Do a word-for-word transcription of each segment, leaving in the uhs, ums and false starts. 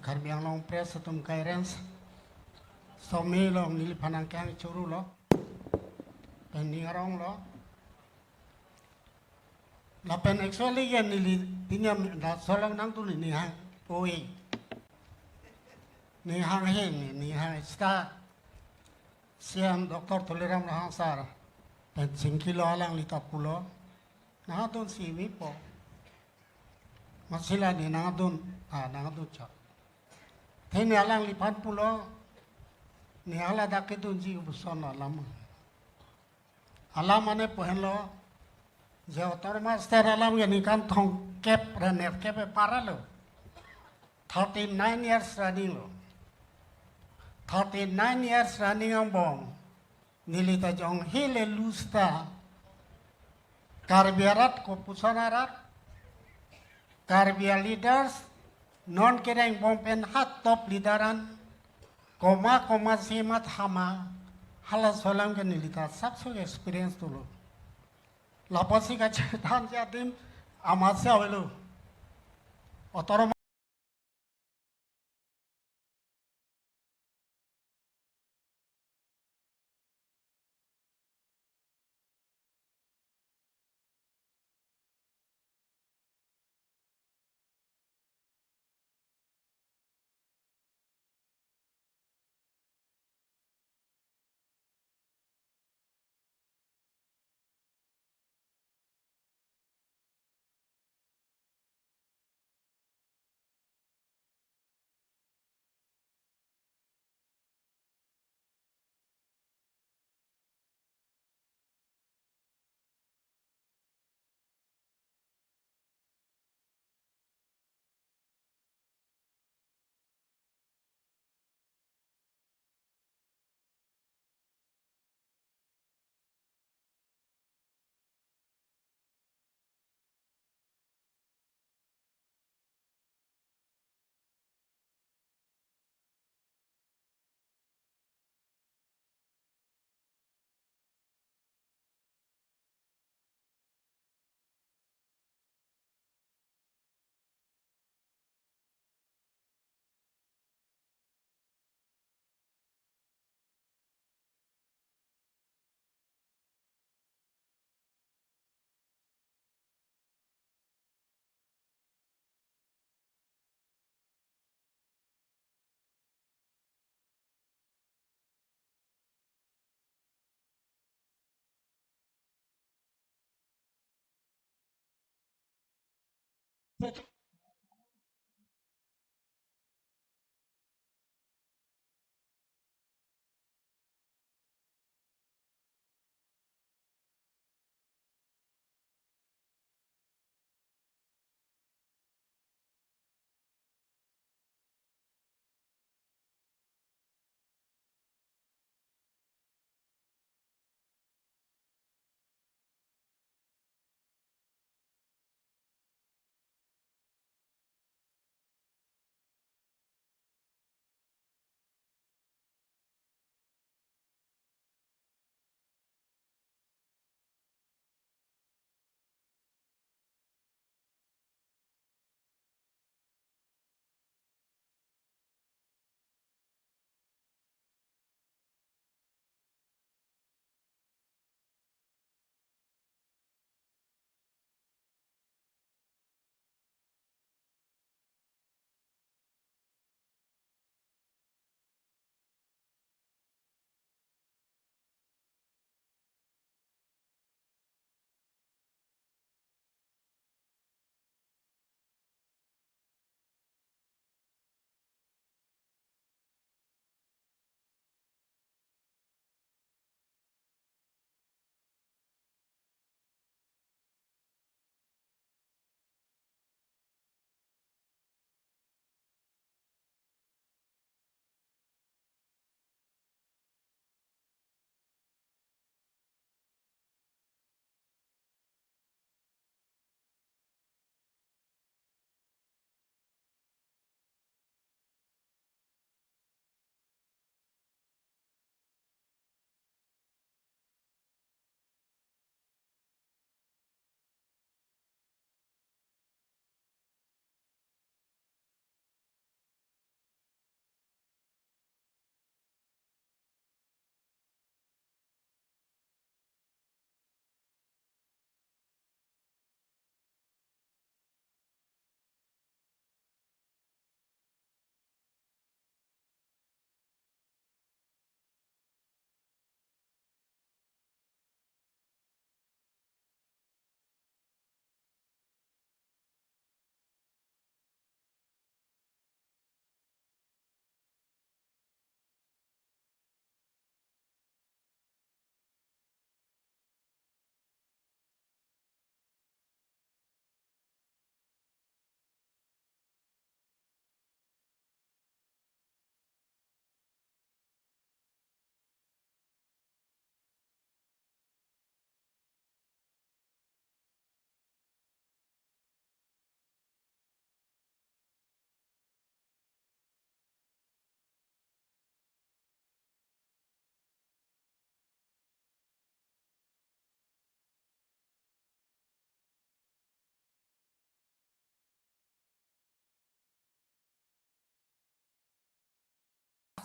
Karbi Anglong Press atum kai rens. Some along neliphan nangkehang churu lo. Pen ning arong lo. Lapen actually ke neli pini laso along nangdun, ning hang oi. Ning hang he, ning hang star. C M Doctor Tuliram Ronghang sir. Pen chingkilo, alangli ta pulo. Nangdun si mipo. Masila ne nangdun, ah, nangdun chot. Te ne alangliphan pulo, ne hala dak kedunji kopuson alam. Alam mane pu henlo, je autonomous state alam ke ningkan thomkep ra nerkep epar lo. Thirty-nine years running lo. Thirty-nine years running angbong. Neli ta jong hile lose ta. Karbi arat kopuson arat. Karbi a leaders non kereng bom pen ha top leader an. Koma koma si mathama. Halaso alam ke neli ta sapso experience dolo. Lapusi kachethan si adim amatsi avelo. Autonomous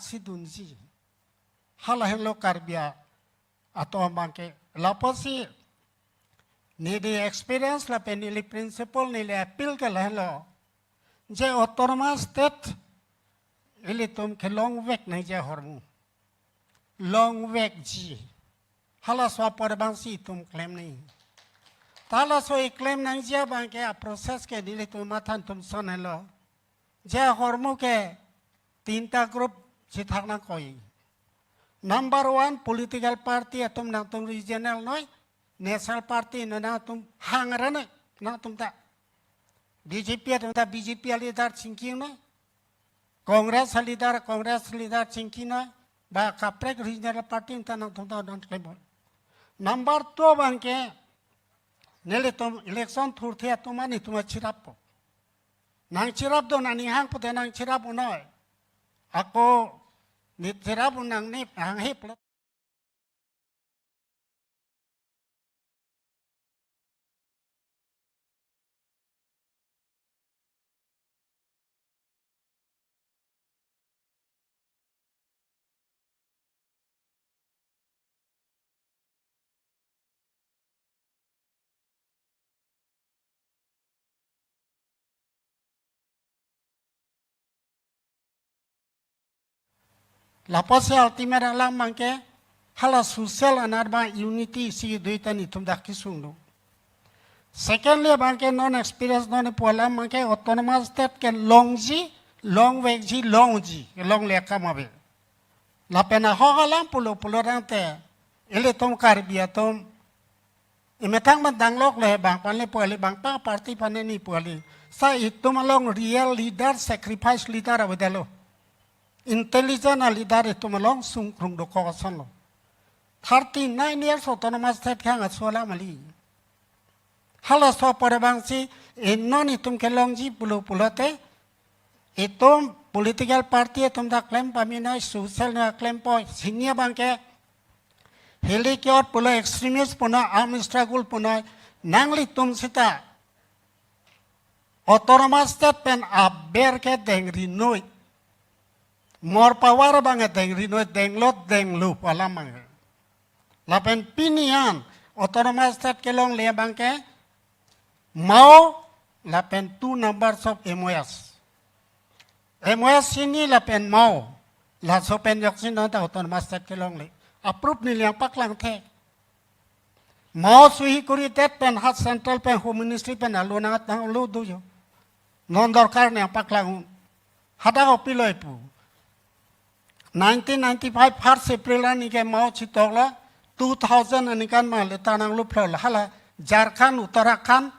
si dunji. Hala henlo Karbi atum abangke. Lapusi neli experience lapen neli principle neli appeal ke lahenlo. Je autonomous state ilitum kelongvek nangji ahormu. Longvekji. Halaso apor abangsi itum klem nangji. Ta laso iklem nangji abangke a-process ke nelitum matha atum son henlo. Je ahormu ke tinta group chethak nangkok. Number one, political party atum nangtum regional noi, national party noi nangtum hang ra noi, nangtum ta. B J P atum ta B J P a-leader chingki noi. Congress a-leader, Congress leader chingki noi. Ba kaprek regional party atum ta nangtum ta non klem. Number two abangke nelitum election thurthe atum an itum cherappo. Nangcherap do nangning hang pute nangcherap un noi. Ako ne cherap un nang ne hang hip lo. Lapusi ultimate alam abangke hala social anat abang unity isi dui ta nelitum dak kesung do. Secondly, abangke non experience non pu alam abangke autonomous state ke longji, longvekji, longji, longle akam ave. Lapen ahok alam pulo pulo tangte ilitum Karbi atum emethang man danglok le bang aphan le pu kali, bang pa party aphan ne ne pu kali. Sa itum along real leader, sacrifice leader avedetlo. Intelligent a-leader itum along sungkrung dokok asonlo. Thirty-nine years autonomous state kehang aso alam kali. Halaso apor abangsi non itum kelongji pulo pulote itum political party atum ta klem pame noi, social noi klempo, hini abangke hili ke-ot pulo, extremist pu noi, arm struggle pu noi, nanglitum seta autonomous state pen aber ke dengri noi. More power abang dengri noi, denglo denglo pu alam abang. Lapen pini an autonomous state kelongle abangke MoU lapen two numbers of M O S. M O S hini lapen MoU, laso pen joksi non ta autonomous state kelongle. Approve neli nangpaklangthe. MoU suhi kuri det pen ha central pen Home Ministry pen alo nang, nanglo do jo. Non dorkar nangpaklang un. Hadak kopilo ipu. Nineteen ninety-five first April arni ke MoU chetoklo, two thousand aningkan ma letter nangluplo, hala Jharkhand, Uttarakhand,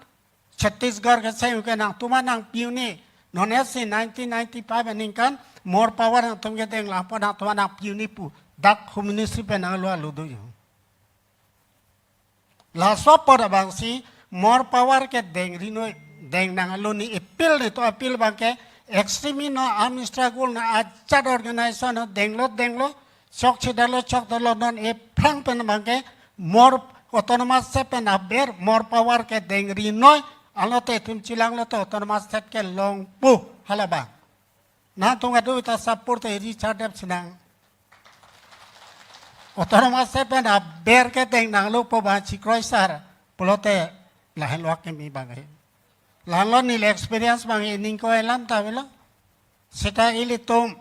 Chhattisgarh ke seng ke nangtum an nangpi un-e. Non isi nineteen ninety-five aningkan more power nangtum kedeng lapo nangtum an nangpi un-e pu dak Home Ministry pen nanglo alo do jo. Laso apor abangsi more power ke dengri noi, deng nang alo ne appeal, nelitum appeal abangke extremist noi, arm struggle noi, ajat organization noi, denglo denglo, chokchedetlo chokdetlo, non aphrang pen abangke more autonomous state pen aber more power ke dengri noi, alote itum chelanglo te autonomous state kelongpo, hala abang. Nangtum kadokave ta support te Richard Deb si nang. Autonomous state pen aber ke deng nanglo pu abang chekroi sar pulote lahenlo akimi abang he. Lahenlo neli experience abang he, ning ko-an alam ta avelo. Seta ilitum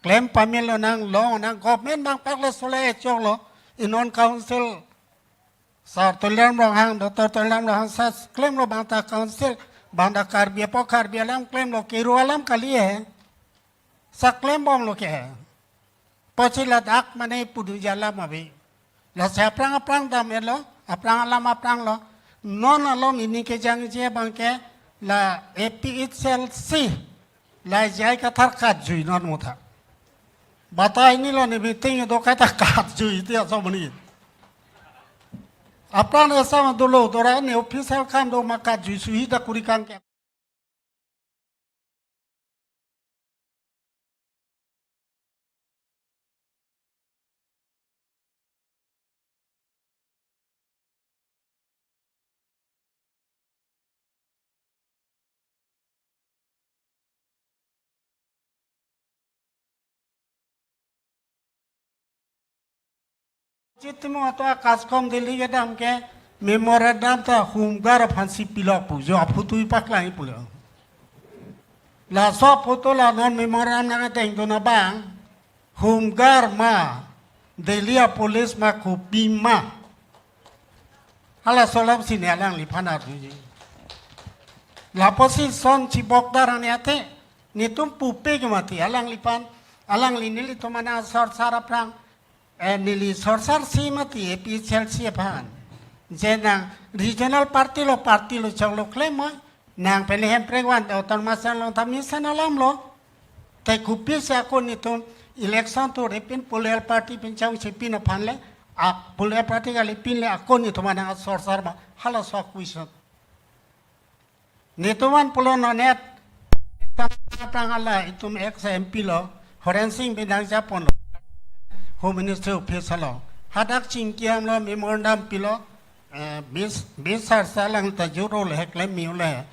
klem pamelo nang, long nang, government abang pak le sole choklo, inon council Sir Tuliram Ronghang, Doctor Tuliram Ronghang sa klemlo bang ta council, bang ta Karbi apot Karbi alam klemlo, kiru alam kali he. Sa klembomlo ke he. Apotsi ladak mane puduja alam ave. Lasi aphrang aphrang damlo, aphrang alam aphranglo. Non alom hini kejangje abangke la A P H L C, la J I Kathar katjui non mutha. Batai nilo ne meeting do kaita katjui ti aso mani. Aphrang ne asam dolo dora ne official kam do ma katjui suhi ta kuri kang ke. Chitimo ato a CASCOM Delhi kedam ke memorandum ta Home Guard aphansi pilo pu jo aphutu paklang pulo. Laso aphutu la non memorandum nangtengdun abang Home Guard ma, Delhi a police ma, kopi ma. Halaso alam si ne alangliphan arjuji. Lapusi son chibok darang ne athe, netum pupe ke mati, alangliphan, alangli nelitum anang sorsar aphrang, eh, neli sorsarsi mati, APHLC aphan. Je nang regional party lo, party lo choklo klem ma, nang pele Hemprek van autonomous along ta mesen alam lo. Te kopisi ako netum election to repin political party pen chongchepin aphan le, a political party kali pin le ako netum anang sorsar ma, halaso a-question. Netum an pulo non net tang hala itum ex MP lo, Horensing Bey nangjaponlo, Home Ministry Office lo. Hadak chingki damlo, memorandum pilo, eh, bis, bis sar salang ta juro le klem miu le.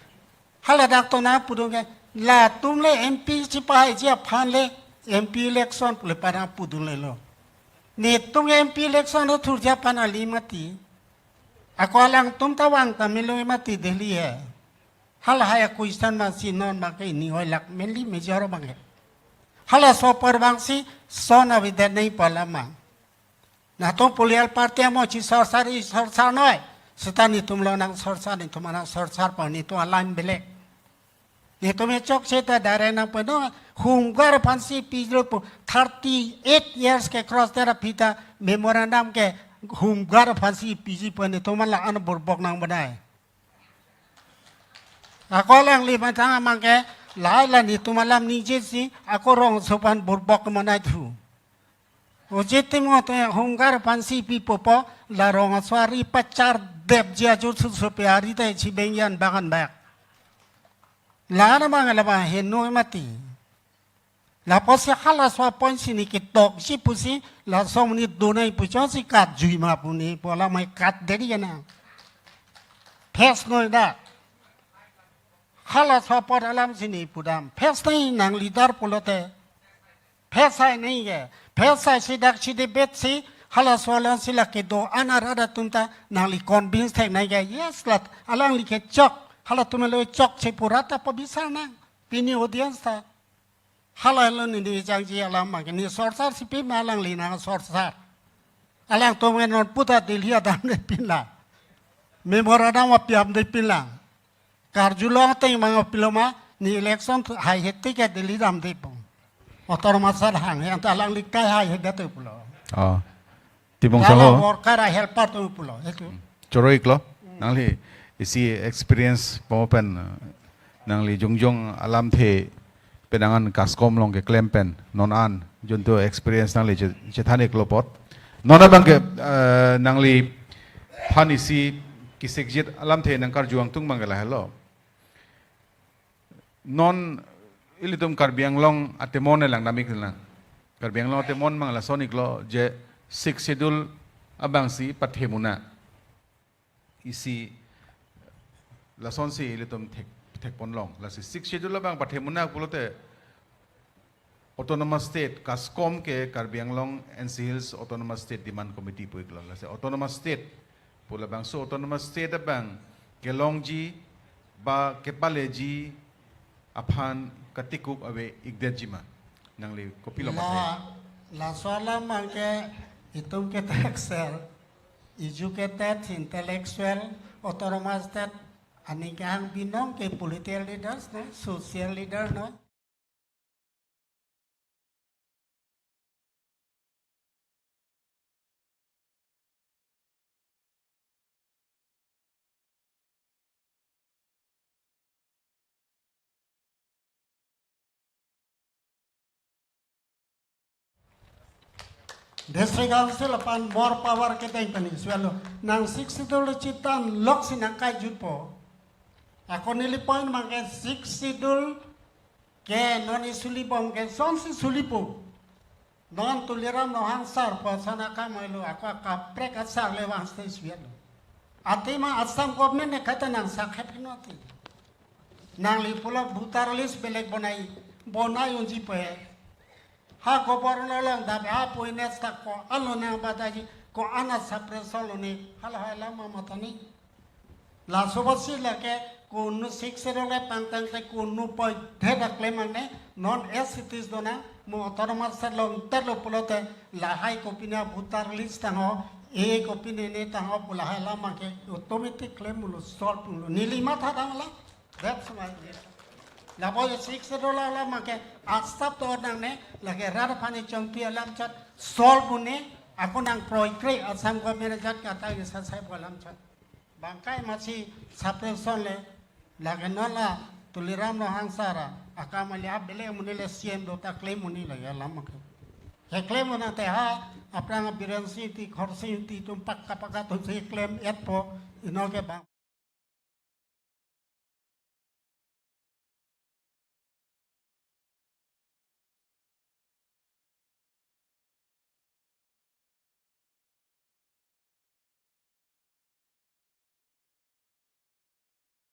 Hala dak to nangpudun ke, latum le MP chipahaiji aphan le MP election pule para pudun lelo. Netum MP election lo thurji aphan kali mati. Ako alangtum ta vang ta melo mati Delhi he. Halahai a-question abangsi non abang ke ini hoi lak mainly major abang he. Halaso apor abangsi son avedet nangji pu alam ma. Netum political party amo chisorsar, isorsar noi. Seta netum lo nang sorsar, netum anang sorsar pu netum a-line belek. Netum e chokche ta direct nangpeno, Home Guard aphansi pilo pu, thirty eight years ke cross tera pita memorandum ke Home Guard aphansi piji pu netum la an burbok nang bonai. Ako alangli matang abang ke, lahai la netum alam ningje si, ako rongso aphan burbok monai thu. Ojit timo te Home Guard aphansi pipo pu, la rongso ari pachar depji ajut susupe ari te chibengjan bagan bak. La na abang la abang heno mati. Lapusi halaso a-point si ne ketokji pusi, laso amonit donai pu chotsi katjui ma pu ne pu alam mai katderi kana. Phes noi da. Halaso apor alam si ne pudam. Phes noi nang leader pulote. Phes hai noi ke. Phes hai si dak si debate si halaso alam si la kedo-an arat atum ta nangli convince thek noi ke. Yes, la alangli ke chok. Halatum lo chokche pu rat ta pabisar nang. Pini audience ta. Hala lo ne ne jangji alam abang ke ne sorsarsi pi ma alangli nang sorsar. Alangtum non puta Delhi adamde pinlang. Memorandum apiamde pinlang. Karjulong ateng abang pilo ma ne election haihe tik ke Delhi damde pon. Autonomous sar hang yang ta alangli kai haihe date pulo. Oh. Tibong Lala saho. Worker a-helper atum pulo, itu. Choro-iklo, nangli isi experience pamopen, eh, nangli jongjong alamthe penangan CASCOM along keklem pen, non an, junto experience nangli che-, chethan-iklo apot. Non abang ke, eh, nangliphan isi kesikjit alamthe nangkarju angtung abang ke lahelo. Non ilitum Karbi Anglong atemon elang damik lang. Karbi Anglong atemon abang lason-iklo je Sixth Schedule abangsi pathe muna. Isi lasonsi ilitum thek, thekponlong. Lasi Sixth Schedule abang pathe muna pulote Autonomous State, CASCOM ke Karbi Anglong N C Hills Autonomous State Demand Committee pu-iklo. Lasi Autonomous State pu labangso Autonomous State abang kelongji ba kepaleji aphan katikuk ave-ikdetji ma? Nangli kopilo matha? La, laso alam abang ke itum ke taxer, educated, intellectual, Autonomous State, aning kehang binong ke political leaders noi, social leader noi. District Council aphan more power kedeng pani suelo. Nang Sixth Schedule chethan loksi nangkaijutpo. Ako neli point abang ke Sixth Schedule ke non isuli bom ke sonsi sulipo. Non Tuliram Ronghang sar pu ason akam oilo, ako akaprek asar le vangste suelo. Athema Assam government ne kata nang sakhep noti. Nangli pulo voter list belek bonai, bonai unji pe. Ha governor along dabe ha points ta ko alo nang bataji, Ko-an a suppression lo ne, halahai alam ma matha ne. Laso apotsi lake kunu six zero le pangtang te kunu poi theda klem ang ne, non as it is do nang, mo autonomous state lo ter lo pulote lahai kopine voter list tangho, e kopine ne tangho pu lahai alam ke automatic klem lo solve lo. Neli matha dam la. That's my idea. Labo ye six dollar alam ke astap to nang ne, lake rat aphan chongpi alam chot solve ne, ako nang proikre Assam government jat kata ye sa sai alam chot. Bangkai masi suppression le, lake non la Tuliram Ronghang sara, akam ali a bele muni le C M do ta klem muni lake alam ke. Ke klem muna te ha, aphrang Biren Singh Engti, Khorsing Engti atum pakka pakka atum si klem et po, ino ke bang.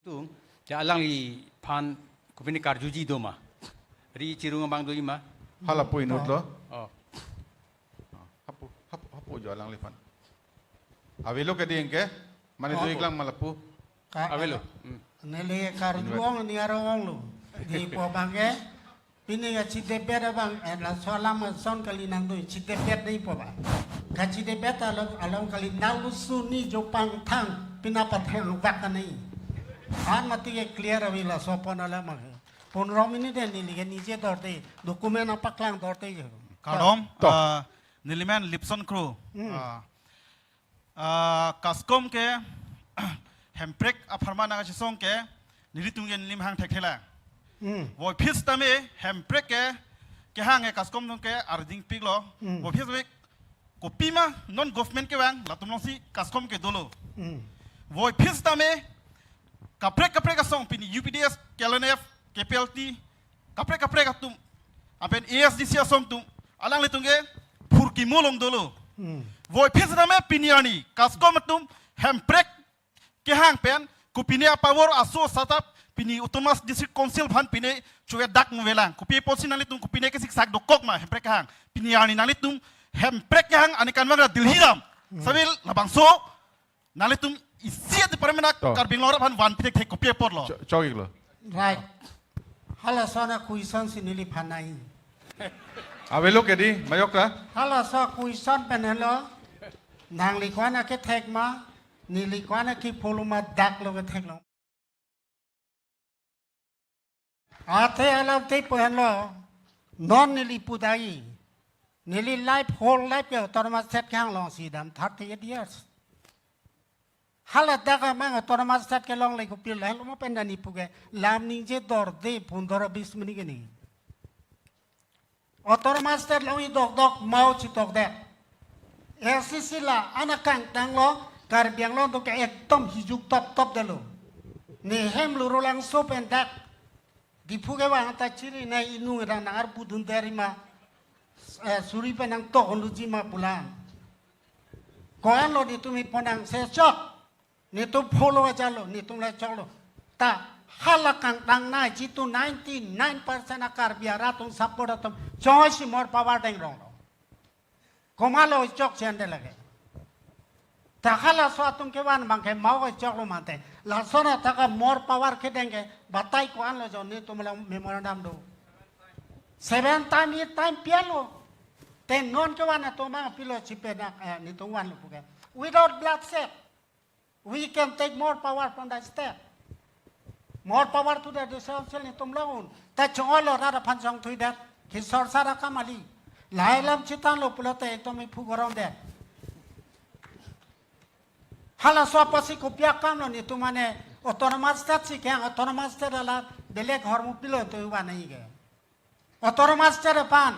Tung, ja alangliphan kopine karjuji do ma. Ri chirung abang do ma. Hala pu inut lo. Oh. Hapu, hapu, hapu jo alangliphan. Avelo ke ding ke? Mane Oh. do iklang ma lapu. Ka- Avelo. Hmm. Neli karju ong ni arong ong lo. Di po abang ke. Pini ya chidebet abang, eh, laso alam ason kali nang do, chidebet di po abang. Kachidebet alam, alam kali nang lusu ni jo pangthang, pina pathang bak ka nai. An mati ke clear avi laso pon alam ma. Pon rong ini den neli ke nije dor de, document apaklang dor de je. Kardom, To. ah, neli men Lipson Kro. Hmm. Ah, ah, CASCOM ke Hemprek apharman nangkachesong ke nelitum ke nelimhang thekthelang. Hmm. Voiphit tame Hemprek ke kehang ke CASCOM atum ke arding piklo. Hmm. Voiphit tame kopima non government kevang latum alongsi CASCOM ke dolo. Hmm. Voiphit tame kaprek kaprek asong pini U P D S, K L N F, K P L T, kaprek kaprek atum, apen A S D C asong atum, alanglitum ke phurkimo along dolo. Hmm. Voiphit tame pini arni CASCOM atum Hemprek kehang pen, kopine a-power aso asatap pini Autonomous District Council aphan pine chuve dak muvelang. Kopi apotsi nanglitum kopine kesiksak dokok ma Hemprek kehang. Pini arni nanglitum Hemprek kehang ani kanvang ra Delhi dam. Hmm. Sabil labangso nanglitum isi department ak To. Karbi Anglong aphan van pitek thek kopi apot lo. Cho-, chokik lo. Right. Hala ason a-question si neliphan nai. Avelo ke di, mayok ta? Hala ason a-question pen helo. Nangli ko-an akethek ma, neli ko-an akepho lo ma dak lo kethek lo. Athe alam te po henlo, non neli pu dai. Neli life, whole life ke autonomous state kehang alongsi dam thirty eight years. Hala dak amang autonomous state kelongle kopilo, helo mo pen neli pu ke, lam ningje dor de, pundor bis mini ke ni. Autonomous state along i dokdok mao chitok det. A C C la ana kangtang lo, Karbi Anglong atum ke ekdom hijuk top top detlo. Ne hem Lurulangso pen dak Diphu kevang ta chiri na inung rang nang arpu dun deri ma, eh, suri pen nangtok luji ma pulang. Ko-an lo netum iponang se chok. Netum follow aja lo, netum le choklo. Ta hala kangtang na jitu ninety nine percent a Karbi arat atum support atum choi si more power deng rong lo. Komat lo chok chen de lake. Ta hala aso atum kevan abang ke mao ke choklo mante. Laso na ta ka more power kedeng ke batai ko-an lo jon netum le memorandum do. Seven time, eight time pialo. Te non kevan atum abang pilo chipe na, eh, netum vanlo puke. Without bloodshed. We can take more power from the state. More power to the decentralized netum long un. Ta chongolo rara phan chong thui det. Ki sorsar akam ali. Lahai lam chitang lo pulote netum iphu gorom det. Hala aso apotsi kopi akam lo netum mane autonomous state si kehang autonomous state ala belek hormu pilo to iwan ai ke. Autonomous state aphan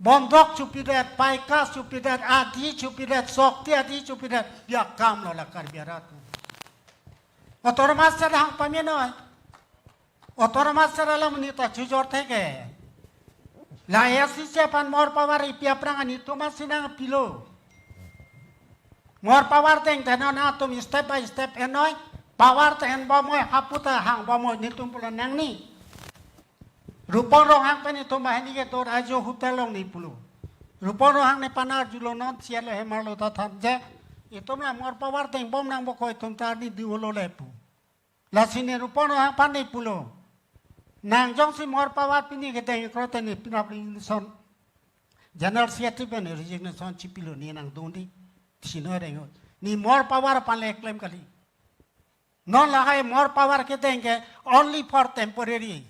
bondok chupidet, paikas chupidet, adi chupidet, sokti adi chupidet, ya kam lo la Karbi arat. Autonomous state hang pamenoi. Autonomous state alam ni ta chujor theke. La A C C aphan more power ipi aphrang netum asi nangpilo. More power deng te non atum step by step enoi. Power te en bomoi, hapu ta hang bomoi netum pulo nangni. Rupong Ronghang pen netum bahini ke tor ajo hotel along ni pulo. Rupon Ronghang ne panar julo non sialo hemar lo ta than je. Itum la Hmar power dengbom nangpo ko itum ta ni diu lo le pu. Lasi ne Rupon Ronghang aphan ne pulo. Nang jongsi Hmar power pini kedeng krote ne pinap resignation. General Secretary pen resignation chipilo ne nangdun di. Sino reng. Ne Hmar power aphan le klem kali. Non lahai Hmar power kedeng ke only for temporary.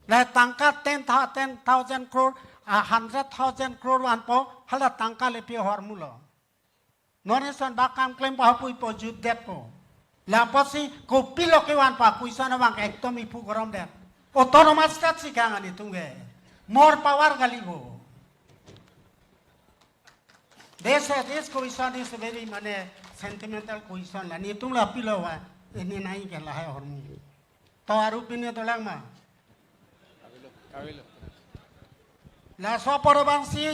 La tangka ten thou-, ten thousand crore, a hundred thousand crore vanpo, hala tangka le pi ahormu lo. Non eson bak kam klempo hapu ipo jutdetpo. Lapusi kopilo kevanpo question abang ekdom ipu gorom det. Autonomous state si kang ani tung ke. Hmar power kali bo. They said this question is very mane sentimental question la. Netum la pilo va. Ini nai ke lahai ahormu. To aru pini dolang ma. Laso apor abang si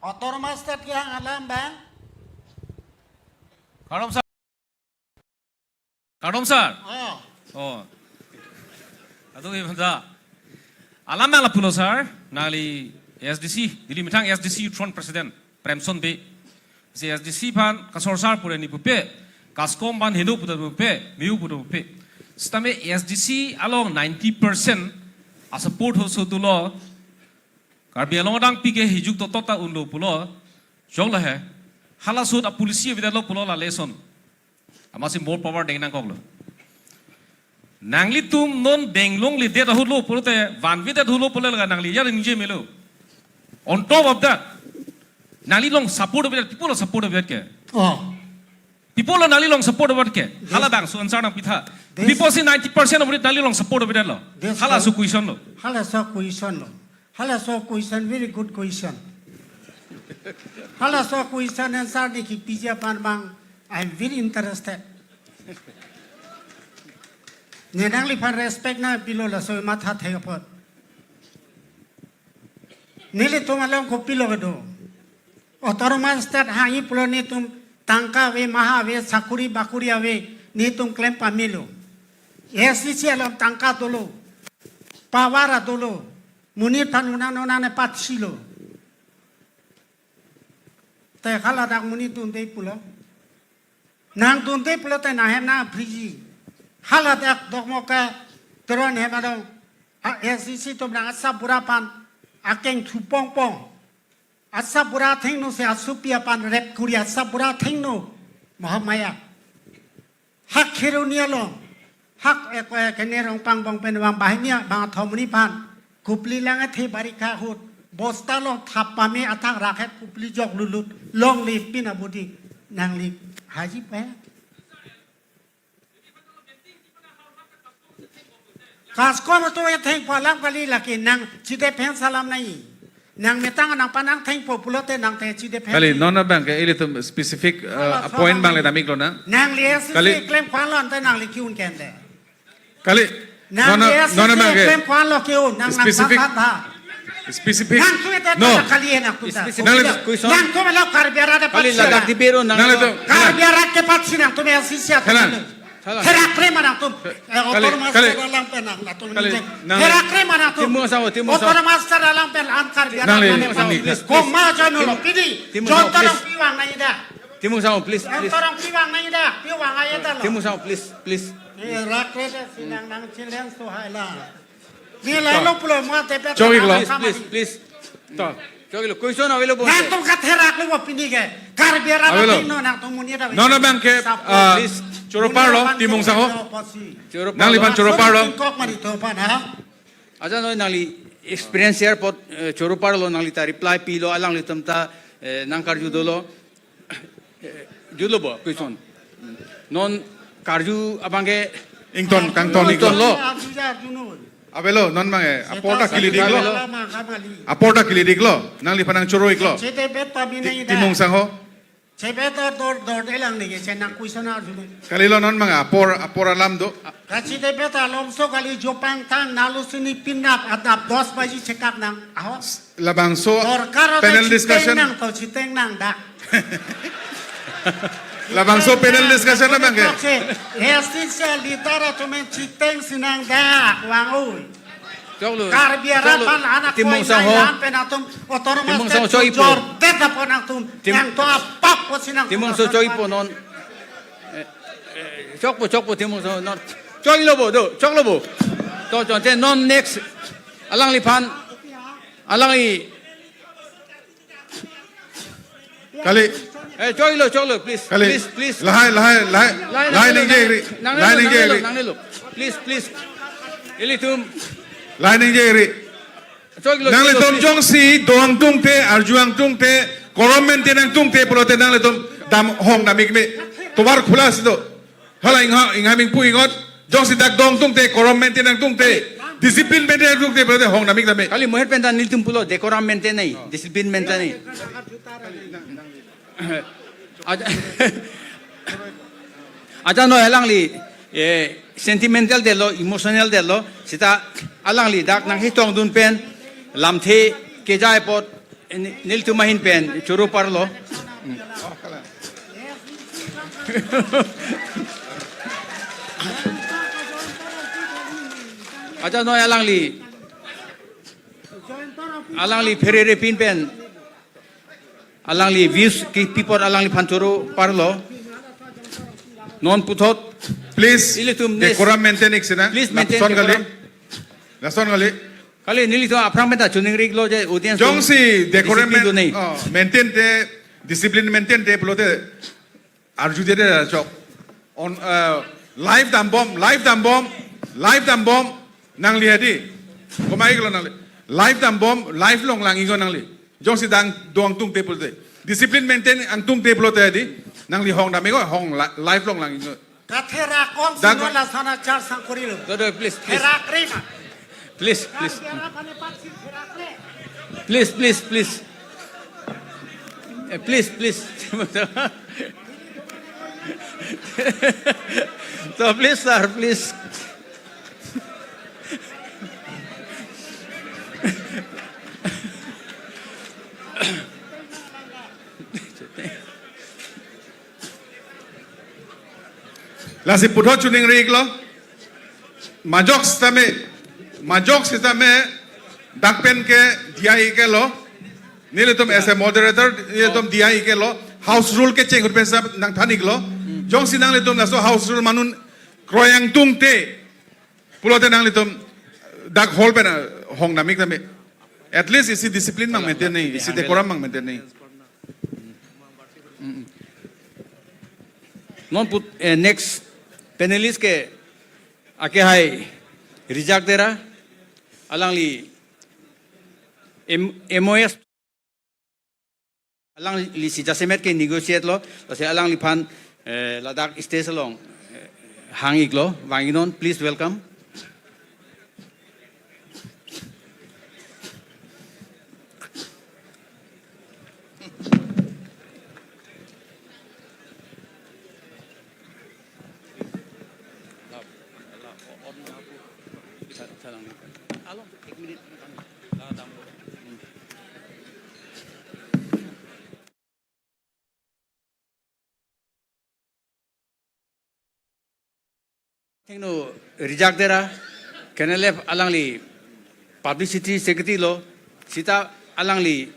Autonomous State kehang alam abang. Kardom sir. Kardom sir. Oh. Oh. Aduh, iya, benda. Alam abang lapulo sir. Nangli A S D C, Dili methang A S D C Youth Front President Premson Bey. Si A S D C aphan kasor sar pura ni pupe, kaskom aphan heno puta pupe, miu puta pupe. Sitame A S D C along ninety percent a support ho so tulo. Karbi Anglong adang pike hijuk to tota unlo pulo. Jong la he. Hala sut a policy vida lo pulo la lesson. Amatsi Hmar power deng nangkoklo. Nanglitum non deng longle det ahut lo pulote, vanve det ahut lo pulo laga nangli ya ningje melo. On top of that, nangli long support of that, people are support of that ke. Oh. People are nangli long support of that ke. Hala bang so answer nangpitha. This People si ninety percent of it nangli long support of that lo. This Hala so question lo. Hala so question lo. Hala so question, very good question. Hala so question answer ne kipiji aphan bang, I am very interested. Ne nangliphan respect nangpilo laso matha thek apot. Nelitum along kopilo kedo. Autonomous state hangji pulo netum tangka ave, maha ave, sakuri bakuri ave, netum klem pamelo. A S D C along tangka dolo. Power dolo. Monit aphan unan unan ne patsi lo. Te hala dak monit dunde pulo. Nangdunde pulote nanghem nangphriji. Hala dak dokmoka Teron hem adong. A S D C atum nang asap bura aphan akeng thupongpong. Asap bura athengno si asopi aphan rep kuri asap bura athengno. Mahamaya. Hak Kheroni along, hak ek, eh, kene Rongpang bong pen bang banghini bangthom ni aphan, Kupli lang athe barikha ahut, bosta along thap pame athak rakhet Kupli jok lulut, longle pin abudi, nangli haji pa. Kaskom atum ethengpo alam kali lake nang chide pen salam nai. Nang metang nangphan nangthengpo pulote nang te chide pen. Kali, non abang ke ilitum specific, uh, Hala point bang le damik lo na. Nangli A S D C Kali. Klem kwan lo ante nangli ki-un kende. Kali, Nangli non, A S D C non abang ke klem kwan lo ki-un, nang specific, nang than tha. Specific. Nangtum ete No. Kali nangtum ta. Specific. Nangli Nangtum lo Karbi arat Kali, patsi ladak na. Di bero nang Nangli lo. Tum. Karbi arat ke patsi nangtum A S D C atum. Kali. Therak kre ma nangtum, eh, Kali, autonomous kali. State alam pen nang, nangtum Kali, ni nang Therak kre ma nangtum. Timung Sangho, Timung Sangho. Autonomous state alam pen an Karbi anak Nangli, mane nangli, please, please. Koma jono Timung, pidi. Timung Sangho, Jontong please. Piwang nai da. Timung Sangho, please, please. Jontong piwang nai da. Piwang ai da lo. Timung Sangho, please, please. Therak kre da sinang nang children so hai la. Ni la lo pulo mo te pe Choklo. Please, please, please. To. Choklo, question avelo bo. Nangtum katherak lo pini ke. Karbi arat Avelo. Athengno nangtum monit ave. Non abang ke, Sap- ah, Please. Choro parlo, Monit Timung Sangho. Sap- Choro Nangli parlo. Phan choro parlo. Kok mari to phan ha. Aja no nangli experience share apot, eh, choro parlo nangli ta reply pilo alanglitum ta, eh, nangkarju dolo. Eh, julo bo, question. Non karju abang ke Ington, kangton Ington iklo. Lo. Avelo, non abang ke, apor ta kilidik lo. Avelo. Apor ta kilidik lo. Nangliphan nangchoro iklo. Chete bet pami Ti-, nai da. Timung Sangho. Chebet dor dor dor delang ni ke chenang question arju ni. Kali lo non abang ke, apor, apor alam do. Kachide bet alomso kali jopang tang nalu sini pinap adap dos baji chekak nang. Aho. Labangso Sorkar panel discussion. Chiteng nang to chiteng nang da. Labangso panel discussion abang ke. Esi se litara chumen chiteng sinang da wang oi. Choklo, Karbi arat choklo. Aphan anak Timung ko Sangho. Ingnan pen atum autonomous Timung state Sangho choi po. Jor det apot nangtum. Tim-, nangtum apap ko sinang Timung Sangho choi po non. Eh, eh, chokpo, chokpo Timung Sangho non. Choilo bo, do, choklo bo. To, to, te non next. Alangliphan. Alangli. Kali. Eh, choklo, choklo, please. Kali. Please, please. Lahai, lahai, lahai. Lahai, lahai, nangnelo, ningje ri. Nangnelo, lahai, ningje nangnelo, ri. Nangnelo. Please, please. Ilitum. Lahai, ningje ri. Choklo, nanglitum choklo, please. Jongsi do-ang tungte, arju-ang tungte, korom maintain-ang tungte pulote nanglitum dam hong damik me. Tovar khula si do. Hala ingha, ingha mingpu ingot. Jongsi dak do-ang tungte, korom maintain-ang tungte, discipline maintain-ang tungte pulote hong damik tame. Kali moher pen ta nelitum pulo, decorum maintain nai, discipline maintain nai. Aja, aja no alangli, eh, sentimental detlo, emotional detlo, seta alangli dak nangchetongdun pen, lamthe kejai apot, eh, ne-, nelitum ahin pen choro parlo. Hmm. Aja no alangli, alangli pherere pin pen. Alangli views kipi apot alangliphan choro parlo. Non puthot. Please, ilitum nes-, decorum maintain ik sina. Please maintain lason kali, decorum. Lason kali. Kali nelitum aphrang pen ta choningri iklo je audience. Jongsi decorum discipline main-, do nei. Oh, maintain te, discipline maintain te pulote arju te te chok. On, uh, live dambom, live dambom, live dambom. Nangli hadi. Komai iklo nangli. Live dambom, live longlang iklo nangli. Jongsi dak do-ang tungte pulote. Discipline maintain-ang tungte pulote di. Nangli hong dam iklo, hong la-, live longlang iklo. Katherak kong dak sino lason achar sangkuri lo. Do, do, please, please. Therak ri ma. Please, please. Karbi arat aphan epak si therak re. Please, please, please. Eh, please, please. So, please, sir, please. Lasi puthot choningri iklo. Majok sitame, majok sitame, dak pen ke diya ik-e lo. Nelitum as a moderator, nelitum diya ik-e lo. House rule kecheng ahut pen sap nangthan iklo. Jongsi nanglitum laso house rule manun kroi-ang tungte pulote nanglitum dak hall pen, ah, hong dam ik tame. At least isi discipline mang maintain nai, isi decorum mang maintain nai. Non put, eh, next panelist ke ake hai Rijak Dera, alangli M-, M O S, alanglisi jasemet ke negotiate lo, lasi alangliphan, eh, ladak stage along, eh, hang iklo, vang iknon, please welcome. Thengno Rijak Dera, K N L F alangli publicity secretary lo, seta alangli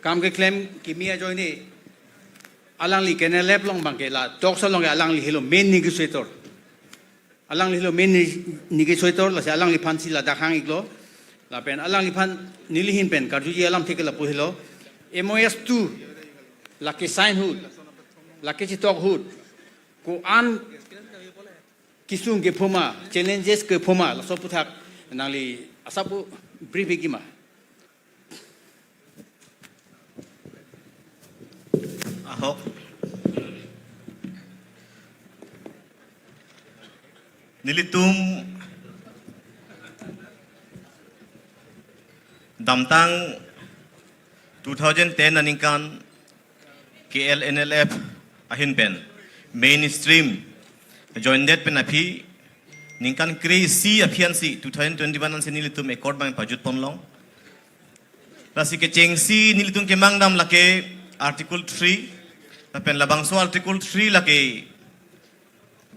kam keklem kimi ajoine, alangli K N L F along abangke la talks along ke alangli helo main negotiator. Alangli helo main ni-, negotiator, lasi alangliphan si ladak hang iklo. Lapen alangliphan neli ahin pen karjuji alamthe ke lapu helo. M O S two, lake sign ahut, lake chetok ahut, ko-an kesung kepho ma, challenges kepho ma, laso aputhak nangli asap brief ikji ma. Ahok. Nelitum damtang two thousand ten aningkan K L N L F ahin pen mainstream join det pen aphi ningkan kre-isi aphi ansi two thousand twenty-one ansi nelitum accord abang pajut ponlong. Lasi kechengsi nelitum kemang dam lake Article three, lapen labangso Article three lake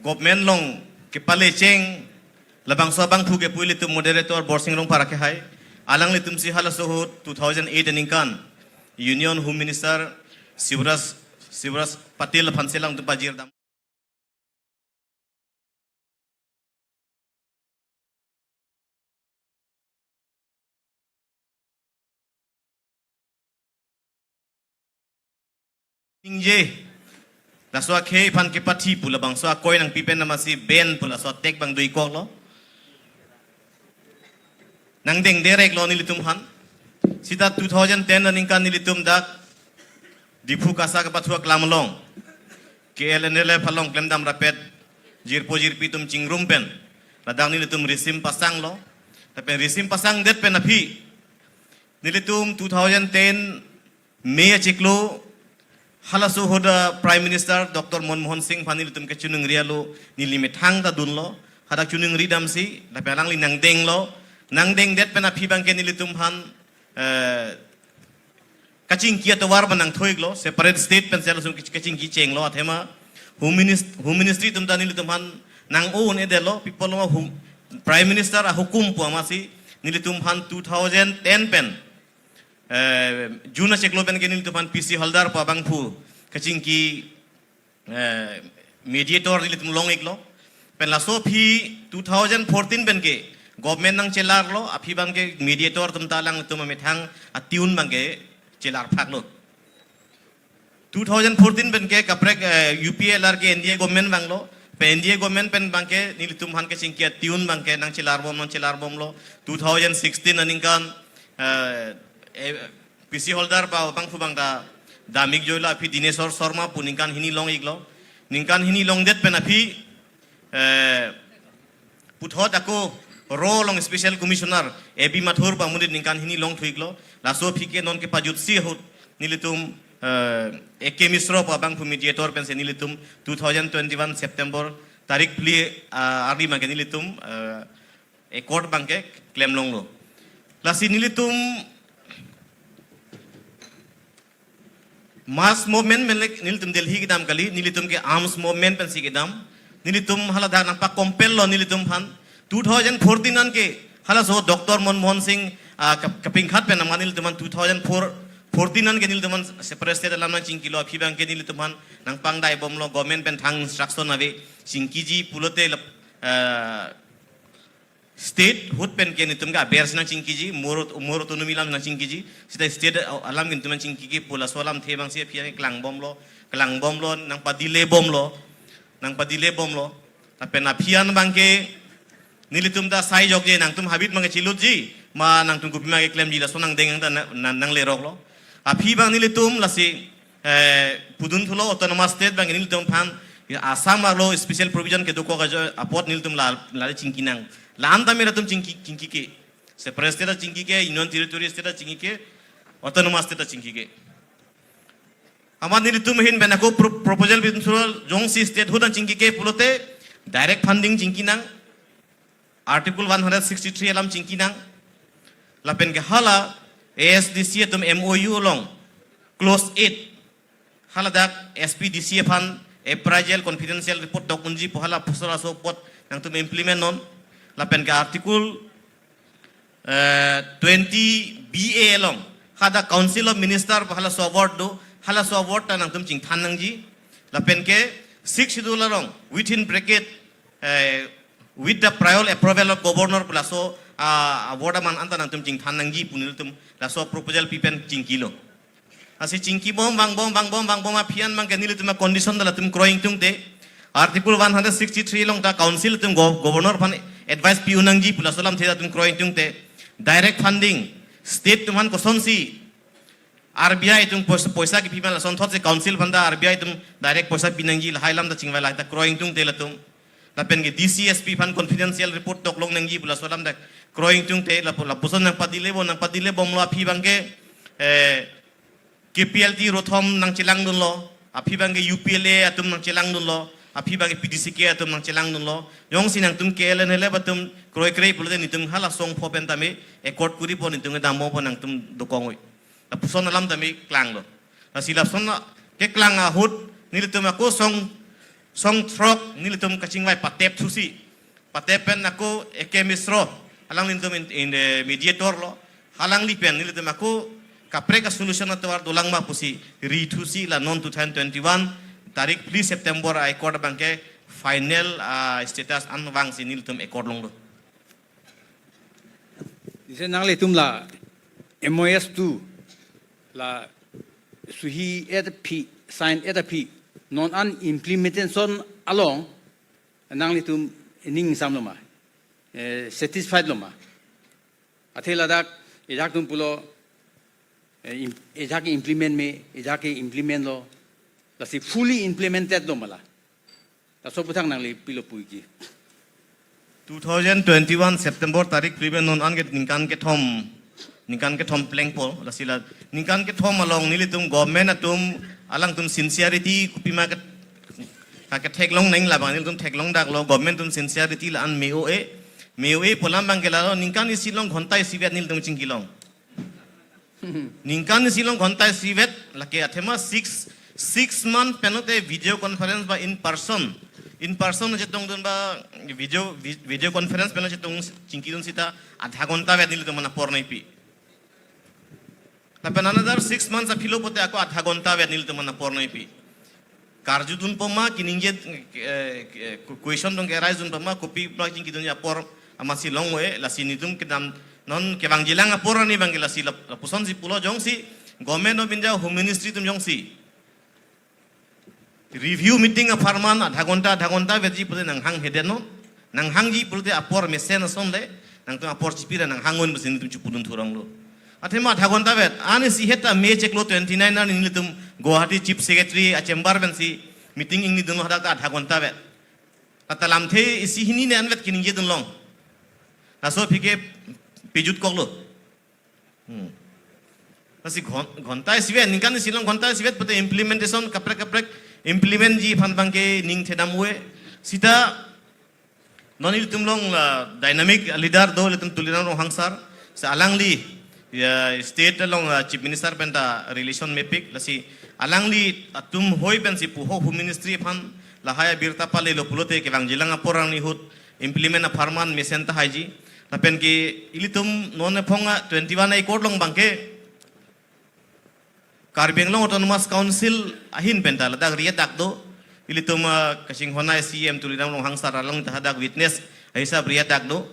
government along kepale cheng Labangso abangphu ke pu ilitum moderator Borsing Rongphar akehai. Alanglitum si halaso ahut two thousand eight aningkan Union Home Minister Shivraj, Shivraj Patil aphan si alangtum pajirdam. Ningje, laso akhei aphan kepathi pu labangso akoi nangpi pen amatsi ben pu laso atek abang doikoklo. Nangdeng derek lo nelitum aphan. Sita two thousand ten aningkan nelitum dak Diphu KASA kepathu aklam along K L N L F along klemdam rapet jirpo jirpi atum chingrum pen ladak nelitum risim pasanglo. Lapen risim pasangdet pen aphi nelitum two thousand ten May achiklo halaso ahut Prime Minister Doctor Manmohan Singh aphan nelitum kechiningri alo, neli methang ta dunlo, hadak chiningri damsi, lapen alangli nangdenglo, nangdengdet pen aphi abangke nelitum aphan, eh, kachingki atovar abang nangthoiklo, separate state pen si lason kachingki chenglo, athema Home Minis-, Home Ministry atum ta nelitum aphan nang-o un-edetlo, people lo hum-, Prime Minister ahukum pu amatsi nelitum aphan two thousand ten pen, eh, June achiklo pen ke nelitum aphan P C Haldar pu abangphu kachingki, eh, mediator nelitum long-iklo. Pen laso aphi two thousand fourteen pen ke government nangchelarlo, aphi abangke mediator atum ta alangtum amethang a-tune abangke chelar phaklo. Two thousand fourteen pen ke kaprek, eh, U P A LR ke N D A government vanglo. Pen N D A government pen abangke nelitum aphan kachingki a-tune abangke nangchelarbom, nangchelarbomlo. Two thousand sixteen aningkan, eh, eh, P C Haldar pu abangphu abang ta dam-ik joilo, aphi Dineswar Sharma pu ningkan hini long-iklo. Ningkan hini longdet pen aphi, eh, puthot ako RAW along Special Commissioner A B Mathur pu amonit ningkan hini longthuiklo. Laso aphi ke non kepajutsi ahut nelitum, eh, A K Misra pu abangphu mediator pensi nelitum two thousand twenty-one September tarik phli, ah, arni abangke nelitum, eh, accord abangke klemlonglo. Lasi nelitum mass movement pen le nelitum Delhi kedam kali, nelitum ke arms movement pensi kedam. Nelitum haladak nangpa-compel lo nelitum aphan. Two thousand fourteen an ke halaso Doctor Manmohan Singh, ah, kap-, kapingkhat pen amat nelitum aphan two thousand four, fourteen an ke nelitum aphan separate state alam nangchingkilo, aphi abangke nelitum aphan nangpangdaibomlo, government pen thang instruction ave, chingkiji pulote lap-, ah, state ahut pen ke nelitum ke aber si nangchingkiji, more aut-, more autonomy alam nangchingkiji, sita state alam ke nelitum nangchingkiji pu laso alamthe abangsi aphi an klangbomlo, klangbomlo, nangpa-delay bomlo, nangpa-delay bomlo. Lapen aphi an abangke nelitum ta sai jokje, nangtum habit abangke chilutji, ma nangtum kopima keklemji, laso nangdeng ang ta na-, na-, nangleroklo. Aphi abang nelitum lasi, eh, pudun thulo, autonomous state abangke nelitum aphan Assam arlo special provision kedokok ajo apot nelitum la, la chingki nang. La-an tame latum chingki, chingkike. Separate state ta chingkike, Union Territory state ta chingkike, autonomous state ta chingkike. Amat nelitum ahin pen ako pro-, proposal pidun thulo, jongsi state ahut nangchingkike pulote direct funding chingki nang. Article one hundred sixty-three alam chingki nang. Lapen ke hala A S D C atum M O U along clause eight, haladak S P D C aphan appraisal confidential report dok unji pu hala pusara so apot nangtum implement non. Lapen ke article, eh, twenty B A along, hadak Council of Minister pu halaso award do, halaso award ta nangtum chingthan nangji. Lapen ke sixth schedule along, within bracket, eh, with the prior approval of governor pu laso, ah, award aman anta nangtum chingthan nangji pu nelitum laso proposal pi pen chingkilo. Lasi chingkibom, vangbom, vangbom, vangbom aphi an abangke nelitum a-condition ta latum kroi ingtungte, Article one hundred sixty-three along ta Council atum go-, governor aphan advice pi un nangji pu laso alamthe latum kroi ingtungte, direct funding, state atum aphan kosonsi R B I atum pois-, poisa kipi ma lasonthotsi Council aphan ta R B I atum direct poisa pi nangji, lahai alam ta chingvai, lahai ta kroi ingtungte latum. Lapen ke D C S P aphan confidential report dok long nangji pu laso alam ta kroi ingtungte lapu-, lapuson nangpa-delay bom, nangpa-delay bomlo aphi abangke, eh, K P L T rothom nangchelangdunlo, aphi abangke U P L A atum nangchelangdunlo, aphi abangke P D C K atum nangchelangdunlo. Jongsi nangtum K L N L F atum kroikre pulote nelitum hala song pho pen tame accord kuri pu nelitum kedam bompo, nangtum dokong oi. Lapuson alam tame klanglo. Lasi lapuson keklang ahut nelitum ako song, song throk nelitum kachingvai patep thusi Pate pen ako A K Misra, alang nelitum in, in the mediator lo, alangli pen nelitum ako kaprek a-solution atovar dolang ma pusi rithusi la non two thousand twenty-one tarik phli September a-accord abangke final, ah, status an vangsi nelitum accord longlo. Dise nanglitum la M O S two la suhi et aphi, sign et aphi, non an implementation along nanglitum ning samlo ma? Eh, satisfied lo ma? Athe ladak ejak atum pulo, eh, im-, ejak implement me, ejak implement lo, lasi fully implemented lo ma la? Laso aputhak nangli pilo puji. Two thousand twenty-one September tarik phli pen non an ke ningkan kethom, ningkan kethom plengpo, lasi la ningkan kethom along nelitum government atum alangtum sincerity kopima ke, ka ketheklong nang labang nelitum theklong daklo, government atum sincerity la-an me-o-e, me-o-e pu alam abangke lalo, ningkan isi along ghonta isivet nelitum chingkilong. Ningkan isi along ghonta isivet, lake athema six, six month pen lote video conference ba in person. In person chetongdun ba video, vi-, video conference pen chetong chingkidun sita adha ghontavet nelitum aphan apor nangpi. Lapen another six months aphi lo pote ako adha ghontavet nelitum aphan apor nangpi. Karjudunpo ma, kiningje, eh, eh, question dong ke-arise dunpo ma, kopi plak chingkidunji apor amatsi long-e, lasi nelitum kedam non kevangjilang apor arni abangke lasi lap-, lapusonsi pulo, jongsi Government of India Home Ministry atum jongsi review meeting apharman adha ghonta, adha ghontavetji pulote nanghang hedet non. Nanghangji pulote apor mesen ason le, nangtum apor chipira nanghang-un pusi nelitum chipudun thurong lo. Athema adha ghontavet, ani si heta May chiklo twenty-nine arni nelitum Guwahati Chief Secretary a-chamber pensi meeting ingnidunlo, hadak ta adha ghontavet. Lata lamthe isi hini ne anvet kiningje dunlong. Laso aphi ke pejut koklo. Hmm. Lasi ghon-, ghonta isivet, ningkan isi along ghonta isivet pote implementation kaprek kaprek implementji aphan abangke ning thedam-e. Sita non ilitum along la dynamic leader do, ilitum Tuliram Ronghang sir. Si alangli, ya, state along, ah, Chief Minister pen ta relation mepik, lasi alangli atum hoi pensi puho Home Ministry aphan lahai abirta palelo pulote kevangjilang apor arni ahut implement apharman mesen tahaiji. Lapen ke ilitum non ephong a twenty-one a-accord along abangke Karbi Anglong Autonomous Council ahin pen ta ladak ri-et dak do. Ilitum, ah, kachinghon a-C E M Tuliram Ronghang sir along ta hadak witness ahisap ri-et dak do.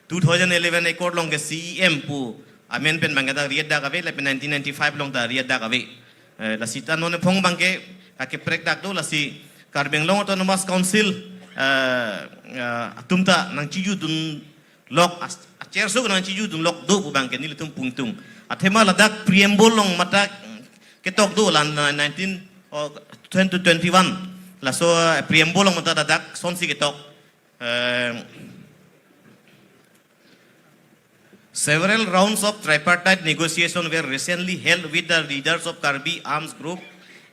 Two thousand eleven a-accord along ke C E M pu amen pen abangke dak ri-et dak ave, lapen nineteen ninety-five along ta ri-et dak ave. Eh, lasi ta non ephong abangke kakeprek dak do, lasi Karbi Anglong Autonomous Council, eh, eh, atum ta nangchijudun lok as-, acherso nangchijudun lok do pu abangke nelitum pu ingtung. Athema ladak preamble along mate ketok do la nineteen, oh, twenty twenty-one. Laso, eh, preamble along mate ladak sonsi ketok. Eh, several rounds of tripartite negotiation were recently held with the leaders of Karbi arms group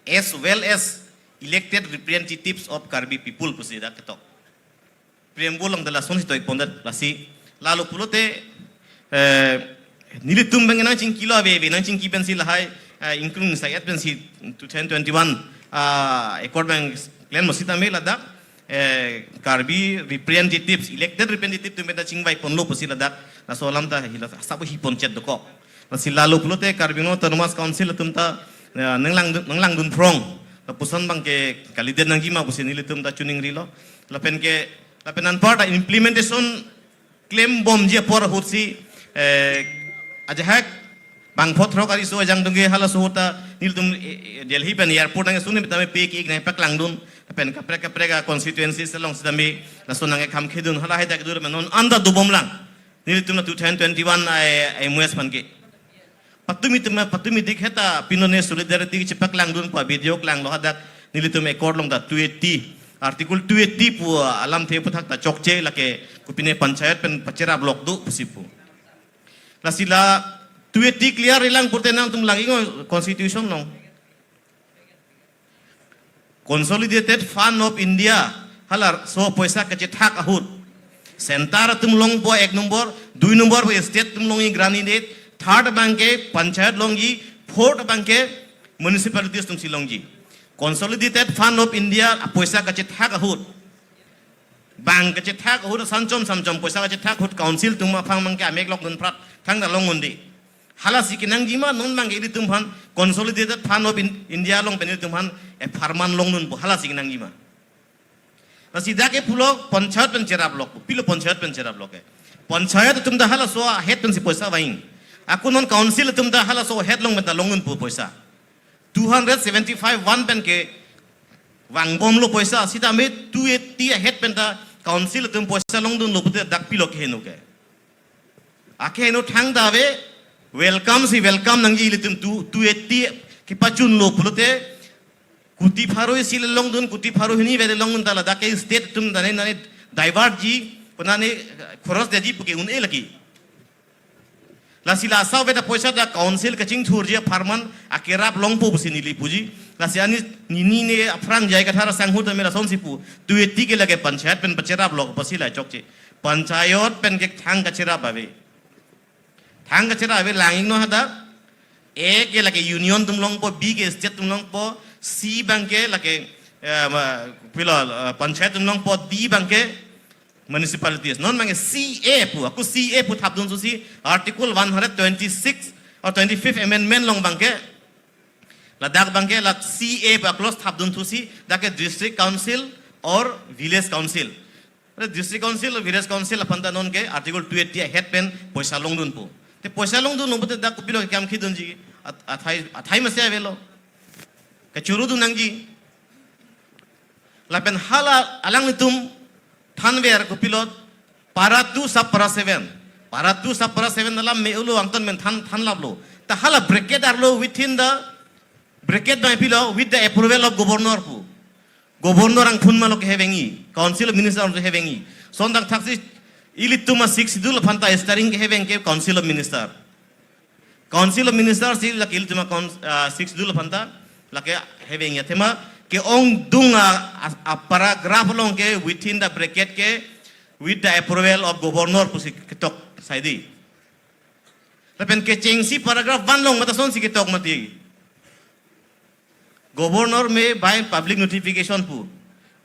as well as elected representatives of Karbi people pusi dak ketok. Preamble along ta lasonsi toi pondet, lasi lalo pulote, eh, nelitum abang nangchingkilo ave ave, nangchingki pensi lahai, eh, ingkrung sai-et pensi two thousand twenty-one, ah, accord abang klem mo sitame ladak, eh, Karbi representatives, elected representative atum pen ta chingvai ponlo pusi ladak, laso alam ta hila sabo hi ponchet dokok. Lasi lalo pulote Karbi Anglong Autonomous Council atum ta, eh, nanglang, nanglangdun phrong. Lapuson abangke kalidet nangji ma pusi nelitum ta chiningrilo. Lapen ke, lapen anparta implementation klembomji apor ahutsi, eh, ajahak bangpho throk ariso ajang dungge halaso ahut ta nelitum, eh, eh, Delhi pen airport nangsun tame pek ik nangpaklangdun. Lapen kaprek kaprek a-constituencies along sitame laso nangkekhamkhedun, halahai dak dur menon anta dobomlang. Nelitum la two thousand twenty-one a-, a-M O S aphan ke. Patumi atum, patumi adik heta pinone solidarity kachepaklangdun pu video klanglo hadak nelitum accord along ta two eighty, Article two eighty pu alamthe aputhak ta chokche, lake kopine panchayat pen pacherap lok do pusi pu. Lasi la two eighty clear-ilang pulote nangtum lang-iknon constitution along. Consolidated Fund of India, halaso apoisa kachethak ahut. Center atum longpo ek number, dui number pu state atum longji grant in aid, third abangke panchayat longji, fourth abangke municipalities atumsi longji. Consolidated Fund of India apoisa kachethak ahut. Bang kachethak ahut asan chom sam chom poisa kachethak ahut council atum aphan abangke amek lokdun prat thangta longdunde. Halasi kenangjima, non abangke ilitum aphan Consolidated Fund of In- India along pen ilitum aphan apharman longdunpo, halasi kenangjima. Lasi dak ke pulo panchayat pen cherap lok, pilo panchayat pen cherap lok ke. Panchayat atum ta halaso ahead pensi poisa vang. Ako non council atum ta halaso ahead along penta longdunpo poisa. Two hundred seventy-five one pen ke vangbomlo poisa, sitame two eighty ahead penta council atum poisa longdunlo pute dak pilo keheno ke. Akeheno thangta ave, welcome si welcome nangji ilitum two, two eighty kepachunlo pulote, kuti pharo isi le longdun, kuti pharo hini vede longdun ta ladak ke state atum ta ne, ne divert ji, puna ne khoros deji puke un-e lagi. Lasi la asap veda poisa ta council kachingthurji apharman akerap longpo pusi neli puji. Lasi ani nini ne aphrang jai kathar asanghu ta mera sonsi pu. Two eighty ke lake panchayat pen pacherap lok pusi la chokche. Panchayat pen ke thang kacherap ave. Thang kacherap ave lang-iknon hadak. A ke lake union atum longpo, B ke state atum longpo, C abangke lake, eh, ma- pilo, eh, panchayat atum longpo, D abangke municipalities. Non abangke C A pu, ako C A pu thapdun thusi Article one hundred twenty-six or twenty-fifth Amendment along abangke, ladak abangke la C A pu a-clause thapdun thusi, dak ke district council or village council. Ore district council, village council aphan ta non ke Article two eighty ahead pen poisa longdunpo. Te poisa longdunlo pute dak kopilo kekam khidunji, at- athai, athai masi avelo. Kachorudun nangji. Lapen hala alanglitum thanver kopilot para two sub para seven. Para two sub para seven alam me-olo angton men than, thanlaplo. Ta hala bracket arlo within the, bracket abang pilo with the approval of governor pu. Governor angthun malo kehevengji, Council of Minister angthun hevengji. Lason thakthaksi ilitum a-Sixth Schedule aphan ta steering keheveng ke Council of Minister. Council of Minister si lake ilitum a-con- ah, Sixth Schedule aphan ta lake hevengji, athema ke-ongdung a, a, a-paragraph along ke within the bracket ke with the approval of governor pusi ketok saidi. Lapen kechengsi paragraph one along mate lasonsi ketok mati. Governor me by public notification pu.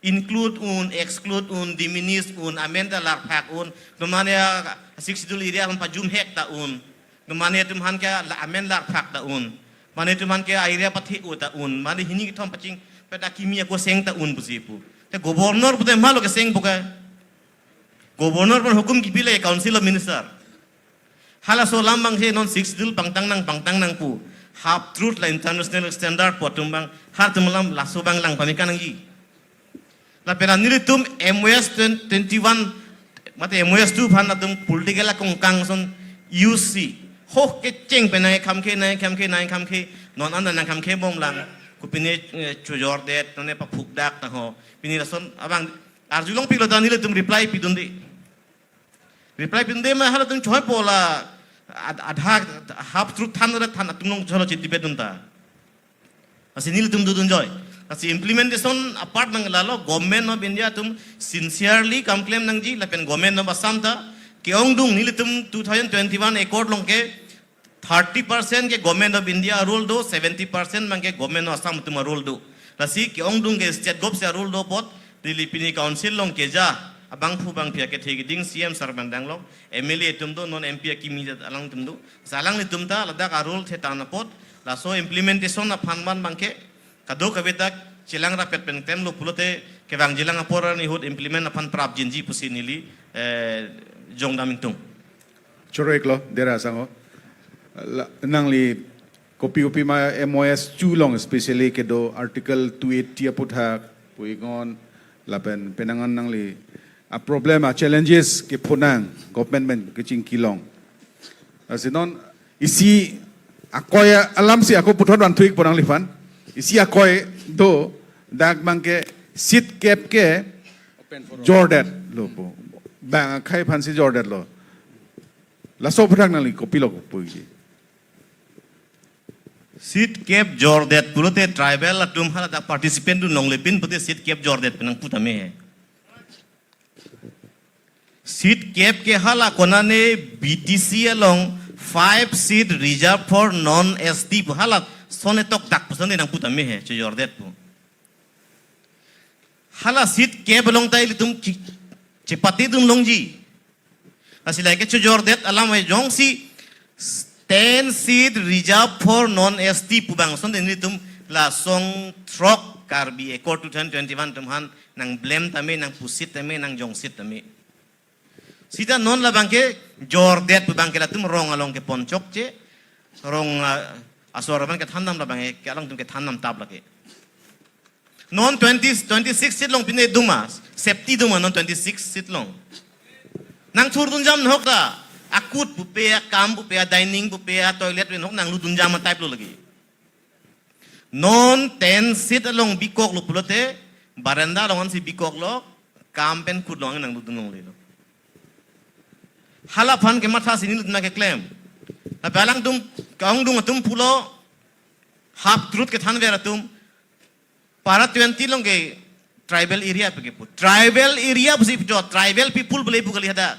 Include un, exclude un, diminish un, amen ta larphak un, mane a-Sixth Schedule area aphan pajumhek ta un, mane atum aphan ke la- amen larphak ta un, mane atum aphan ke a-area pathe-o ta un, mane hini kethom pachingpet akimi ako seng ta un pusi pu. Te governor pute malo kesengpo ke. Governor pen hukum kipilo Council of Minister. Halaso alam abang si non Sixth Schedule pangtang nang, pangtang nang pu. Half truth la international standard pu atum abang, halatum alam laso abang lang pameka nangji. Lapen nelitum M O S twenty, twenty-one, mate M O S two aphan atum political akongkang ason use si. Ho kecheng pen nangkhamkhe, nangkhamkhe, nangkhamkhe, non anta nangkhamkhe bomlang. Kopine, eh, chojordet, nane paphukdak ta ho. Pini lason abang arjulongpiklo ta nelitum reply pidunde. Reply pidunde ma halatum choipo la ad- adha half truth than ra than atum nong cholo chit debate dunta. Lasi nelitum dodun joi. Lasi implementation apart nang lalo Government of India atum sincerely kam klem nangji lapen Government of Assam ta ke-ongdung nelitum two thousand twenty-one accord along ke thirty percent ke Government of India a-role do, seventy percent abang ke Government of Assam atum a-role do. Lasi ke-ongdung ke state govt si a-role do apot, neli pini council along keja, abangphu bangphi akethe keding C M sir abang dang long, M L A atum do, non M P akimi jat alangtum do. Lasi alanglitum ta ladak a-role the tan apot, laso implementation aphan man abang ke, kadokave ta chelang rapet pen klemlo pulote, kevangjilang apor arni ahut implement aphan prapjinji pusi neli, eh, jongdam ingtung. Choro-iklo, dera sang ho. La- nangli kopi kopi ma M O S two along especially kedo Article two eighty aputhak pu-iknon lapen penang an nangli a-problem a-challenges kephonang government pen kachingki along. Lasi non isi akoi alam si ako puthot vanthu-ikpo nangliphan. Isi akoi do, dak abang ke seat cap ke jordetlo pu. Bang akhei aphansi jordetlo. Laso aputhak nangli kopilo puji. Seat cap jordet pulote tribal atum hala dak participant dun longle pin pute seat cap jordet pen nangpu tame he. Seat cap ke hala konane B T C along five seat reserved for non S T pu, halason etok dak puson de nangpu tame he, chojordet pu. Hala seat cap along ta ilitum ki- Chepatedun longji. Lasi lake chojordet alam ai jongsi ten seat reserve for non S T pu bang ason den nelitum la song throk Karbi Accord two thousand twenty-one atum aphan nang blame tame, nang pusit tame, nang jongsit tame. Sita non labangke jordet pu bangke latum rong along keponchokche, rong, ah, asor abang kethandam labangke, ke alangtum kethandam tap lake. Non twenty, twenty-six seat along pine doma, safety doma non twenty-six seat along. Nang thurdunjam ahok ta, akut pupe, akam pupe, adining pupe, atoilet pen ahok nang ludunjam atype lo lake. Non ten seat along bikoklo pulote, baranda along ansi bikoklo, kam pen kut along nang ludun longlelo. Hala aphan kematha si nelitum keklem. Lapen alangtum, kaongdung atum pulo, half truth kethanver atum, para twenty along ke tribal area pu kepu. Tribal area pusi pu jo, tribal people pu le pu kali hadak.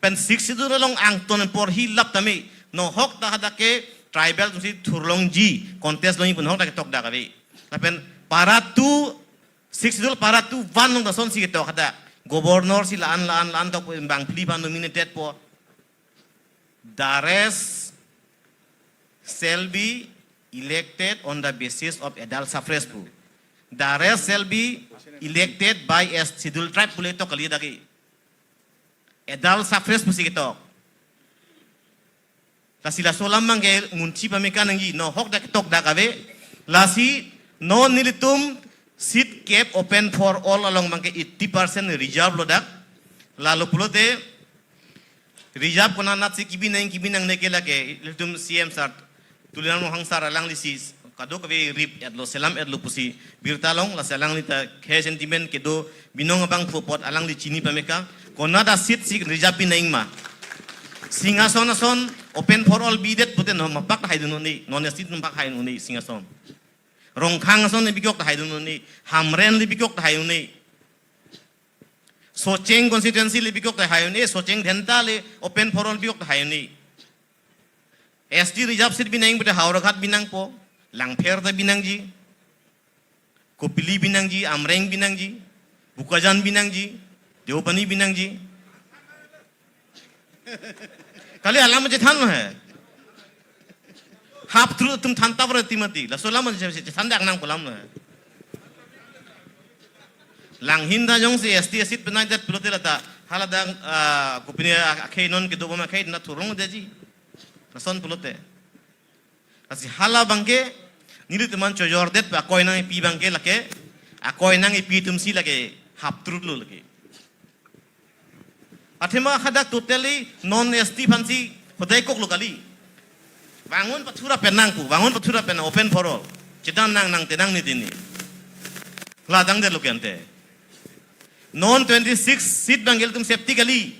Pen six schedule along angton porhi lap tame. No ahok ta hadak ke tribal atumsi thurlongji, contest longji pu no ahok ta ketok dak ave. Lapen para two, six schedule para two one along ta asonsi ketok hadak. Governor si la-an, la-an, la-an tok bang phli aphan nominated po. The rest shall be elected on the basis of adult suffrage pu. The rest shall be elected by a scheduled tribe pule tok kali dagi. Adult suffrage pusi ketok. Lasi laso alam abangke munthi pameka nangji, no ahok dak tok dak ave. Lasi non nelitum seat kep open for all along abangke eighty percent reserve lo dak. Lalo pulote reserve konat natsi kebi nang kebi nangne ke lake ilitum C M sir, Tuliram Ronghang sir alangli si kadokave rip-etlo, selam-etlo pusi birta long, lasi alangli ta khei sentiment kedo binong abangphu apot alangli chini pameka, konat a seat si reserve pi nang ma. Singhason ason open for all bidet pute no mapak haidun un-e, non S T atum pak haidun un-e Singhason. Rongkhang ason le bikok ta haidun un-e, Hamren le bikok ta haidun un-e. Socheng constituency le bikok ta haidun un-e, Socheng Dhenta le open for all bikok ta haidun un-e. S T reserve seat bi nang pute Howraghat bi nangpo, Langpher ta bi nangji, Kopili bi nangji, Amreng bi nangji, Bokajan bi nangji, Deopani bi nangji. Kali alam chethanlo he. Half truth atum thantap ra timati. Laso alam chethan dak nang pulamlo he. Langhin ta jongsi S T seat penai det pulote lata. Hala dak, ah, kopine akhei non kedo bom akhei na thurlongdetji. Lason pulote. Lasi hala abangke, nelitum aphan chojordet pu akoi nangpi abangke lake, akoi nangpi atumsi lake, half truth lo lake. Athema hadak totally non S T aphansi hodai koklo kali. Vangun pathura pen nang pu, vangun pathura pen nang open for all. Chetan nang nang te nangne te ni. La dang det lo ke ante. Non twenty-six seat abangke ilitum safety kali.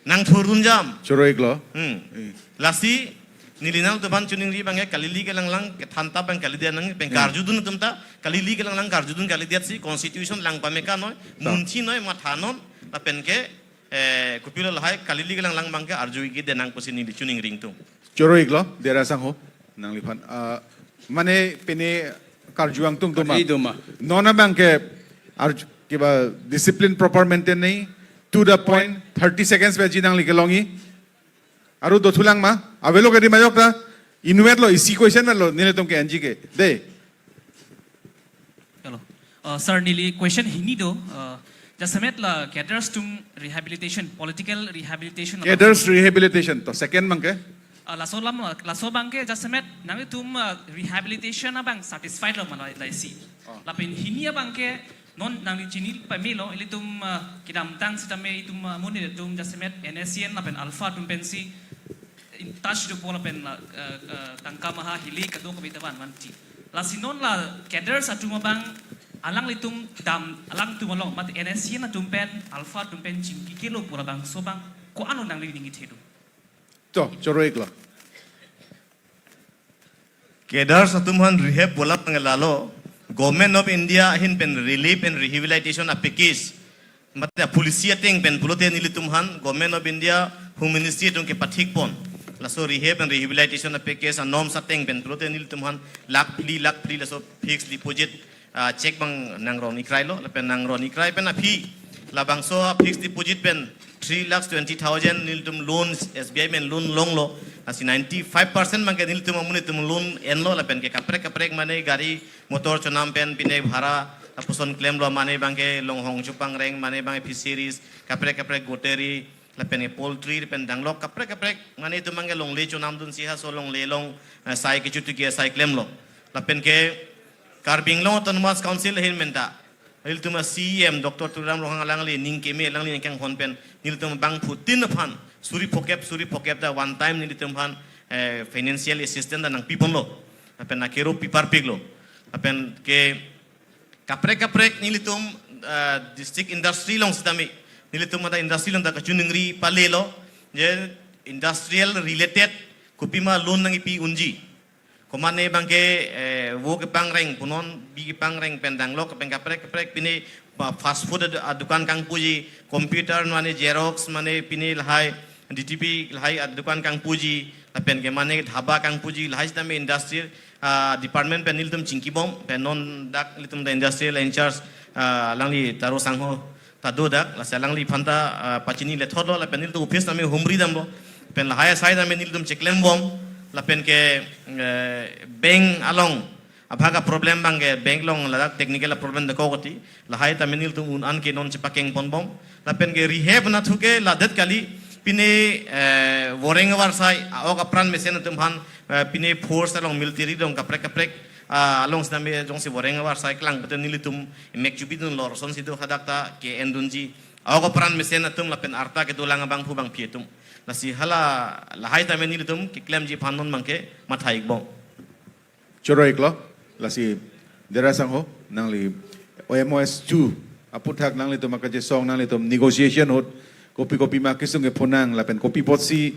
Nang thurdunjam. Choro-iklo. Hmm. Eh. Lasi, neli nangtum aphan choningri abangke kalili kelanglang kethantap abang kalidet nang, pen Hmm. karjudun atum ta, kalili kelanglang karjudun kalidet si, constitution lang pameka noi, Ta. munthi noi, matha non, lapen ke, eh, kopilo lahai, kalili kelanglang abangke arju-ik-edet nang pusi neli choningri ingtung. Choro-iklo, Dera Sangho, nangliphan. Ah, mane pine karju angtung doma. Karju doma. Non abangke arju, kiba discipline proper maintain nangji, to the point, thirty seconds baji nangli kelongji. Aru dothulang ma, avelo ke di majok ta, inwet lo, isi question lo, nelitum ke N G ke. De. Hello. Uh, sir, neli question hini do, uh, jasemet la cadres atum rehabilitation, political rehabilitation. Cadres rehabilitation, to second abangke? Uh, laso alam, uh, laso abangke jasemet nanglitum, uh, rehabilitation abang satisfied lo ma la, la isi. Oh. Lapen hini abangke non nangli chini pamelo, ilitum, uh, kedamtang sitame itum, uh, amonit atum jasemet N S C N lapen Alpha atum pensi in touch dopo lapen la, eh, eh, tangka maha hili kadokave ta vanvanji. Lasi non la cadres atum abang alanglitum dam alangtum along, mat N S C N atum pen Alpha atum pen chingki kelo pu labangso abang ko-an lo nangli ningje do? To, choro-iklo. Cadres atum aphan rehab pu alam abang lalo, Government of India ahin pen relief and rehabilitation a package, mate policy ateng pen pulote nelitum aphan Government of India Home Ministry atum kepathik pon. Laso rehab and rehabilitation a package a norms ateng pen pulote nelitum aphan lakh phli, lakh phli laso fixed deposit, ah, cheque abang nangron-ikrailo, lapen nangron-ikrai pen aphi Labangso a fixed deposit pen three lakhs twenty thousand nelitum loan, S B I pen loan longlo. Lasi ninety-five percent abangke nelitum amonit atum loan enlo, lapen ke kaprek kaprek mane gari motor chonam pen pine bhara lapuson klemlo, mane abangke longhong chupangreng, mane abangke fisheries, kaprek kaprek goatry, lapen ke poultry, lapen danglok kaprek kaprek mane itum abangke longle chonamdunsi haso longle along, eh, sai kechutu ke sai klemlo. Lapen ke Karbi Anglong Autonomous Council ahin menta ilitum a C E M Doctor Tuliram Ronghang alangli ning keme, alangli ningkanghon pen nelitum bangphutin aphan suri phokep, suri phokep ta one time nelitum aphan, eh, financial assistance ta nangpiponlo. Lapen akero piparpiklo. Lapen ke kaprek kaprek nelitum, eh, district industry along sitame, nelitum mata industry along ta kachiningri palelo, je industrial related kopima loan nangkipi unji. Komane abangke, eh, vo kepangreng, punon bi kepangreng pen danglok pen kaprek kaprek pine pa fast food ad-, adukan kangpuji, computer mane xerox mane pine lahai D T P lahai adukan kangpuji, lapen ke mane dhaba kangpuji, lahai sitame industry, ah, department pen nelitum chingkibom, pen non dak nelitum ta industrial in charge, ah, alangli Taro Sangho ta do dak, lasi alangliphan ta, ah, pachini lethotlo, lapen nelitum office tame humri damlo, pen lahai asai tame nelitum cheklembom, lapen ke, eh, bank along abhag a problem abangke bank along ladak technical a problem dekok oti, lahai tame nelitum un-an ke non chepakengponbom, lapen ke rehab anatthu ke ladet kali, pine, eh, voreng avarsai, a-ok apran mesen atum aphan, eh, pine force along military along kaprek kaprek, ah, along sitame jongsi voreng avarsai kelang pute nelitum imek chubidunlo, rosonsi do hadak ta ke-endunji, a-ok apran mesen atum lapen arta kedolang abangphu bangphi atum. Lasi hala lahai tame nelitum keklemji aphan non abangke matha-ikbom. Choro-iklo, lasi Dera Sangho, nangli M O S two aputhak nanglitum akachesong, nanglitum negotiation ahut kopi kopima kesung kephonang, lapen kopi apotsi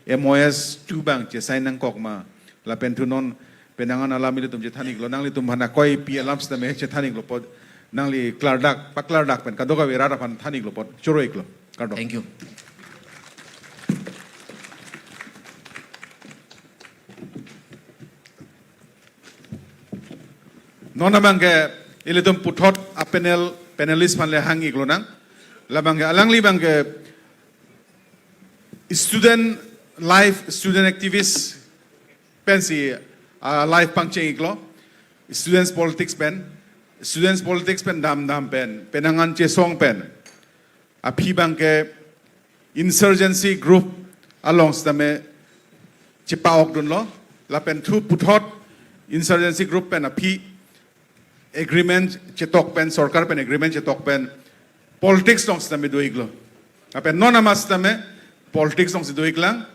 M O S two abang che-sign nangkok ma, lapen thu non penang an alam ilitum chethan-iklo, nanglitum aphan akoi pi alam sitame chethan-iklo apot, nangli klardak, paklardak pen kadokave rat aphan than-iklo apot, choro-iklo. Kardom. Thank you. Non abangke ilitum puthot a-panel, panelist aphan le hang-iklonang. Labangke alangli abangke student life, student activist pensi, ah, life pangcheng-iklo. Students politics pen, students politics pen damdam pen, penang an chesong pen aphi abangke insurgency group along sitame chepa-okdunlo, lapen thu puthot insurgency group pen aphi agreement chetok pen, sorkar pen agreement chetok pen politics along sitame do-iklo. Lapen non amat sitame politics alongsi do-iklang,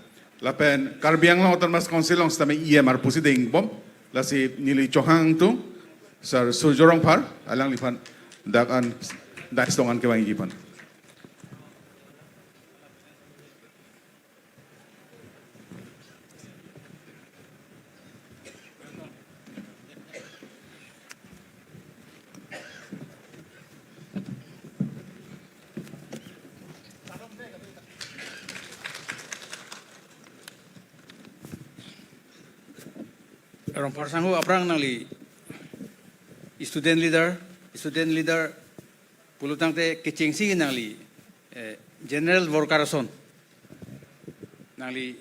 lapen Karbi Anglong Autonomous Council along sitame E M arpu si deingbom, lasi neli chohang atum, Sir Surjya Rongphar, alangliphan dak an, dak stong an kevangji aphan. Rongphar Sangho aphrang nangli student leader, student leader pulotangte kechengsi nangli, eh, general worker ason. Nangli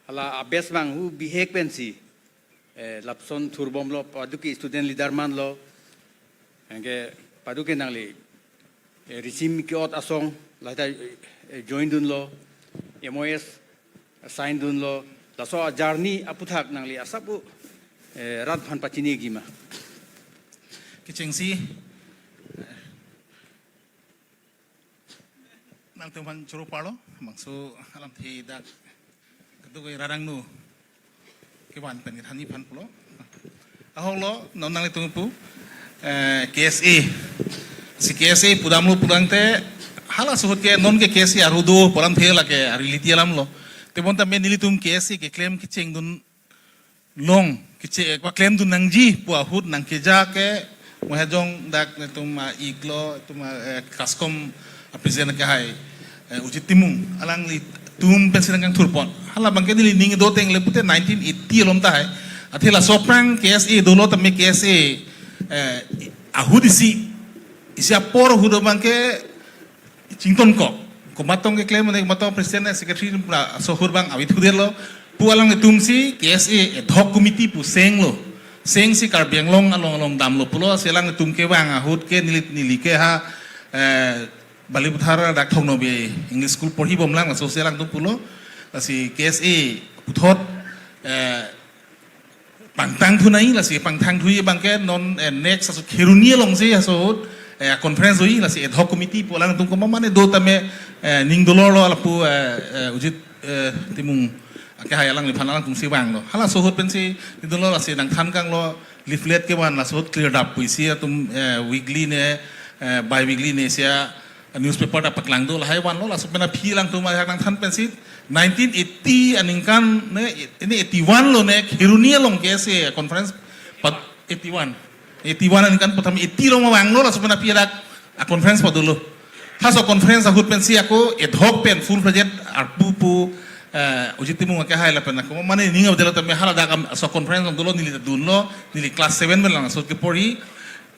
hala a-batch abang hu bihek pensi, eh, lapuson thurbomlo, paduk ke student leader manlo. Anke paduk ke nangli, eh, risim ke-ot asong, lahai ta, eh, join dunlo, M O S sign dunlo, laso a-journey aputhak nangli asap u, eh, rat aphan pachini-ikji ma. Kechengsi, eh, nangtum aphan choro parlo, bangso alamthe dak kadokave rarangno kevan pen kethanji aphan pulo. Ahoklo, non nanglitum pu, eh, K S A. Si K S A pudamlo pulangte, halaso ahut ke non ke K S A aru do pu alamthe lake reality alamlo. Tebonta me nelitum K S A keklem kechengdun along, keche-, paklemdun nangji pu ahut nangkeja ke, mo hajong dak netum a-iklo, itum a, eh, KASCOM a-president ke hai, eh, Ujit Timung, alanglitum pensi nangkangthurpon. Hala abangke neli ning do tengle pute nineteen eighty along tahai. Athe laso aphrang K S A dolo tame K S A, eh, ahut isi isi apor ahut abangke chington kok. Komat tong keklem mane komat tong president, secretary, laso ahut abang avi thudetlo. Pu alanglitum si K S A ad hoc committee pu senglo. Seng si Karbi Anglong along along damlo pulo, si alanglitum kevang ahut ke neli, neli ke ha, eh, Balipathar dak Thong Nobia English School porhi bomlang, laso si alangtum pulo. Lasi K S A puthot, eh, pangthang thunoi, lasi pangthang thu abangke non, eh, next aso Kheroni along si aso ahut, eh, conference doi, lasi ad hoc committee pu alangtum komat mane do tame, eh, ning dolor lo lapu, eh, eh, Ujit, eh, Timung akehai alangliphan alangtum si vanglo. Halaso ahut pensi ning dolor, lasi nangthan kanglo, leaflet kevan, laso ahut clear dap pusi atum, eh, weekly ne, eh, bi-weekly ne sia newspaper ta paklang do, lahai vanlo. Laso pen aphi alangtum ajak nangthan pensi nineteen eighty aningkan ne, ini eighty-one lo ne, Kheroni along K S A conference pat eighty-one. Eighty-one aningkan patham eighty along vanglo, laso pen aphi adak a conference padolo. Halaso conference ahut pensi ako ad hoc pen full fledged arpu pu, eh, Ujit Timung akehai lapen ako mane ning abdelo tame haladak am-, laso conference along dolo, neli dunlo, neli class seven pen lang laso ahut keporhi.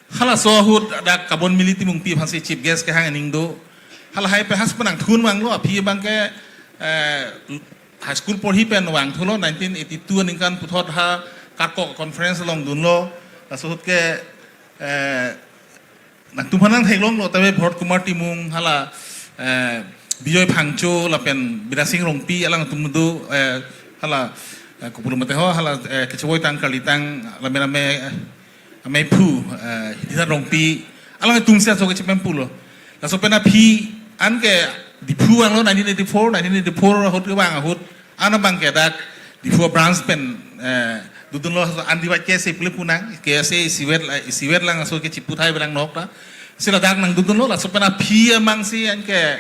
Halaso ahut dak Kabonmili Timungpi aphansi chief guest kehang aning do. Halahai pen halaso pen nangthun vanglo, aphi abangke, eh, high school porhi pen vangthulo, nineteen eighty-two aningkan puthot ha Karkok conference along dunlo. Laso ahut ke, eh, nangtumphan nangtheklonglo, tame Bharat Kumar Timung, hala, eh, Bijoy Phangcho lapen Bidya Sing Rongpi alangtum do, eh, hala, eh, kopulo mate ho, hala, eh, kechevoi tang karli tang, lame lame, eh, amei phu, eh, Hidinat Rongpi, alangtum si aso kechepem pulo. Laso pen aphi anke Diphu vanglo nineteen eighty-four, nineteen eighty-four ahut kevang ahut, an abangke dak Diphu branch pen, eh, dodunlo, undivided K S A pule punang, K S A isivet la, isivet lang aso ke chiputhai belang nok ta. Si ladak nangdodunlo, laso pen aphi amang si anke,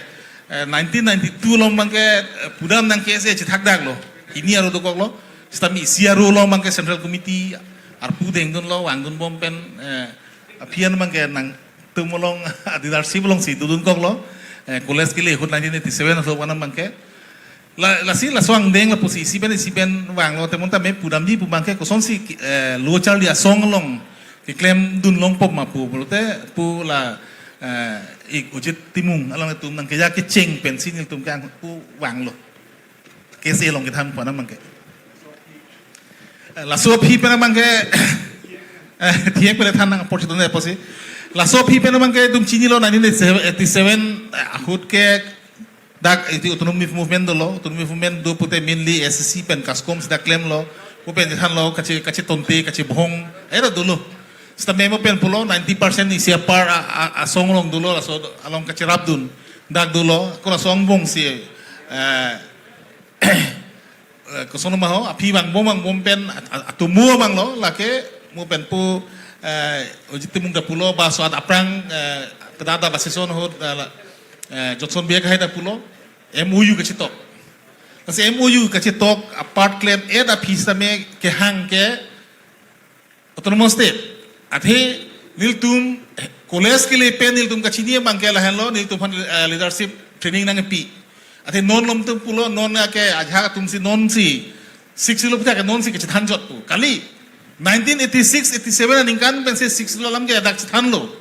eh, nineteen ninety-two along abangke, eh, pudam nang K S A chethak daklo. Hini aro dokoklo. Sitame isi aro along abangke Central Committee arpu dengdunlo, vangdun bom pen, eh, aphi an abangke nangtum along leadership along si dodun koklo. Eh, college kele ahut nineteen eighty-seven aso pen abangke. La, lasi laso angdeng lapusi isi pen isi pen vanglo, te bonta me pudamji pu abangke kosonsi, eh, lo charli asong along keklem dun longpo ma pu pulote pu la, eh, ik Ujit Timung alangtum nangkeja kecheng pensi nelitum ke ang pu vanglo. K S A along kethan pu abangke. Eh, laso aphi pen abangke, eh, thiek pele than nang apor chitun apotsi. Laso aphi pen abangke itum chinilo nineteen eighty-seven, eh, ahut ke dak iti autonomous movement dolo, autonomous movement do pute mainly S C C pen KASCOM si dak klemlo, mo pen thanlo, kache, kachetonte, kachebhong, era dolo. Sitame mo pen pulo ninety percent isi apar a, a, asong along dolo, laso along kacherapdun dak dolo, ako laso angbong si, eh, eh, koson ma ho, aphi vangbom vangbom pen at-, at-, atumu abanglo, lake mo pen pu, eh, Ujit Timung ta pulo, ba so-at aphrang, eh, kedada ba season ahut, eh, la, eh, Johnson Bey akehai ta pulo, M O U kachetok. Lasi M O U kachetok apart klemdet aphi sitame kehang ke Autonomous State. Athe nelitum college kele pen nelitum kachini abangke lahenlo, nelitum aphan, eh, leadership training nangpi. Athe non lom tum pulo, non ke ajahak atum si non si Sixth Schedule aphuthak ke non si kachethan chot pu. Kali nineteen eighty-six eighty-seven aningkan pensi Sixth Schedule alam ke dak chethanlo.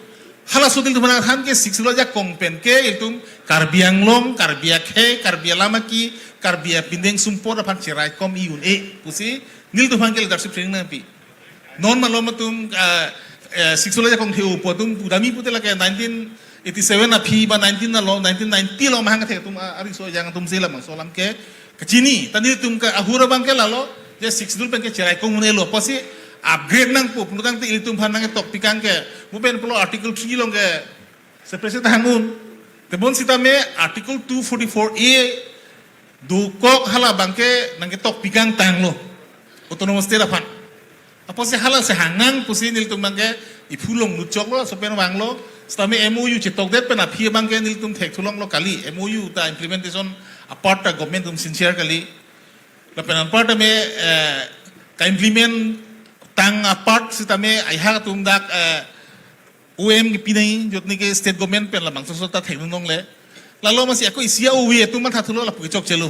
Halaso nelitum aphan than ke Sixth Schedule ajakong pen ke itum Karbi Anglong, Karbi akhei, Karbi alam aki, Karbi apindeng sumpot aphan cheraikom i un-e pusi nelitum aphan ke leadership training nangpi. Non malom atum, ah, eh, Sixth Schedule ajakong the-o pu atum pudamji pute lake nineteen eighty-seven aphi ba nineteen along, nineteen ninety along mahang the atum, ah, ariso ajang atum si labangso alam ke kachini. Ta nelitum ke ahut abangke lalo, je Sixth Schedule pen ke cheraikom un-elo, apotsi upgrade nangpo, pulotangte ilitum aphan nangketok pikang ke, mo pen pulo Article three along ke separation ta hang un. Te bonsitame Article two forty-four A dokok hala abangke nangketok pikang tanglo Autonomous State aphan. Apotsi hala si hang nang pusi nelitum abangke iphu longlut choklo, laso pen vanglo. Sitame M O U chetokdet pen aphi abangke nelitum thekthulonglo, kali M O U ta implementation apart ta government atum sincere kali. Lapen anparta me, eh, ka-implement tang apart sitame ajahak atum dak, eh, O M kepi nai, jotni ke state government pen labangso so ta thekdun longle. Lalo masi ako isi a-ove atum mathathulo, lapu kechokchelo.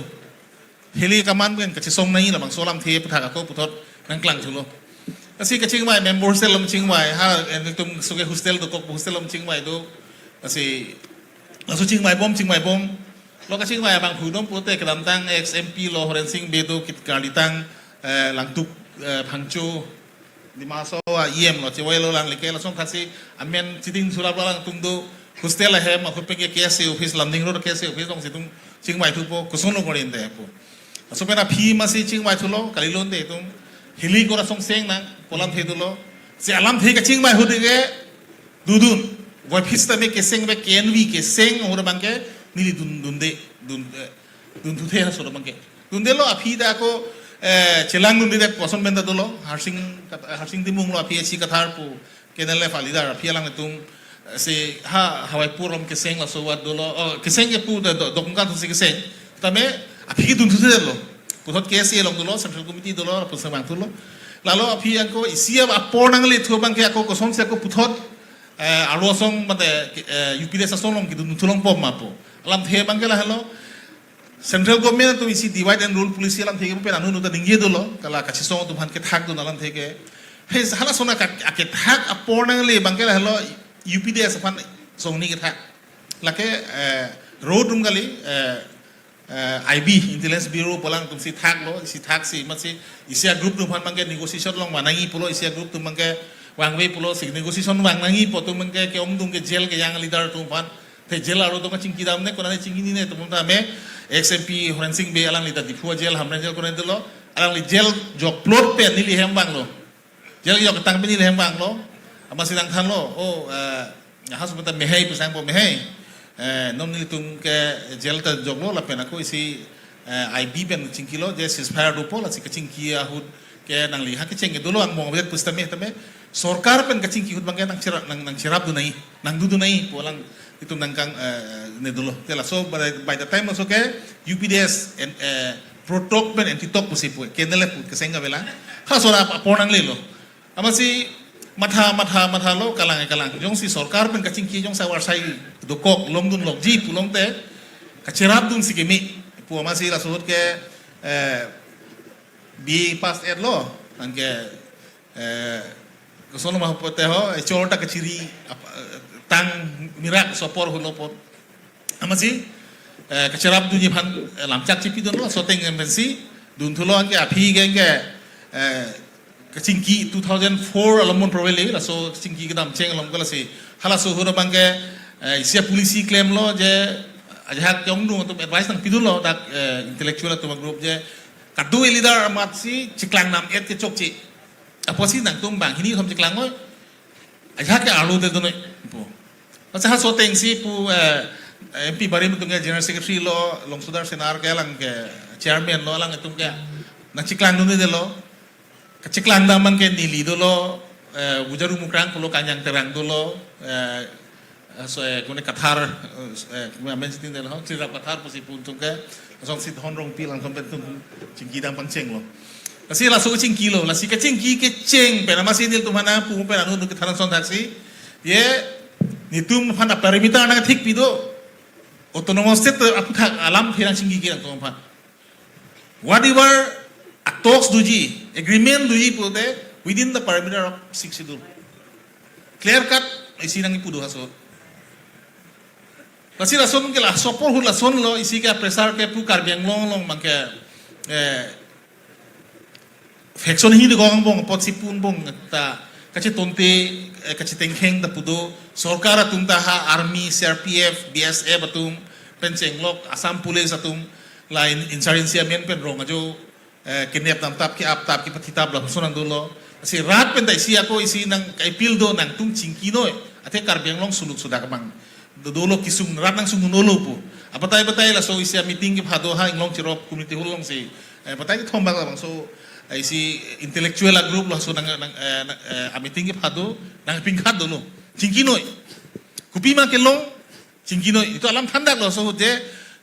Heli kaman pen kachesong nai, labangso alamthe aputhak ako puthot nangklangthulo. Lasi kachingvai, member hostel along chingvai, ha, eh, nelitum so ke hostel dokok, hostel along chingvai do. Lasi laso chingvai bom, chingvai bom. Lo kachingvai abang hudom pute kedamtang ex M P lo Horensing Bey do kit kalitang, eh, Langtuk, eh, Phangcho, Dima Hasao a E M lo, chevoi lo lang leke, lason thasi amen chiding sulap lo alangtum do hostel ahem, ahut pen ke K S A office, Lumding Road K S A office alongsi itum chingvai thupo, koson lo korin te po. Laso pen aphi masi chingvai thulo, kalilo te itum. Hili kora song seng nang, pu alamthe dolo. Si alamthe kachingvai ahut ke dodun. Voiphit sitame keseng ave, K N V keseng ahut abang ke neli dun, dunde, dun, eh, dunthu the laso abang ke. Dunde lo aphi ta ako, eh, chelang dunde dak koson pen ta dolo. Harsing, Harsing Timung lo aphi isi Kathar pu K N L F a leader aphi alanglitum, eh, si ha Hawaipur along keseng laso avat dolo, oh, keseng ke pu do, do, dokmoka si keseng. Tame aphi ke dunthu the lo. Puthot K S A along dolo, Central Committee dolo, lapuson vangthulo. Lalo aphi ako isi apor nangle thu abang ke ako kosonsi ako puthot, eh, arlo asong mate, eh, U P D S ason along kedun thulong pom ma pu. Alamthe abang ke lahelo. Central government atum isi divide and rule policy alamthe ke pen anu nu ta ningje dolo, kala kachesong atum aphan kethak dun alamthe ke. He, halason aka, akethak apor nangle abang ke lahelo U P D S aphan songni kethak. Lake, eh, road room kali, eh, eh, I B, Intelligence Bureau pu alangtum si thaklo, si thaksi, masi isi a group atum aphan abang ke negotiation along vang nangji pulo, isi a group atum abang ke vangve pulo, si negotiation vang nangji pu atum abang ke, ke-ongdung ke jail kejang leader atum aphan. Te jail arlo atum kachingki damne, konane chingkine atum tame, ex M P Horensing Bey alangli ta Diphu a jail, Hamren jail konane dolo, alangli jail jok plot pen neli hem vanglo. Jail jok tang pen neli hem vanglo, amatsi nangthanlo, oh, eh, ha sup ta mehai pu sangpo mehai. Eh, non nelitum ke jail ta joklo lapen ako isi, eh, I B pen chingkilo je ceasefire dopo lasi kachingki ahut ke nangli ha kecheng ke dolo angbong vet pusitame tame sorkar pen kachingki ahut abang ke nangcherap, nang, nangcherap dun nangji, nangdu dun nangji pu alanglitum nangkang, eh, ne dolo. Te laso by, by the time laso ke U P D S and, eh, pro talk pen anti talk pusi pu, K N L F pu keseng ke avelang. Halason apor nanglelo. Amatsi matha, matha, mathalo kalang, kalang. Jongsi sorkar pen kachingki jongsi avarsai dokok longdun lokji pu long te kacherap dunsi keme pu amatsi laso ahut ke, eh, B A pass etlo, anke, eh, koson ma pute ho, eh, chor ta kachiri, ap-, eh, tang mirak so apor hulo apot. Amatsi, eh, kacherap dunji aphan, eh, lamchak chipi dunlo, laso ateng M N C, dunthulo anke aphi ke anke, eh, kachingki two thousand four along mon proveli, laso kachingki kedam cheng along ke lasi. Halaso ahut abang ke, eh, isi a policy klemlo je, ajahak ke-ongdung atum advice nangpi dunlo, dak, eh, intellectual atum a group je, kado-i leader amatsi chiklang nam et ke chokche. Apotsi nangtum banghini atum chiklang noi. Ajahak ke arlo te dun noi pu. Masi halaso atengsi pu, eh, M P Barim atum ke General Secretary lo, Longsodar Senar ke alang ke Chairman lo, alangtum ke nangchiklang dundelo. Kachiklang dam abang ke neli dolo, eh, Bujaru Mukrang pulo, Kanyang Terang dolo, eh, eh, so, eh, kone Kathar, eh, eh, kone amen sitin dolo, Trirap Kathar pusi pu atum ke, asong si Dhon Rongpi alangtum pen atum chingki dam pangchenglo. Lasi laso chingkilo, lasi kachingki kecheng pen amatsi nelitum aphan pu pen anu nu kethan ason thaksi. Ye, netum aphan a perimeter nangthik pi do. Autonomous state aphuthak alamthe nangchingki ke nangtum aphan. Whatever a talks doji, agreement doji pute within the perimeter of Sixth Schedule. Clear cut isi nangkipu do halaso. Lasi lason ke laso apor ahut lasonlo isi ke pressure ke pu Karbi Anglong along abang ke, eh, faction hini kong angbong apotsi pu angbong ta kachetonte, eh, kachetengkheng ta pu do, sorkar atum ta ha army, C R P F, B S F atum pen chenglok, Assam Police atum la in-, insurgency amen pen rong ajo, eh, kidnap damtap, ke-aptap, kepathitap lapuson nangdolo. Lasi rat pen ta isi ako isi nang appeal do, nangtum chingki noi. Athe Karbi Anglong suluk sudak abang do, dolo kesung, rat nangsung dolo pu. Abatai batai laso isi a meeting kephado ha Inglong Cherop Community Hall alongsi, eh, batai kethom bak labangso, eh, isi intellectual a group laso nang, nang, eh, nang, eh, a meeting kephado nangpingkhat dolo. Chingki noi. Kopima kelong, chingki noi. Itum alam thandaklo laso ahut je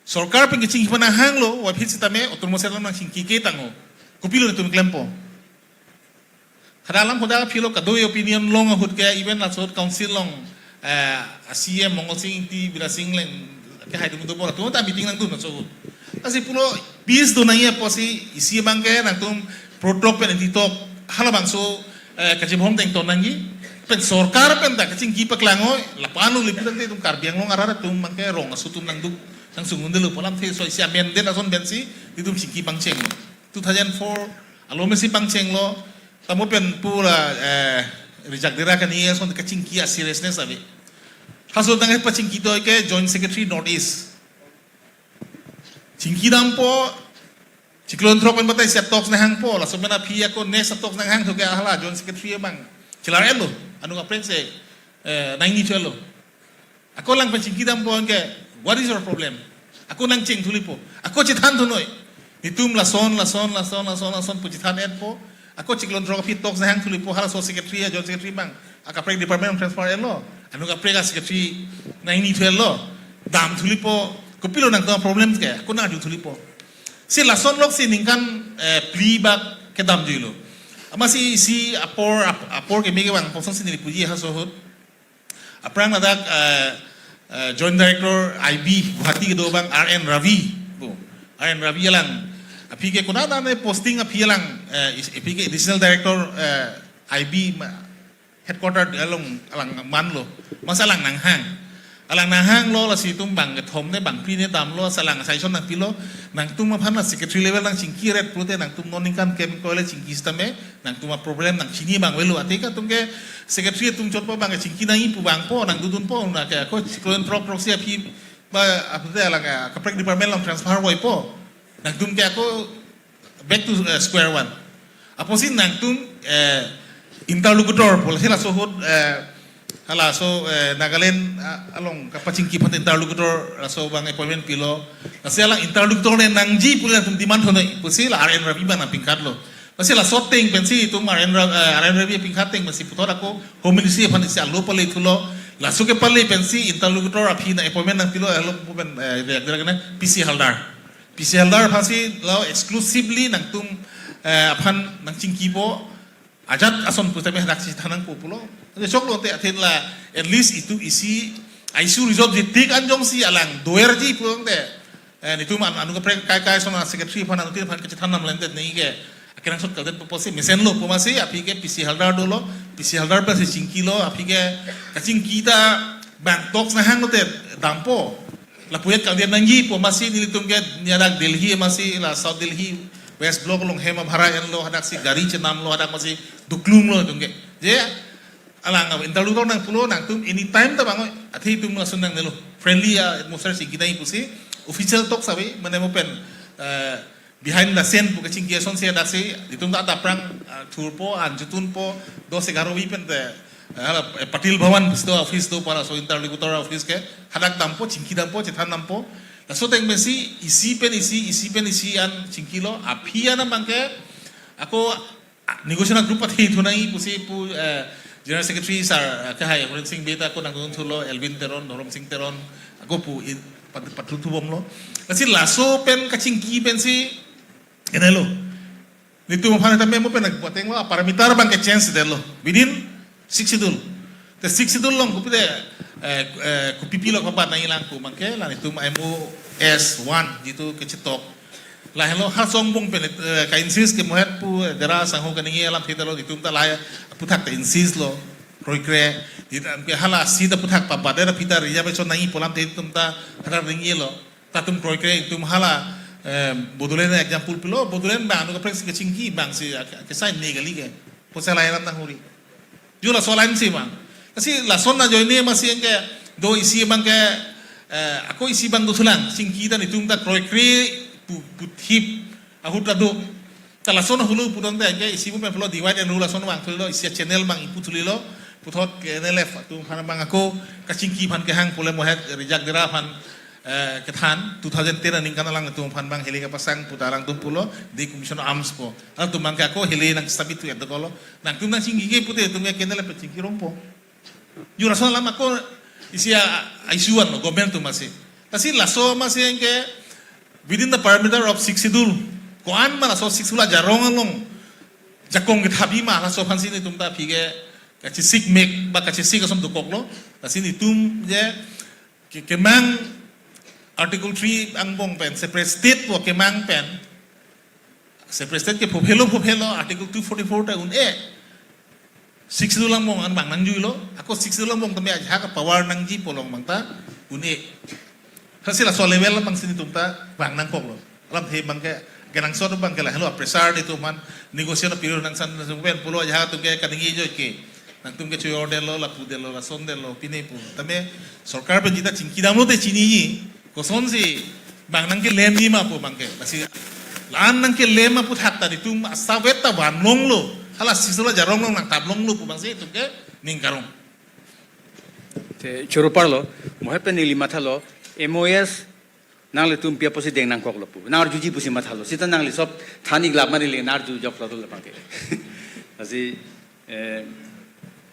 sorkar pen kachingki aphan nanghanglo, voiphit sitame autonomous state along nangchingki ke tangho. Kopilo netum klempo. Hadak alam hadak aphi lo kado-i opinion long ahut ke even laso ahut council along, eh, C E M Mongol Sing Ingti, Bidya Sing Engleng kehai dum dum bor atum ta meeting nangdun laso ahut. Lasi pulo peace do nangji apotsi isi abang ke nangtum pro talk pen anti talk halabangso, eh, kachibhong tengton nangji. Pen sorkar pen ta kachingki paklang oi, lapu-an uli pen te itum Karbi Anglong arat atum abangke rong aso atum nangduk, nangsung un-edetlo pu alamthe so isi amendment ason pensi itum chingki pangchenglo. Two thousand four along pensi pangchenglo, tamo pen pura, eh, Rejak Dera kani ason kachingki a-seriousness ave. Halaso tang pachingki do ke Joint Secretary North East. Chingki dampo, chiklo throk pen batai isi a-talks nanghangpo, laso pen aphi ako next a-talks nanghangthu ke hala Joint Secretary abang chelar-etlo, anut kaprek si, eh, nangni chelo. Ako lang pen chingki dampo anke, "What is your problem?" Ako nangchengthulipo. Ako chethanthunoi. Netum lason, lason, lason, lason, lason pu chethan-etpo. Ako chiklo throk aphi talks nanghangthulipo, halaso secretary, joint secretary abang akaprek department transfer-etlo. Anut kaprek a-secretary nangnithulo. Damthulipo. Kopilo nangtum a-problems ke, ako nang-arjuthulipo. Si lason loksi ningkan, eh, phli bak kedamjuilo. Amatsi isi apor, ap-, apor keme kevang apotsongsi neli puji halaso ahut. Aphrang ladak, eh, eh, Joint Director I B Guwahati kedo abang R N Ravi pu. R N Ravi alang. Aphi ke konat ane posting aphi alang, eh, is-, aphi ke Additional Director, eh, I B ma-, headquarter along alang manlo. Amatsi alang nanghang. Alang nanghanglo, lasi itum bang kethom ne bang phli ne damlo, lasi alang suggestion nangpilo. Nangtum aphan la secretary level nangchingki-et pulote nangtum non ningkan kemkoi le chingki sitame nangtum a-problem nangchini abang avelo. Athe ke atum ke secretary atum chotpo abang ke chingki nangji pu abangpo, nangdodunpo, na ke ako chiklo throk throksi aphi ba apute alang akaprek department along transfer voipo. Nangtum ke ako back to, eh, square one. Apotsi nangtum, eh, interlocutor pu, halaso ahut, eh, halaso, eh, Nagaland, ah, along kapachingki aphan interlocutor laso abang appointment pilo. Lasi alang interlocutor ne nangji pule nangtum demand thunoi pusi la R N Ravi abang nangpingkhatlo. Lasi laso ateng pensi itum R N Ra-, eh, R N Ravi pingkhat ateng pensi puthot ako Home Ministry aphan isi alo pale thulo. Laso kepale pensi interlocutor aphi nang-appointment nangpilo, alo pu pen, eh, dia, dia kena P C Haldar. P C Haldar aphansi lo exclusively nangtum, eh, aphan nangchingkipo, ajat ason pusitame hadak si than nangpo pulo. Ante choklo te athe la at least itum isi issue resolve jitik anjongsi alang doerji pulote, eh, netum an-, anut kaprek kai kai ason a-secretary aphan anuttin aphan kachethan nam lente neke akenangsot kaldet pusi mesenlo pu amatsi aphi ke P C Haldar dolo, P C Haldar pensi chingkilo, aphi ke kachingki ta bang talks nanghanglote dampo. Lapu-et kangdet nangji pu amatsi nelitum ke nedak Delhi amatsi la South Delhi West Block along hem abhara enlo, hadaksi gari chenamlo, hadak amatsi duklunglo itum ke. Je alang interlocutor nangpulo, nangtum anytime ta bang oi, athe itum lason nangnelo. Friendly atmosphere chingki nangji pusi, official talks ave, mane mo pen, eh, behind the scene pu kachingki asonsi hadaksi, itum ta aphrang, ah, thurpo, an jutunpo, dos egarovi pen te, eh, hala, eh, Patil Bhawan sto office do para so interlocutor office ke, hadak dampo, chingki dampo, chethan dampo. Laso ateng pensi, isi pen isi, isi pen isi an chingkilo, aphi an abang ke, ako, ah, negotiation group athe thu nangji pusi pu, eh, General Secretary sir, eh, kehai Horen Sing Bey ta ako nangdun thulo, Elwin Teron, Dhorom Sing Teron, ako pu in, pat-, pathu thubomlo. Lasi laso pen kachingki pensi, enelo. Netum aphan ta memo pen nangpatenglo, parameter abang ke-change detlo. Within Sixth Schedule. Te Sixth Schedule along kopi te, eh, eh, kopi pilo kabat nangji lang pu abang ke, la netum M O S one, jitu kechetok. Lahelo ha songbong pen, eh, ka-insist ke mohet pu, eh, Dera sangho kaningje alamthe ta lo, netum ta lahai aputhak ta insist lo. Kroikre, netum ke hala si ta aputhak pabat, Dera aphi ta reservation nangji pu alamthe netum ta hadak ningjelo. Tatum kroikre itum hala, eh, Bodoland example pilo, Bodoland abang anut kaprek si kachingki abang si ak-, akesai ne kali ke. Pusi lahai alam nanghuri. Ju laso line si abang. Lasi lason ajoine amatsi anke do isi abang ke, eh, ako isi abang dothulang, chingki ta netum ta kroikre pu, puthip ahut ta do. Ta lason ahulu putangte anke isi mo pen pulo divide and rule ason vangthulo, isi channel abang ipu thulilo, puthot ke N L F atum aphan abang ako kachingki aphan kehang pule mohet Rejak Dera aphan, eh, kethan, two thousand ten aningkan alangtum aphan abang hile kapasang puta alangtum pulo, de Commission of Arms po. Alangtum abang ke ako hile nang sabit tu edokolo. Nangtum nangchingki ke pute itum ke N L F chingki rompo. Ju lason alam ako isi a, a-issue anlo, government atum amatsi. Lasi laso amatsi anke within the parameter of Sixth Schedule. Ko-an ma laso Sixth Schedule ajarong along jakong kethabi ma laso aphansi netum ta aphi ke kachesik mek ba kachesik ason dokoklo. Lasi netum je ke-, kemang Article three angbong pen, separate state pu kemang pen, separate state ke phophelo phophelo, Article two forty-four ta un-e. Sixth Schedule angbong an vang nangjuilo, ako Sixth Schedule angbong tame ajahak power nangji pu along abang ta un-e. Lasi laso level abang si netum ta vang nangkoklo. Alamthe abangke kenangsot abangke lahelo, pressure netum aphan negotiation period nangsan nangsan pen pulo ajahak atum ke kaningje ajoine ke. Nangtum ke choyordetlo, lapu detlo, lason detlo, pine pu. Tame sorkar pen jita chingki damlote chiniji. Kosonsi vang nangkelemji ma pu abangke. Lasi la-an nangkelem aphuthak ta netum asavet ta vanlonglo. Hala Sixth Schedule ajarong along nangtaplonglo pu abangsi netum ke ning karong. Te choro parlo, mo hai pen neli mathalo, M O S nanglitum pi apotsi deng nangkoklo pu. Nangarjuji pusi mathalo. Sita nangli sob than-ik lap mari le nangarjujoklo tu labangke. Lasi, eh,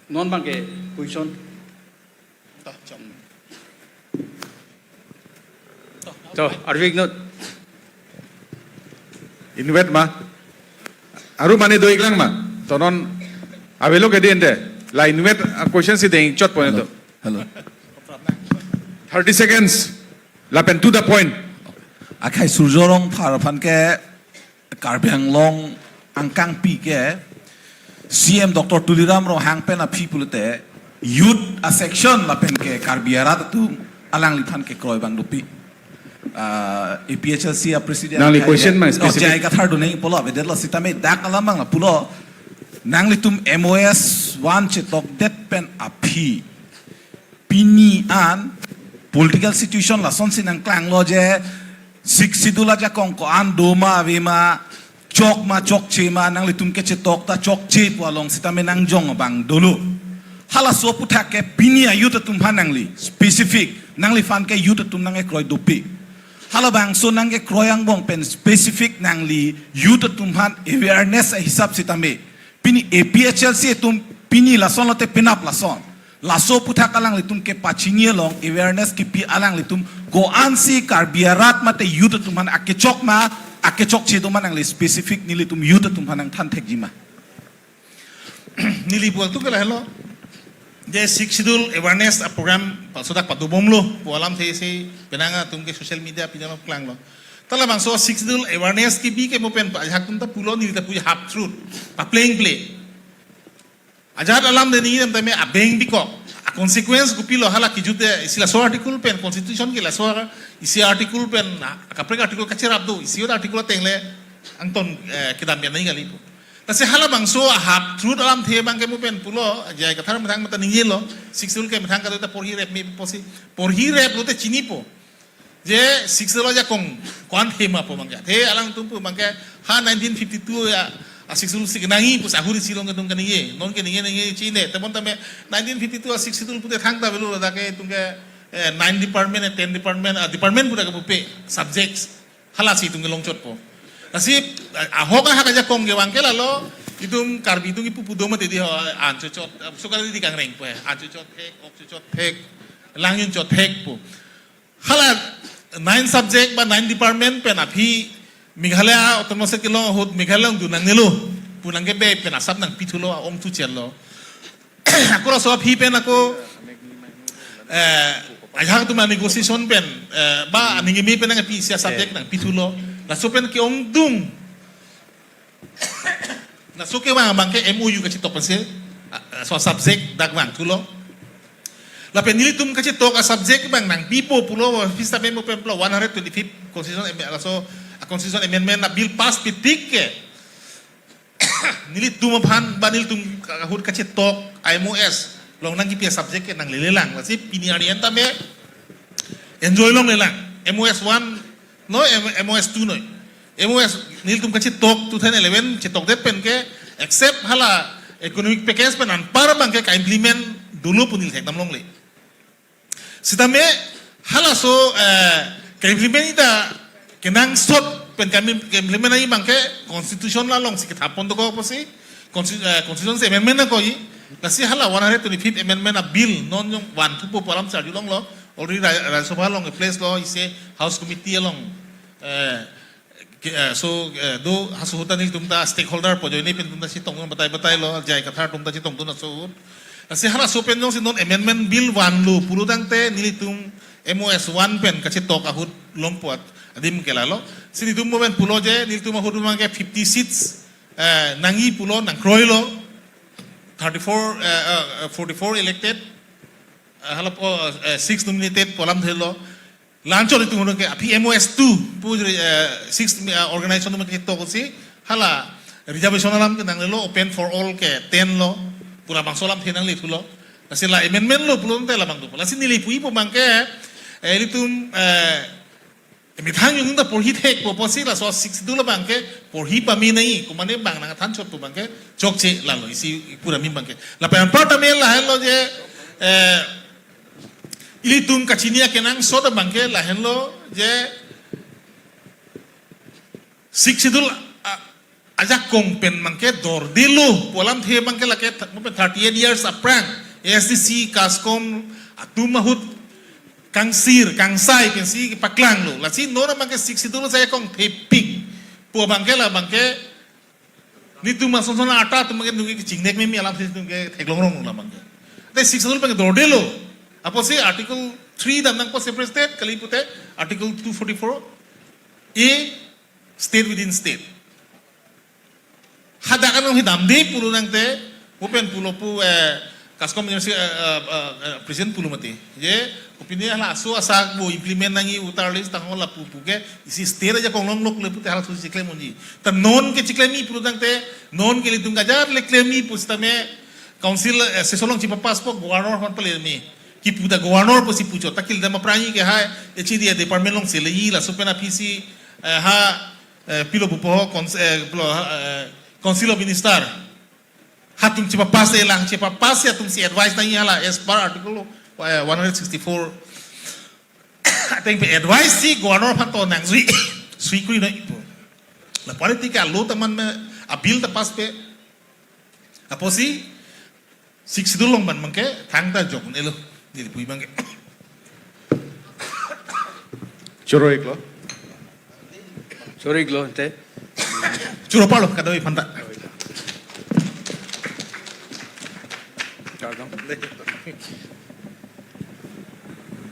non abangke question. To, chok. To, arju-ik non. Inutvet ma. Aru mane do-iklang ma. To non avelo ke di ante. La inutvet a question si deng chot point to. Hello. Hello. Thirty seconds. Lapen to the point. Akhai Surjya Rongphar aphan ke Karbi Anglong angkangpi ke C M Doctor Tuliram Ronghang pen aphi pulote youth a section lapen ke Karbi arat atum alangliphan kekroi abang dopik. Ah, A P H L C a president Nangli akhai question ke, abang oh, specific. J I Kathar do nangji pulo, avedetlo sitame dak alam abang lapulo. Nanglitum M O S one chetokdet pen aphi pini an political situation lasonsi nangklanglo je Sixth Schedule ajakong ko-an doma avema, chok ma chokche ma, nanglitum kechetok ta chokche pu along sitame nangjong abang dolo. Halaso aphuthak ke pini a-youth atum aphan nangli specific, nangliphan ke youth atum nangkekroi dopik. Halabangso nangkekroi angbong pen specific nangli youth atum aphan awareness ahisap sitame pini A P H L C atum pini lason lote penap lason. Laso aphuthak alanglitum kepachini along awareness kipi alanglitum ko-ansi Karbi arat mate youth atum aphan akechok ma, akechokche do ma nangli specific nelitum youth atum aphan nangthan thekji ma. Neli pulo tu ke lahelo. Je Sixth Schedule awareness a program palso dak padobomlo pu alamthe si penang atum ke social media pini an klanglo. Ta labangso Sixth Schedule awareness kebi ke mo pen ajahak atum ta pulo, neli ta pu half truth. Paplengple. Ajat alam de ningje tame abeng bikok. A consequence kopilo hala kejut de isi laso article pen constitution ke laso isi article pen a kaprek article kacherap do, isi article ateng le angton, eh, kedam ya nai kali pu. Lasi halabangso a half truth alamthe abangke mo pen pulo, J I Kathar methang mata ningjelo, Sixth Schedule ke methang kado ta porhi rep me pusi, porhi rep lote chinipo. Je Sixth Schedule ajakong ko-an thema pu abangke. The alangtum pu abangke ha nineteen fifty-two a, a Sixth Schedule si kenangji pu ahut isi along ketung kaningje. Non keningje ningje chine. Tebon tame nineteen fifty-two a Sixth Schedule pute thangta avelo, ladak ke itum ke, eh, nine department, eh, ten department, ah, department pu dak ke pupe subjects. Halasi itum kelongchotpo. Lasi, eh, ahok ahak ajakong kevang ke lalo, itum Karbi atum kipu pu do mati di ho, an chochot, eh, sokali di kangreng pu, eh, an chochot thek, ok chochot thek, lang yun chot thek pu. Hala nine subject ba nine department pen aphi Meghalaya Autonomous State kelong ahut Meghalaya along dun nangnelo pu nangkebe pen asap nangpithulo, a-ong thu chello. Ako laso aphi pen ako, eh, ajahak atum a negotiation pen, eh, ba aning kimi pen nangpi isi a subject nangpithulo. Laso pen ke-ongdung. Laso kevang abangke M O U kachetok pensi, ah, ah, so subject dak vangthulo. Lapen nelitum kachetok a subject abang nangpipo pulo, office ta memo pen pulo one hundred twenty-fifth constitution am-, laso, ah, constitution amendment a bill pass pitik ke. Nelitum aphan ba nelitum ahut kachetok a M O S along nangkipi a subject ke nanglelelang. Lasi pini arni an tame enjoy longlelang. M O S one no, M-, M O S two noi. M O S nelitum kachetok two thousand eleven chetokdet pen ke, except hala economic package pen anpar abangke ka-implement dolo pu neli thekdam longle. Sitame halaso, eh, ka-implement ita kenangsot pen ka-im-, ka-implement nangji abangke constitution alongsi kethap pon dokok pusi, consti-, eh, constitution si amendment nangkokji. Lasi hala one hundred twenty-fifth amendment a bill non jong vanthupo pu alam si arjulonglo. Already Ra-, Rajya Sabha along a place lo, isi House Committee along, eh, ke, eh, so, eh, do haso ahut ta nelitum ta stakeholder pu ajoine pen atum ta chetong batai batai lo, J I Kathar atum ta chetongdun haso ahut. Lasi halaso pen jongsi non amendment bill vanlo pulo tangte nelitum M O S one pen kachetok ahut longpo adim ke lalo. Si nelitum mo pen pulo je nelitum ahut abangke fifty seats, eh, nangji pulo, nangkroilo. thirty-four, eh, eh, forty-four elected, eh, halapo, eh, six nominated pu alamthe lo. La-anchot itum hono ke aphi M O S two pu, eh, six, eh, organization atum ketok si hala reservation alam ke nanglelo, open for all ke ten lo, pu labangso alamthe nanglithulo. Lasi la amendment lo pulote labang dopo. Lasi neli pu-i pu abangke, eh, ilitum, eh, methang jong ta porhi thek pu apotsi laso Sixth Schedule abangke porhi pame nangji, komane bang nangthanchot pu abangke chokche lalo isi pura amen abangke. Lapen anparta amen lahenlo je, eh, ilitum kachini akenangsot abangke lahenlo je Sixth Schedule a-, ajakong pen abangke dordelo pu alamthe abangke lake th-, mo pen thirty-eight years aphrang A S D C, KASCOM atum ahut kangsir kangsai pensi paklanglo. Lasi non abangke Sixth Schedule sai kongthepik pu abangke labangke nelitum asonson ata atum abangke nungki kachingnek meme alamthe nelitum ke theklong rong labangke. Te Sixth Schedule abangke dordelo. Apotsi Article three dam nangpo separate state kali pute Article two forty-four A, state within state. Hadak anong hi damde pulo nangte, mo pen pulo pu, eh, KASCOM University, eh, eh, eh, eh, President pulo mati. Je, opini hala aso asak bo implement nangji utar list tangho lapu puke, isi state ajakong longlokle pute hala susi chiklem unji. Ta non ke chiklemji pulo nangte, non ke ilitum kajat le klemji pu sitame, council, eh, session along chipapass po governor aphan palemji. Kipu ta governor pusi puchot, ta kil dam aphrangji ke hai, H A D department alongsi leji, laso pen aphisi, eh, ha, eh, pilo pupo ho, cons-, eh, pilo, eh, Council of Minister. Hatum chipapass-e lang, chipapass-e atumsi advice nangji hala as per article, eh, one hundred sixty-four. Ateng pen advice si governor aphan to nangjui, sui kuri noi pu. La politic a law ta man me, a bill ta pass pe. Apotsi Sixth Schedule along abangke thangta jok un-elo, neli pu-i abangke. Choro-iklo. Choro-iklo te. Choro-parlo kadokave aphanta.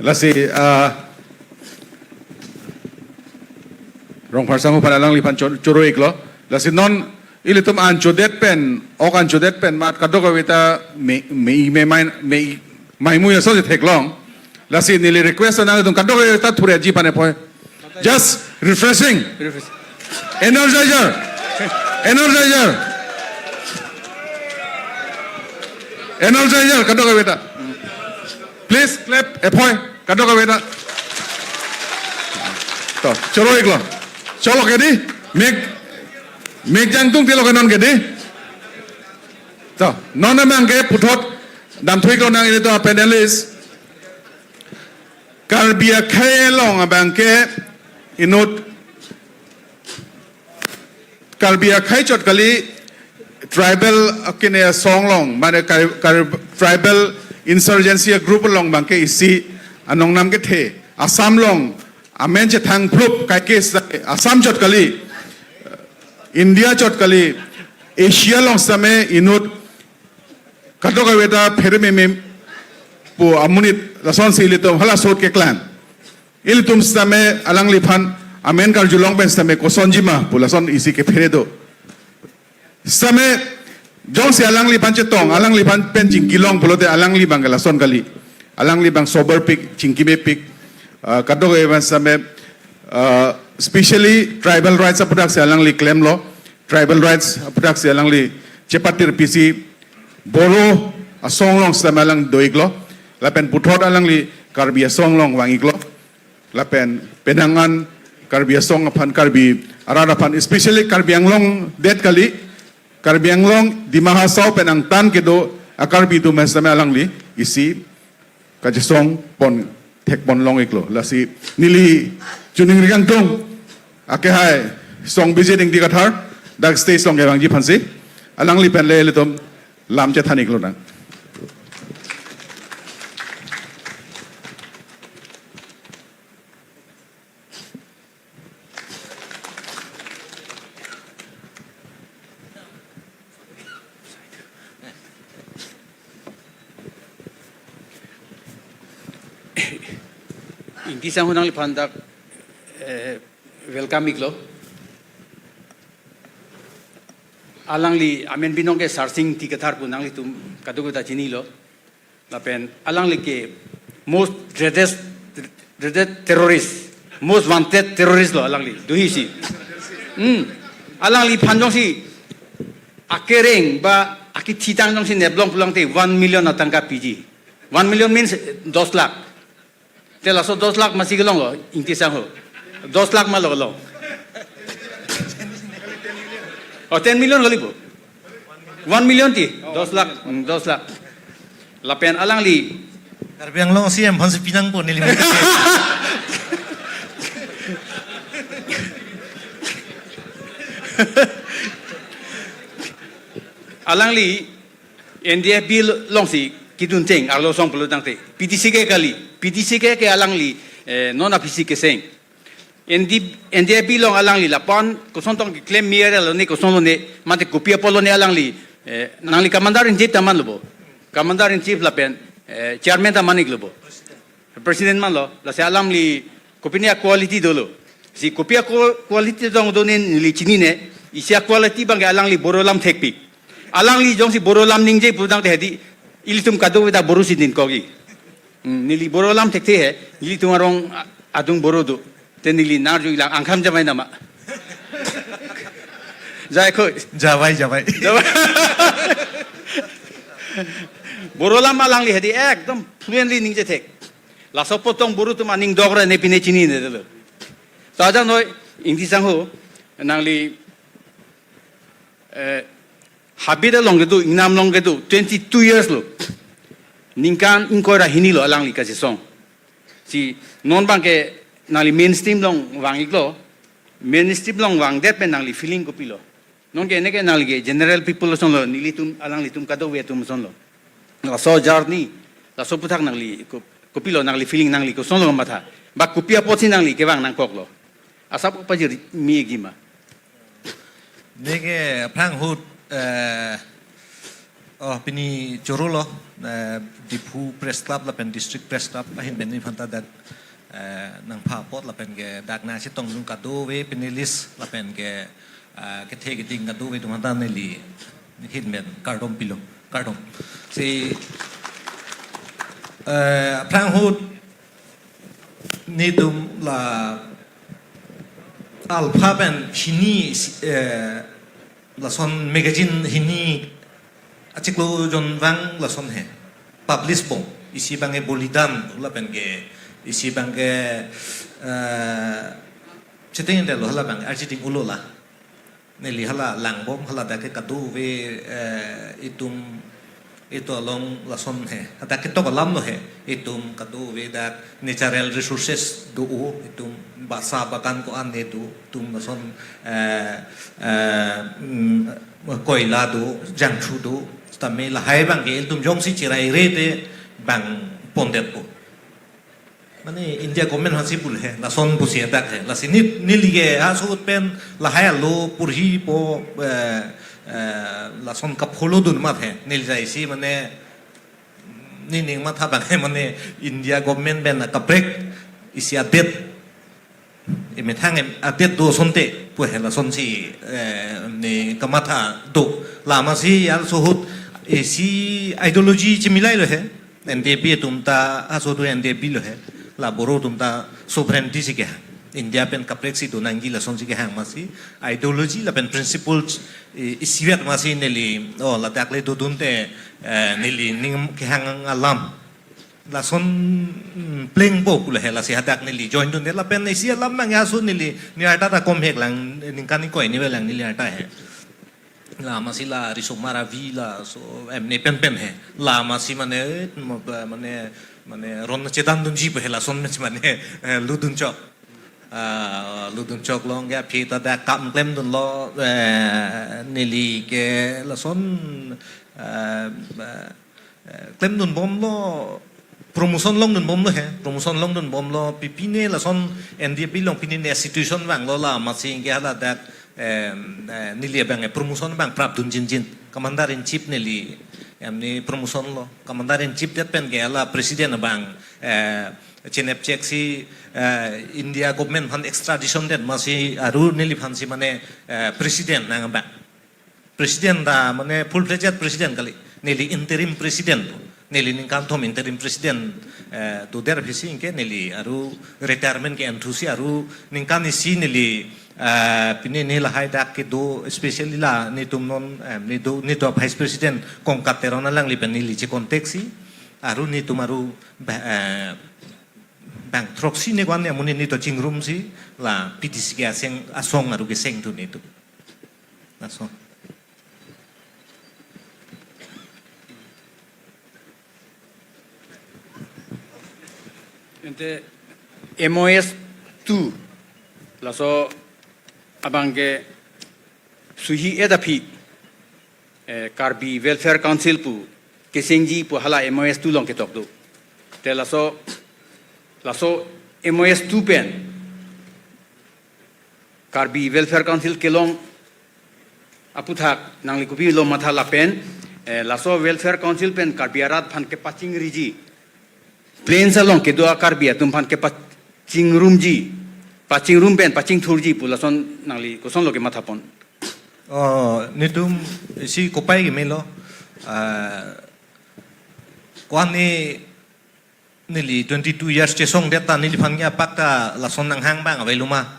Lasi, ah, Rongphar sangho aphan alangliphan chor-, choro-iklo. Lasi non ilitum anchodet pen, ok anchodet pen, mat kadokave ta me, me, me, mai, me, maimu aso si theklong. Lasi neli request nangtum kadokave ta thurji aphan ephoi. Just refreshing. Refresh. Energizer. Energizer. Energizer kadokave ta. Please clap, ephoi, kadokave ta. To, choro-iklo. Cholo ke dei, mek, mek jangtung tilo ke non ke dei. To, non abangke puthot damthu-iklo nang ilitum a-panelist. Karbi akhei along abangke inut Karbi akhei chot kali tribal akine asong along, mane Kar-, Kar-, tribal insurgency group along abangke isi anong nam kethe. Assam along amen chethang phlup kaike sa-, Assam chot kali, India chot kali, Asia along sitame inut kadokave ta phere meme pu amonit lasonsi ilitum hala sot keklang. Ilitum sitame alangliphan amen karjulong pen sitame kosonjima pu lason isi kephere do. Sitame jongsi alangliphan chetong, alangliphan pen chingkilong pulote alangli abangke lason kali. Alangli abang sober-pik, chingkimepik. Ah, kadokave abang sitame, ah, specially tribal rights aputhaksi alangli klemlo. Tribal rights aputhaksi alangli chepatir pisi Boro asong along sitame alang do-iklo. Lapen puthot alangli Karbi asong along vang-iklo. Lapen penang an Karbi asong aphan, Karbi arat aphan, especially Karbi Anglong det kali, Karbi Anglong, Dima Hasao pen angtan kedo a-Karbi atum sitame alangli isi kachesong pon thekpon long-iklo. Lasi neli chuning rikangtung akehai Songbijit Ingti Kathar dak stage along kevangji aphansi alangli pen le ilitum lam chethan-iklo nang. Ingti sangho nangliphan dak, eh, welcome-iklo. Alangli amen binong ke Sarsing T Kathar pu nanglitum kadokave ta chinilo. Lapen alangli ke most dreaded, dreaded terrorist, most wanted terrorist lo alangli. Duhi si. Hmm. Alangliphan jongsi akereng ba akithitang jongsi neplong pulang te one million atangka piji. One million means dos lakh. Te laso dos lakh masi kelong lo, Ingti Sangho. Dos lakh ma lo kelong. Oh, ten million kali po. One million ti, dos lakh, hmm, dos lakh. Lapen alangli. Karbi Anglong C M aphan si pinangpo neli. Alangli N D F B alongsi kedun theng arlo song pulo tangte. P D C K kali, P D C K ke alangli, eh, non aphi si keseng. N D, N D F B along alangli lapu-an koson tong keklem mir lo ne, koson lo ne, mate kopi apot lo ne alangli, eh, nangli commander in chief ta man lo bo. Commander in chief lapen, eh, chairman ta man-ik lo bo. President man lo, lasi alangli kopine a-quality dolo. Si kopi a-quality dong do ne neli chinine, isi a-quality abang ke alangli boro lam thekpik. Alangli jongsi boro lam ningje pu tangte hedi, ilitum kadokave ta boro si din kogi. Hmm, neli boro lam thekthe he, ilitum arong a-, adung boro do. Te neli nangarju-ik lang, angkham jamai nama. Jai khoi. Jamai, jamai. Jamai. Boro lam alangli hedi ekdom fluently ningje thek. Laso apot tong boro atum aning dok ra ne pine chinine dolo. Saja noi, Ingti Sangho, nangli, eh, habit along kedo, ingnam along kedo, twenty-two years lo. Ningkan ingkoi ra hini lo alangli kachesong. Si non abang ke nangli mainstream along vang-ik lo, mainstream along vangdet pen nangli feeling kopilo? Non ke ne ke nangli ke general people ason lo, nelitum, alanglitum kadokave atum ason lo. Laso journey, laso aphuthak nangli ko-, kopilo nangli feeling, nangli koson lo matha. Ba kopi apotsi nangli kevang nangkoklo? Asap pajir mi gima. Ne ke aphrang ahut, eh, oh, pini choro lo, eh, Diphu Press Club lapen District Press Club ahin pen nephan ta dak, eh, nangpha apot lapen ke dak nangchetongdun kadokave panelist lapen ke, eh, kethe keding kadokave atum aphan ta neli ahin pen kardom pilo, kardom. Si, eh, aphrang ahut netum la alpha pen hini, eh, lason magazine hini achiklo jon vang lason he publish bom, isi abang ke bolidan, lapen ke isi abang ke, eh, chiteng lo, hala abang ke architect ulo la. Neli hala langbom, hala dak ke kadokave, eh, itum, itum along lason he. Hadak ketok alam lo he. Itum kadokave dak natural resources do-o, itum basa bagan ko-an ne do, itum lason, eh, eh, mm, koila do, jangthu do, sitame lahai abang ke itum jongsi chiraire te bang pondet po. Mane India government aphansi pulo he, lason pusi adak he. Lasi ne, neli ke ha ahut pen lahai alo porhipo, eh, eh, lason ka-follow dun amat he. Neli jai si mane, nening matha abang he mane India government pen akaprek isi adet. Emethang em adet do asonte pu he lasonsi, eh, ne kamatha do. Lama si ya laso ahut isi ideology chimilai lo he. N D P atum ta aso do N D P lo he. La boro atum ta sovereignty si kehang. India pen kaprek si do nangji lasonsi kehang amatsi ideology lapen principles, eh, isivet amatsi neli, oh, ladak le dodunte, eh, neli ning kehang alam. Lason, mm, plengpo pulo he lasi hadak neli join dunde lapen isi alam nang aso neli, ne arta ta kom hek lang, ningkan ingkoi ni velang neli arta he. Lama si la Risomar Avi laso, em, ne pen pen he. Lama si mane, mane, mane ron chedan dunji pu he lason mane, eh, ludun chok. Ah, ludun chok along ke aphi ta dak kam klemdunlo, eh, neli ke lason, eh, eh, klemdun bomlo, promotion longdun bomlo he, promotion longdun bomlo, pi pine lason N D P along pine ne situation vanglo la amatsi ke hala dak, em, eh, neli abang, eh, promotion abang prapdun jinjin. Commander in Chief neli, em, ne promotion lo. Commander in Chief det pen ke hala President abang, eh, chenep chek si, eh, India government aphan extradition det amatsi aru neliphansi mane, eh, President nang abang. president ta mane full fledged president kali. Neli interim president. Neli ningkan thom interim president, eh, doder aphi si anke neli aru retirement ke-en thu si aru ningkan isi neli, eh, pini ne lahai dak kedo, especially la netum non, eh, nedo, nedo vice president Kongkat Teron alangli pen neli che-contact si aru netum aru ba-, eh, bang throksi ne kwan ne amonit netum chingrum si la P D C ke aseng asong aru keseng thu netum. Laso. Ante M O S two, laso abang ke suhi edaphi, eh, Karbi Welfare Council pu kesengji pu hala M O S two along ketok do. Te laso, laso M O S two pen Karbi Welfare Council kelong aputhak nangli kopilo matha lapen, eh, laso Welfare Council pen Karbi arat aphan kepachingsriji, plains along kedo a-Karbi atum aphan kepachingrumji, pachingrum pen pachingthurji pu lason nangli kosonlo kematha pon? Oh, netum isi kopai kemelo. Ah, kwan ne neli twenty-two years chesongdet ta neliphan ke apak ta lason nanghang abang avelo ma?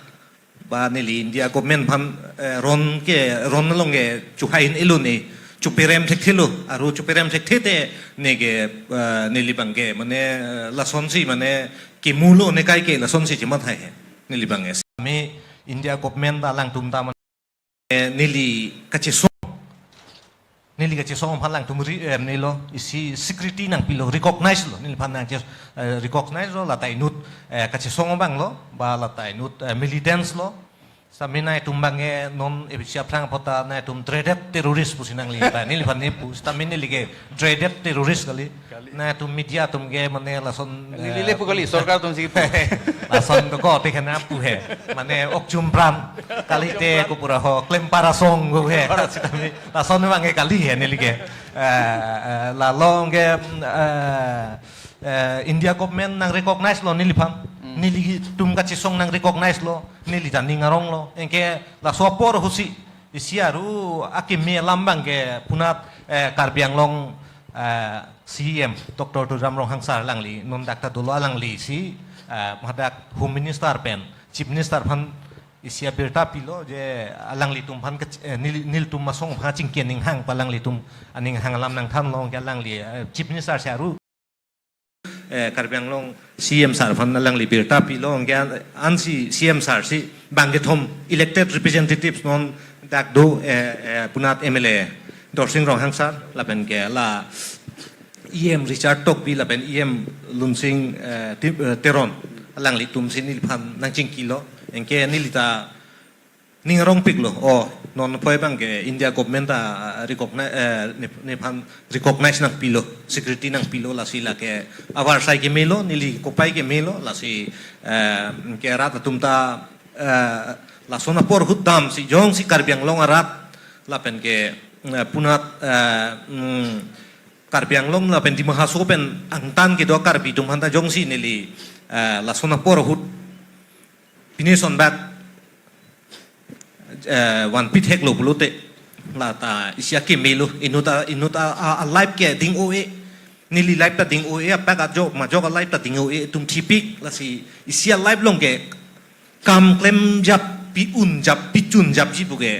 Ba neli India government aphan, eh, ron ke, ron along ke chuhai un-elo ne, choperem thekthelo, aru choperem thekthe te ne ke, eh, neli abang ke mane, eh, lasonsi mane kemulo ne kai ke lasonsi chematha he neli abang ke. Ami India government ta alangtum ta mane, eh, neli kachesong, neli kachesong aphan alangtum ri, eh, nelo isi security nangpilo, recognize lo, neliphan nangche, eh, recognize lo, lata inut, eh, kachesong abang lo, ba lata inut, eh, militants lo. Sami nangtum abang ke non A B C aphrang apot ta nangtum dreaded terrorist pusi nangli, ba neliphan ne pu, sami neli ke dreaded terrorist kali. Kali. Nangtum media atum ke mane lason, neli eh, le pu kali, sorkar atum si pu. Lason to ko te kena pu he. Mane ok chumpran. Kali te ko pura ho klem parasong ko he. Klem parasong. Sitame lason abang ke kali he neli ke. Eh, eh, la along ke, mm, eh, eh, India government nang recognize lo neliphan. Hmm. Nelitum kachesong nang recognize lo. Neli ta ning arong lo. Anke laso apor ahut si isi aru akeme alam abang ke punat, eh, Karbi Anglong, eh, C E M Doctor Tuliram Ronghang sir alangli non dak ta dolo, alangli si, eh, hadak Home Minister pen Chief Minister aphan isi abirta pilo je alanglitum aphan ke, eh, neli, nelitum asong aphan chingki aning hang pu alanglitum aning hang alam nangthanlo ke alangli, eh, Chief Minister si aru eh, Karbi Anglong C M sir aphan alangli birta pilo, anke an, ansi C M sir si bang kethom elected representatives non dak do, eh, eh, punat M L A Dorsing Ronghang sir, lapen ke la E M Richard Tokbi, lapen E M Lunsing, eh, Ti-, eh, Teron, alanglitum si neliphan nangchingkilo, anke neli ta ning arongpiklo, oh, non apoi abang ke India government ta, ah, recognize, eh, ne, nephan recognize nangpilo, security nangpilo, lasi lake avarsai kemelo, neli kopai kemelo, lasi, eh, ke rat atum ta, eh, lason apor ahut damsi jongsi Karbi Anglong arat, lapen ke, eh, punat, eh, mm, Karbi Anglong lapen Dima Hasao pen angtan kedo Karbi atum aphan ta jongsi neli, eh, lason apor ahut pini ason bak, eh, vanpi theklo pulote, lata isi akemelo, inut a, inut a, a, a life ke ding-o-e, neli life ta ding-o-e, apak ajok majok a life ta ding-o-e, atum thipik, lasi isi a life along ke kam klemjap, pi-unjap, pichunjapji pu ke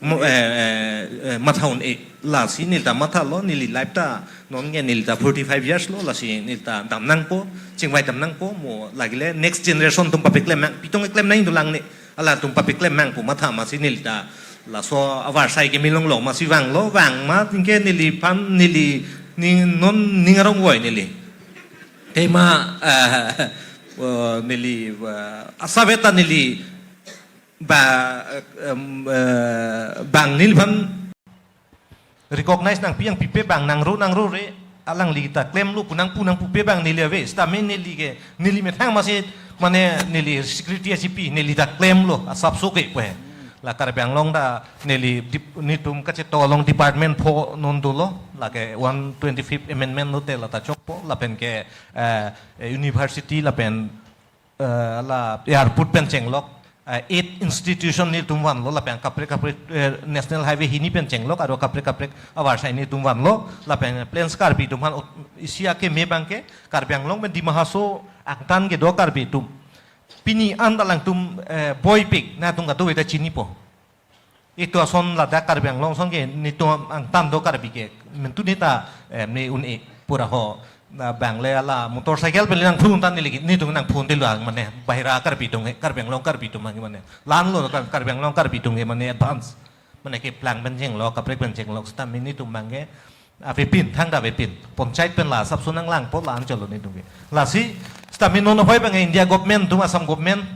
mo, eh, eh, eh, matha un-e, lasi neli ta mathalo, neli life ta non ke neli ta forty-five years lo, lasi neli ta dam nangpo, chingvai dam nangpo, mo lagile next generation atum papeklem nang, pitong keklem nang dolang ne, alatum papeklem nangpo matha, masi neli ta laso avarsai keme longlo, masi vanglo, vang ma tingke neliphan, neli ning non ning arong voi neli. Tema, eh, oh, neli, eh, asap ta neli ba, eh, em, eh, bang neliphan recognize nangpi, nangpipe abang nangro nangro re, alangli ta klemlo pu nangpu nangpupe abang neli ave, sitame neli ke, neli methang masi, mane neli security achipi, neli ta klemlo, asapso ke pu he. La Karbi Anglong ta neli dip-, netum kachetok along department pho non dolo, lake one twenty-fifth amendment lote lata chokpo, lapen ke, eh, eh, university lapen, eh, la airport pen chenglok, eh, eight institution nelitum vanlo, lapen kaprek kaprek, eh, National Highway hini pen chenglok, aro kaprek kaprek avarsai nelitum vanlo, lapen Plains Karbi atum aphan ut-, isi akeme abangke, Karbi Anglong pen Dima Hasao angtan kedo Karbi atum. Pini an ta alangtum, eh, boipik, nangtum kadokave ta chinipo. Itum ason ladak Karbi Anglong ason ke nelitum angtan do Karbi ke, mentu neta, eh, ne un-e pura ho, na bang le ala motorcycle pen nangphu un-e ta neli ke, nelitum nangphu un-e lo mane, bahira Karbi atum ke, Karbi Anglong Karbi atum ke mane. La-an lo Kar-, Karbi Anglong Karbi atum ke mane advance. Mane keplang pen chenglok, kaprek pen chenglok, sitame nelitum abangke, avepin, thangta avepin. Panchayat pen la asapso nanglangpo, la-an cholo nelitum ke. Lasi, sitame non apoi abangke India government atum, Assam government,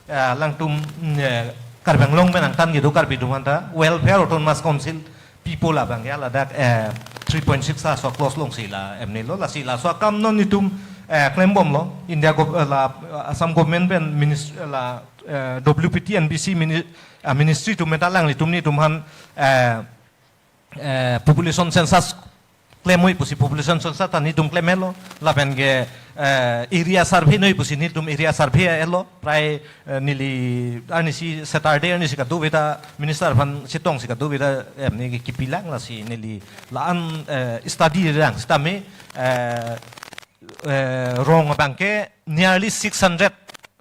eh, alangtum, mm, eh, Karbi Anglong pen angtan kedo Karbi atum aphan ta, Welfare Autonomous Council pipo la abangke, ladak, eh, three point six aso clause alongsi la M N A lo, lasi laso akam non nelitum, eh, klembomlo, India gov-, eh, la, eh, Assam government pen minis-, eh, la, eh, W P T N B C mini-, eh, ministry atum meta alanglitum nelitum aphan, eh, eh, population census klem noi pusi population census ta nelitum klemlo, lapen ke, eh, area survey noi pusi nelitum area survey elo, prai, eh, neli arnisi Saturday arnisi kadokave ta minister aphan chetongsi kadokave ta, eh, M N A ke kipilang, lasi neli la-an, eh, study lang sitame, eh, eh, rong abangke nearly six hundred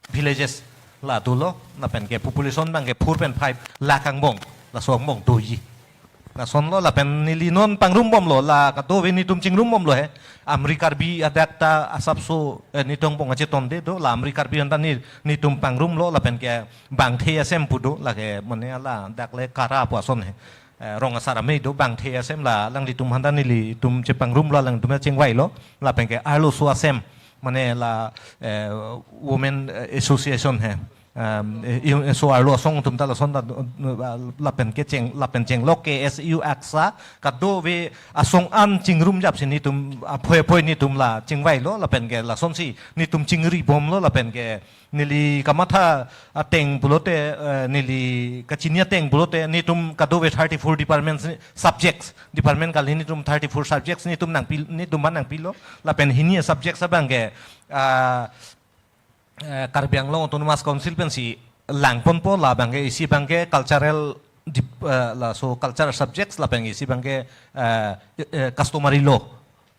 villages la dolo, lapen ke population abangke four point five lakh angbong, laso angbong doji. Lasonlo lapen neli non pangrumbomlo, la kadokave nelitum chingrumbomlo he. Amri Karbi adak ta asapso, eh, nelitum angbong achetonde do, la Amri Karbi aphan ta ne-, nelitum pangrumlo, lapen ke Bangthe Asem pu do, lake mane ladak le Kara pu ason he. Eh, rong asar amei do, Bangthe Asem, la alanglitum aphan ta nelitum chepangrumlo, alangtum ta chingvailo, lapen ke arloso Asem, mane la, eh, Women, eh, Association he. Um, eh, i-, so arlo asong atum ta lason ta, uh, lapen ke cheng, lapen chenglok ke S U ACSA, kadokave asong an chingrum japsi nelitum, aphoi aphoi nelitum la chingvailo, lapen ke lasonsi nelitum chingribomlo, lapen ke neli kamatha ateng pulote, eh, neli kachini ateng pulote, nelitum kadokave thirty-four departments ni subjects, department kali nelitum thirty-four subjects nelitum nangpi, nelitum aphan nangpilo, lapen hini subjects abangke, ah, eh, Karbi Anglong Autonomous Council pensi langponpo, la abangke isi abangke cultural dip-, eh, laso cultural subjects, lapen isi abangke, eh, eh, customary law.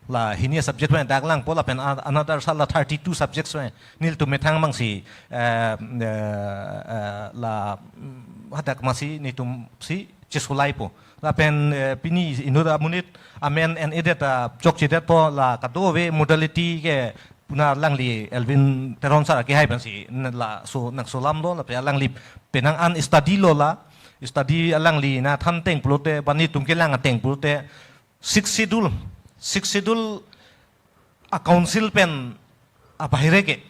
La hini subject pen dak langpo, lapen a-, another sala thirty-two subjects pen nelitum methang abangsi, eh, eh, eh, la, mm, hadak masi nelitumsi chesolaipo. Lapen, eh, pini inut amonit amen en-edet, ah, chokchedetpo, la kadokave modality ke puna alangli Elwin Teron sir akehai pensi n-, laso nangsolamlo, lapen alangli penang an study lo la, study alangli nathan ateng pulote, ba nelitum kelang ateng pulote, Sixth Schedule, Sixth Schedule a-council pen abahire ke,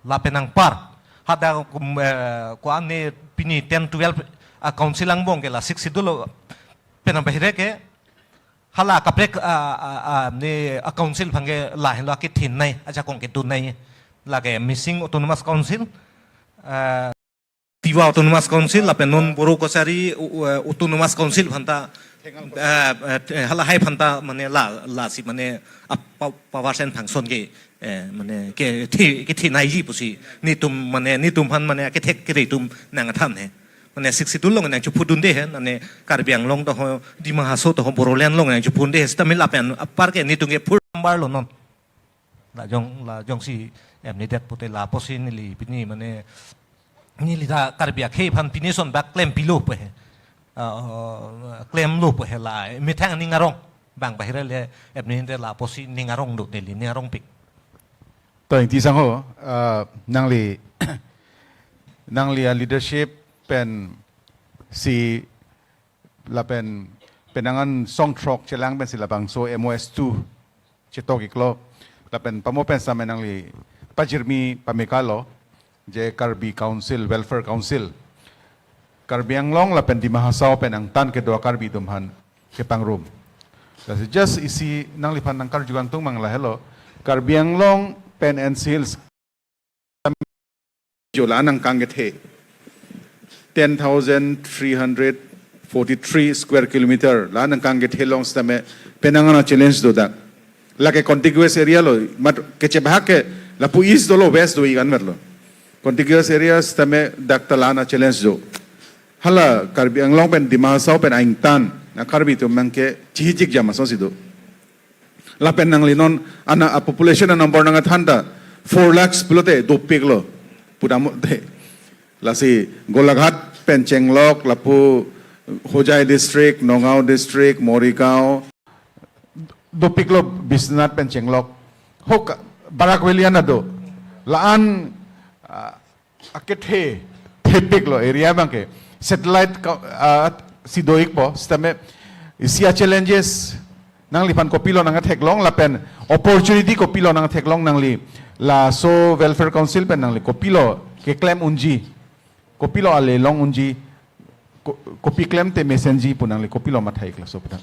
lapen anpar, hadak kum, eh, ko-an ne pini ten twelve a-council angbong ke la Sixth Schedule pen abahire ke, hala kaprek, ah, ah, ah, ne a-council aphan ke lahenlo akethenei, ajakong kedunei, lake Mising Autonomous Council, eh, Tiwa Autonomous Council, lapen non Boro Kachari, uh, uh, Autonomous Council aphan ta, eh, eh, halahai aphan ta mane la, lasi mane ap-, pa-, power and function ke, eh, mane ke thi, kethenei ji pusi nelitum mane nelitum aphan mane kethek kere atum nangthan he. Mane Sixth Schedule along nangchepudunde he, mane Karbi Anglong ta ho, Dima Hasao ta ho, Bodoland along nangchepudunde he, sitame lapen anpar ke nelitum ke four number lo non. La jong, la jongsi M N A det pute la apotsi neli pini mane neli ta Karbi akhei aphan pini ason bak klempilo pu he. Ah, klemlo pu he la. Methang ning arong. Bang bahira le M N A det la apotsi ning arong do neli, ning arongpik. To Ingti sangho, ah, nangli, nangli a-leadership pensi lapen penang an song throk chelang pensi labangso M O S two chetok iklo. Lapen pamo pen same nangli pajirmi pamekalo, je Karbi Council, Welfare Council, Karbi Anglong lapen Dima Hasao pen angtan kedo Karbi atum aphan kepangrum. Lasi just isi nangliphan nangkarju kangtung mang lahelo, Karbi Anglong pen N C Hills jo la nangkang kethe ten thousand three hundred forty-three square kilometer, la nangkang kethe along sitame penang an a-challenge do dak. Lake contiguous area lo, mat kechebahak ke lapu east dolo, west do ikan merlo. Contiguous areas tame dak ta la-an a-challenge do. Hala Karbi Anglong pen Dima Hasao pen aingtan a Karbi atum abangke chihijik jam asonsi do. Lapen nangli non ana a population a number nangkethan ta four lakhs pulote dopiklo. Pudam te. Lasi Golaghat pen chenglok, lapu Hojai district, Nagaon district, Morigaon. Dopiklo Biswanath pen chenglok. Hok Barak Valley an ta do. La-an, ah, akethe, thepiklo area abangke. Satellite ka, ah, si do-ikpo, sitame isi a-challenges nangliphan kopilo nangtheklong lapen opportunity kopilo nangtheklong nangli. Laso Welfare Council pen nangli kopilo keklem unji, kopilo ale long unji, ko-, kopi klemte mesenji pu nangli kopilo matha-ik laso pudam.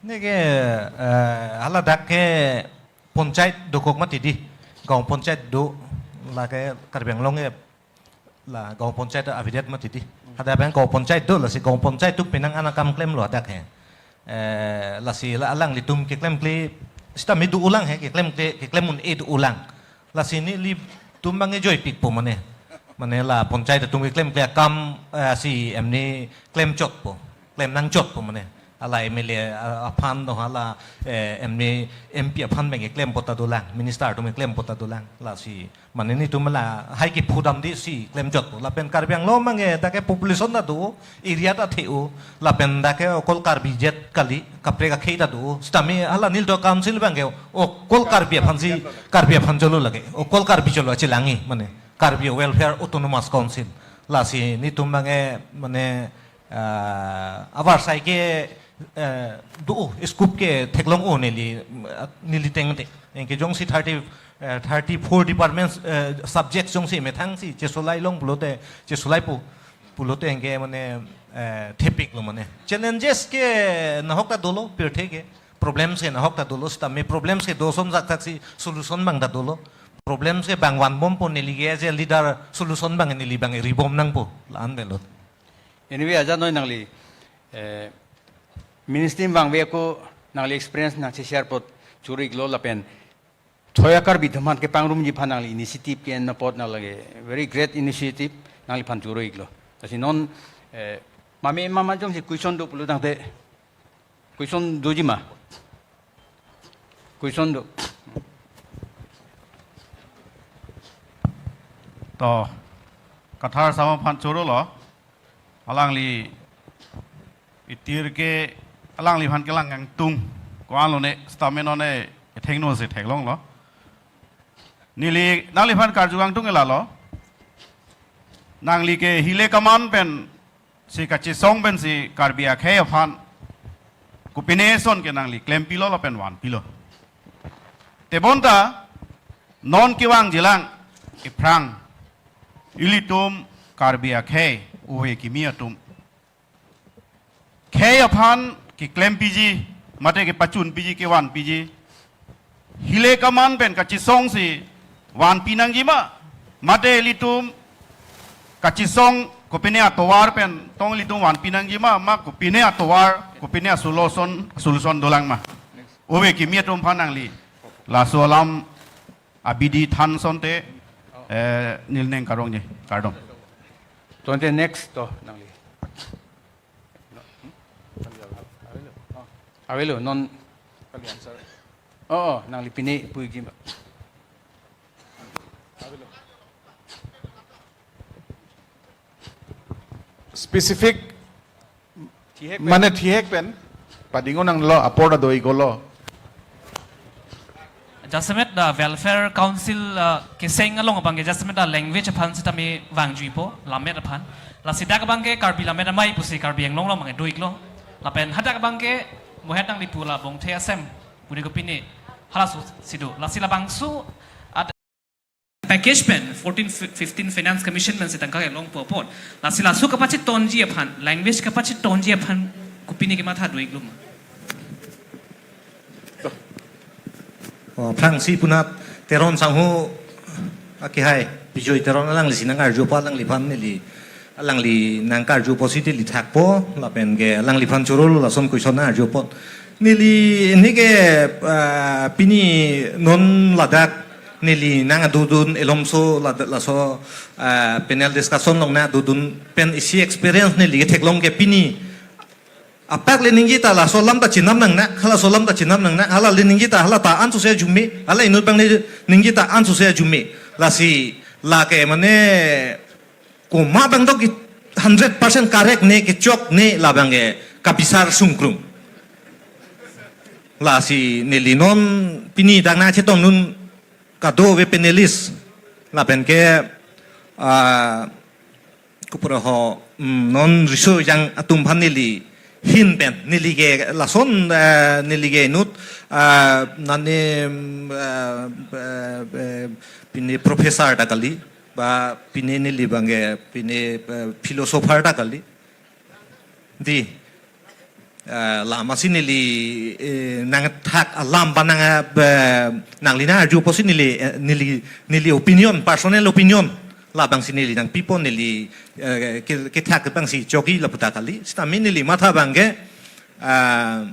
Neke, eh, hala dak ke panchayat dokok mati di. Gaon panchayat do, lake Karbi Anglong ke la gaon panchayat avedet mati di. Hadak abang gaon panchayat do, lasi gaon panchayat atum penang an akam klemlo hadak he. Eh, lasi la alanglitum keklemkle, sitame do-olang he, keklemkle, keklem un-e do-olang. Lasi nelitum abang ejoipikpo mane. Mane la panchayat atum keklemkle akam, eh, si emni klemchotpo, klem nangchotpo mane. Hala M L A a-, aphan do hala, eh, emni M P aphan abang keklem pota dolang, minister atum keklem pota dolang. Lasi mane nelitum la hai kepudam di si klemchotpo. Lapen Karbi Anglong abangke dak ke population ta do, area ta the-o, lapen dak ke okol Karbi jet kali, kaprek akhei ta do. Sitame hala nelitum council abangke okol Karbi aphansi, Karbi aphan cholo lake, okol Karbi cholo achelang-i mane. Karbi Welfare Autonomous Council. Lasi nelitum abangke mane, ah, avarsai ke, eh, do scope ketheklong-o neli, ah, neli tengte. Anke jongsi thirty, eh, thirty-four departments, eh, subjects jongsi methang si chesolai long pulote, chesolaipo pulote anke mane, eh, thepiklo mane. Challenges ke nahok ta dolo, pirthe ke. Problems ke nahok ta dolo, sitame problems ke do ason thakthak si solution abang ta dolo. Problems ke abang vanbompo, neli ke as a leader solution abang neli abang ribom nangpo, la-an avelo. Anyway, aja noi nangli, eh, ministry vangve ako nangli experience nangcheshare apot choro-iklo lapen thoi a Karbi atum aphan kepangrumji aphan nangli initiative ke-en apot nangli ke very great initiative nangliphan choro-iklo. Lasi non, eh, mame mama jongsi question do pulo tangte, question doji ma? Question do. To, Kathar asam aphan chorolo. Alangli itir ke alangliphan kelang kangtung ko-anlo ne, sitame non ne ethengno si theklonglo. Neli nangliphan karju kangtung ke lalo. Nangli ke hile kaman pensi kachesong pensi Karbi akhei aphan kopine ason ke nangli klempilo lapen vanpilo. Tebonta non kevangjilang iphrang ilitum Karbi akhei ove kimi atum khei aphan keklempiji, mate kepachunpiji, kevanpiji, hile kaman pen kachesongsi vanpi nangji ma, mate ilitum kachesong kopine atovar pen tong ilitum vanpi nangji ma, ma kopine atovar, kopine a-solution, solution dolang ma? Ove kimi atum aphan nangli laso alam abidi than asonte, eh, neli ning karongji, kardom. Tangte next to nangli. Avelo, non. Oh, oh, nangli pine puji ma? Specific thihek pen. Mane thihek pen padingo nanglo, apor ta do-iklo. Jasemet dak Welfare Council, uh, keseng along abangke jasemet dak language aphan sitame vangjuipo, lammet aphan. Lasi dak abangke Karbi Lammet Amei pusi Karbi Anglong along abangke do-iklo. Lapen hadak abangke mohet nangli pu la Bongthe Asem, puni kopine, halaso si do. Lasi labangso at package pen fourteen fifteen Finance Commission pensi tangka kelongpo apot. Lasi laso kapachetonji aphan, language kapachetonji aphan kopine kematha do-iklo ma? Oh, aphrangsi punat Teron sangho akehai, Bijoy Teron, alanglisi nangkarju apot alangliphan neli, alangli nangkarju apotsi neli thakpo, lapen ke alangliphan chorolo lason question nangkarju apot. Neli neke, ah, pini non ladak Neli nangdodun elomso la, laso, ah, panel discussion along nangdodun pen isi experience neli ketheklong ke pini apak le ningje ta laso alam ta chenam nangne, halaso alam ta chenam nangne, hala le ningje ta hala ta ansose ajume, hala inut abang le ningje ta ansose ajume. Lasi lake mane komat abang dok hundred percent correct ne kechok ne labang ke kabisar sungkrung. Lasi neli non pini dak nangchetongdun kadokave panelist lapen ke, ah, kupro ho, mm, non riso ejang atum aphan neli ahin pen neli ke lason, eh, neli ke inut, ah, nani, mm, eh, eh, eh, pine professor ta kali, ba pine neli abang ke pine, eh, philosopher ta kali. Di, eh, la masi neli, eh, nangthak alam ba nang, eh, nangli nang-arju apotsi neli, eh, neli, neli opinion, personal opinion labangsi neli nangpipo, neli, eh, ke, kethak abangsi choki lapu ta kali. Sitame neli matha abang ke, ah,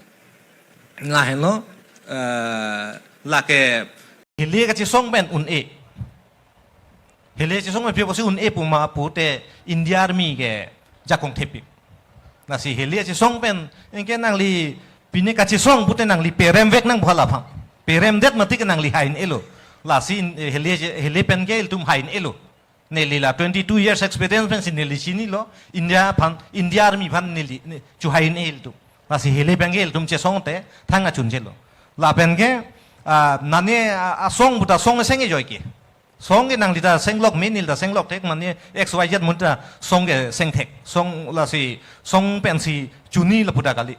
lahenlo, eh, lake hile kachesong pen un-e. Hile chesong pen pi apotsi un-e puma pute India Army ke jakong thepik. Lasi hile chesong pen anke nangli pine kachesong pute nangli peremvek nangpo hala aphan. Peremdet mati ke nangli hai un-elo. Lasi, eh, hile che-, hile pen ke ilitum hai un-elo. Neli la twenty-two years experience pensi neli chinilo. India aphan, India Army aphan neli, ne, chu hai un-e ilitum. Lasi hile pen ke ilitum chesong te thang achun chelo. Lapen ke, ah, nani, ah, asong puta song seng-e joike. Song ke nangli ta senglok me, neli ta senglok thek, mane X Y Z amonit ta song ke seng thek. Song lasi, song pensi chuni lapu ta kali.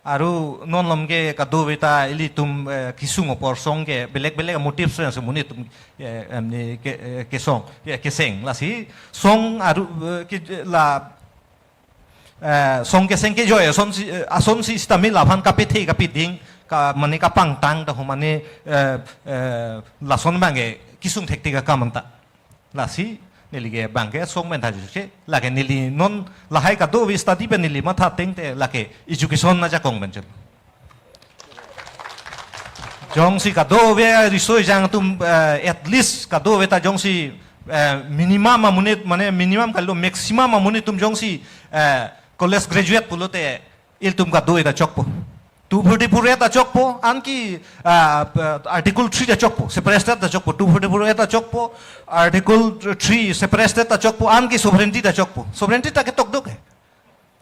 Aru non malom ke kadokave ta ilitum, eh, kesung apor song ke belek belek motive song si amonit atum, eh, em, ni ke, eh, kesong, eh, keseng. Lasi song aru, eh, ke, la, eh, song keseng kejoi asonsi, eh, asonsi sitame laphan kapethe kapeding, ka mane kapangtang ta ho mane, eh, eh, lason abang ke kesung thektik akam anta. Lasi neli ke abang ke song pen tha juche, lake neli non lahai kadokave study pen neli matha ateng te lake education ajakong pen chelo. Jongsi kadokave riso ejang atum, eh, at least kadokave ta jongsi, eh, minimum amonit, mane minimum kalo maximum amonit atum jongsi, eh, college graduate pulote ilitum kadokave ta chokpo. Two forty-four A ta chokpo, anke, ah, Article three ta chokpo, separate state ta chokpo, two forty-four A ta chokpo, Article three separate state ta chokpo, anke sovereignty ta chokpo. Sovereignty ta ketok do ke.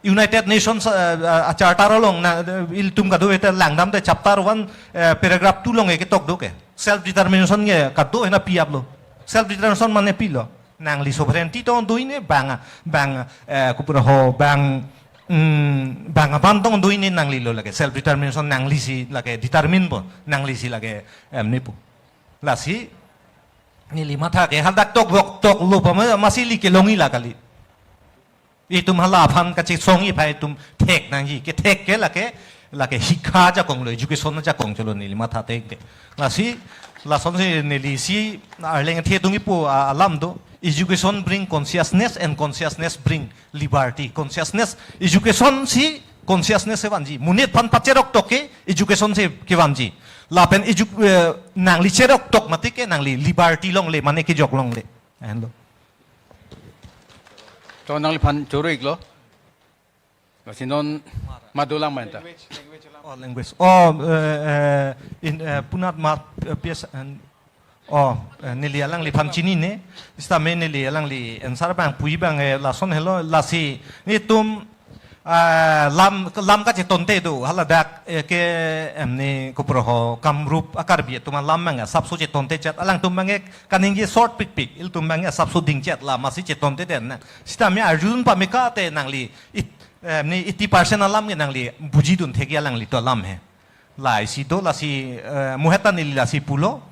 United Nations, ah, ah, Charter along na, ilitum kadokave ta langdam te chapter one, eh, paragraph two along ke ketok do ke. Self determination ke kadokave nangpi aplo. Self determination mane pilo. Nangli sovereignty tong do-i ne bang, bang, eh, kupro ho bang, mm, bang abang tong do-i ne nanglilo lake. Self determination nanglisi lake determine po. Nanglisi lake, em, ne po. Lasi neli matha ke hadak toktok lo pa ma, masi ili kelongji la kali. Itum hala aphan kachesongji aphan itum thek nangji, kethek ke lake, lake hikha ajakong lo, education ajakong chelo neli matha ateng te. Lasi, lasonsi neli isi arleng the tungji pu a-, alam do, education bring consciousness and consciousness bring liberty. Consciousness, education si consciousness kevanji. Monit aphan pacheroktok ke education si kevanji. Lapen edu-, eh, nangli cheroktok mati ke nangli liberty longle, mane kejok longle. Lahenlo. To nangliphan choro-iklo. Lasi non madulang menta. Oh, language. Oh, eh, eh, in, eh, punat mat, eh, P S and, oh, eh, neli alangliphan chinine. Sitame neli alangli answer abang puji abang, eh, lason helo, lasi nelitum, ah, lam, lam kachetonte do, haladak, eh, ke, em, ne, kupro ho, Kamrup a-Karbi atum alam abang asapso chetonte chet, alangtum abang ke kaningje short pikpik, ilitum abang asapso dingchet la, masi chetonte den na. Sitame arjudun pame ka te nangli, it, em, ne eighty percent alam ke nangli bujidun thekji alangli to alam he. La isi do, lasi, eh, muheta neli lasi pulo.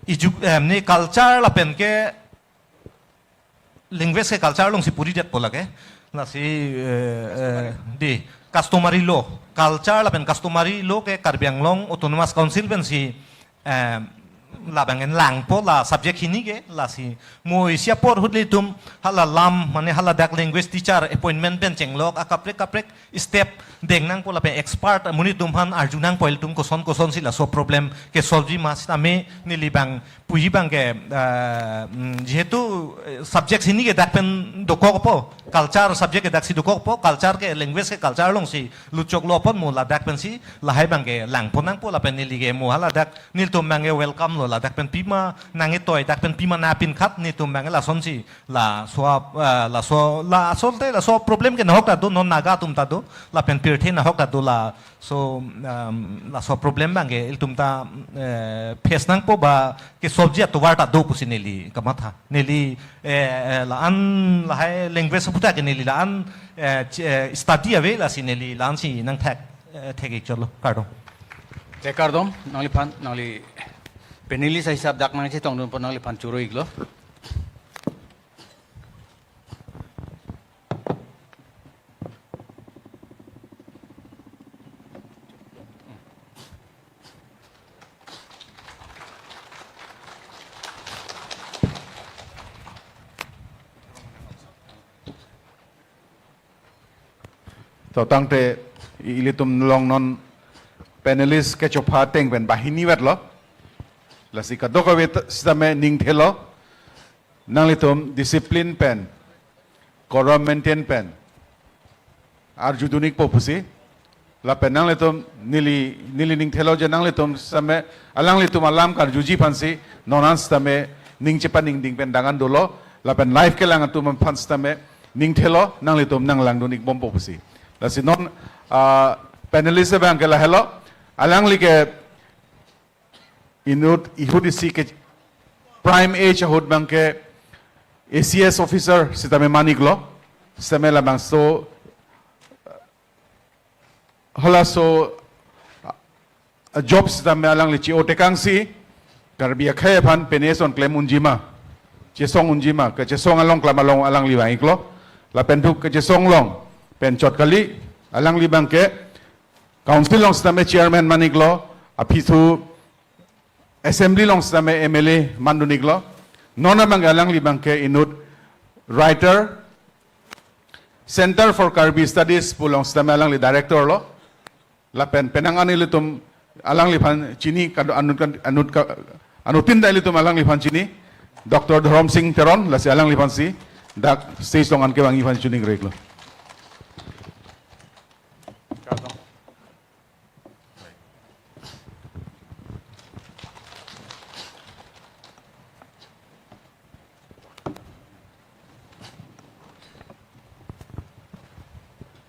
Edu-, em, ne culture lapen ke language ke culture alongsi puri detpo lake. Lasi, eh, eh, di customary law. Culture lapen customary law ke Karbi Anglong Autonomous Council pensi, eh, labang en langpo la subject hini ke, lasi mo isi apor ahut ilitum hala lam mane haladak language teacher appointment pen chenglok akaprek kaprek step deng nangpo lapen expert amonit atum aphan arju nangpo ilitum koson kosonsi laso problem ke solve ji ma sitame neli bang puji bang ke, eh, mm, jehetu, eh, subject hini ke dak pen dokokpo, culture subject ke daksi dokokpo, culture ke language ke culture alongsi luchoklo pon mo ladak pensi lahai bang ke langpo nangpo lapen neli ke mo haladak nelitum bang ke welcome lo ladak pen pima nang-etoi dak pen pima na pinkhat nelitum bang ke lasonsi laso, eh, laso, laso te laso problem ke nahok ta do, non Naga atum ta do, lapen pirthe nahok ta do la. So, um, laso problem bang ke ilitum ta, eh, face nangpo ba ke solve ji atovar ta do pusi neli kamatha. Neli, eh, eh, la-an lahai language aphuthak ke neli la-an, eh, ch-, eh, study ave lasi neli la-ansi nangthek, eh, thek-ik chotlo. Kardom. Te kardom, nangliphan, nangli panelist ahisap dak nangchetongdunpo nangliphan choro-iklo. To tangte i-, ilitum along non panelist kechopha ateng pen banghini vetlo. Lasi kadokave t-, sitame ningthelo. Nanglitum discipline pen, quorum maintain pen arjudun-ikpo pusi. Lapen nanglitum neli, neli ningthelo je nanglitum sitame alanglitum alam karjuji aphansi non an sitame ning chepaningding pen dangan dolo. Lapen live kelang atum aphan sitame ningthelo nanglitum nanglangdun-ikbompo pusi. Lasi non, ah, panelist abang ke lahelo, alangli ke inut ihut isi ke prime age ahut bang ke A C S officer sitame man-iklo, sitame labangso halaso, ah, job sitame alangli chi-o tekangsi Karbi akhei aphan pene son klem unji ma, chesong unji ma, kechesong along klam along alangli vang-iklo. Lapen thu kechesong along pen chot kali, alangli bang ke council along sitame chairman man-iklo, aphi thu assembly along sitame M L A mandun-iklo. Non abang ke alangli bang ke inut writer, Center for Karbi Studies pu along sitame alangli director lo. Lapen penang an ilitum alangliphan chini, kado anut kan, anut ka, anutin ta ilitum alangliphan chini. Doctor Dhorom Sing Teron, lasi alangliphansi dak stage along an kevangji aphan choningri-iklo.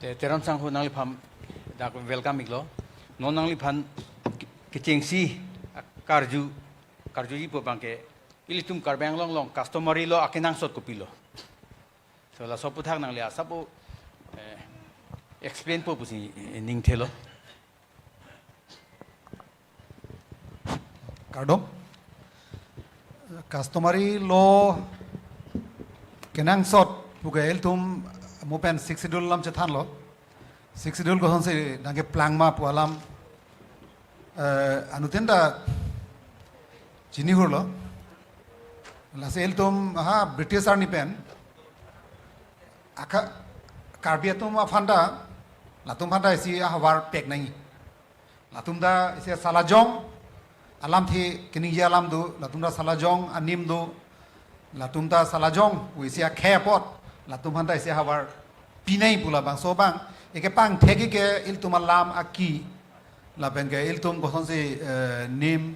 Te Teron sangho nangliphan dak welcome-iklo. Non nangliphan ke-, kechengsi karju, karjujipo bang ke ilitum Karbi Anglong along customary law akenangsot kopilo. So laso aphuthak nangli asap, eh, explain-po pusi, eh, ningthelo. Kardom. Customary law kenangsot pu ke ilitum mo pen Sixth Schedule alam chethanlo. Sixth Schedule kosonsi nangkeplang ma pu alam, eh, anutin ta chini hurlo. Lasi ilitum ha British arni pen aka Karbi atum aphan ta, latum aphan ta isi ahavar pek nangji. Latum ta isi salajong alamthe keningje alam do, latum ta salajong anim do, latum ta salajong pu isi akhei apot, latum aphan ta isi ahavar pi nangji pu labangso abang, eke pangthek-ik ke ilitum alam aki, lapen ke ilitum kosonsi, eh, nim,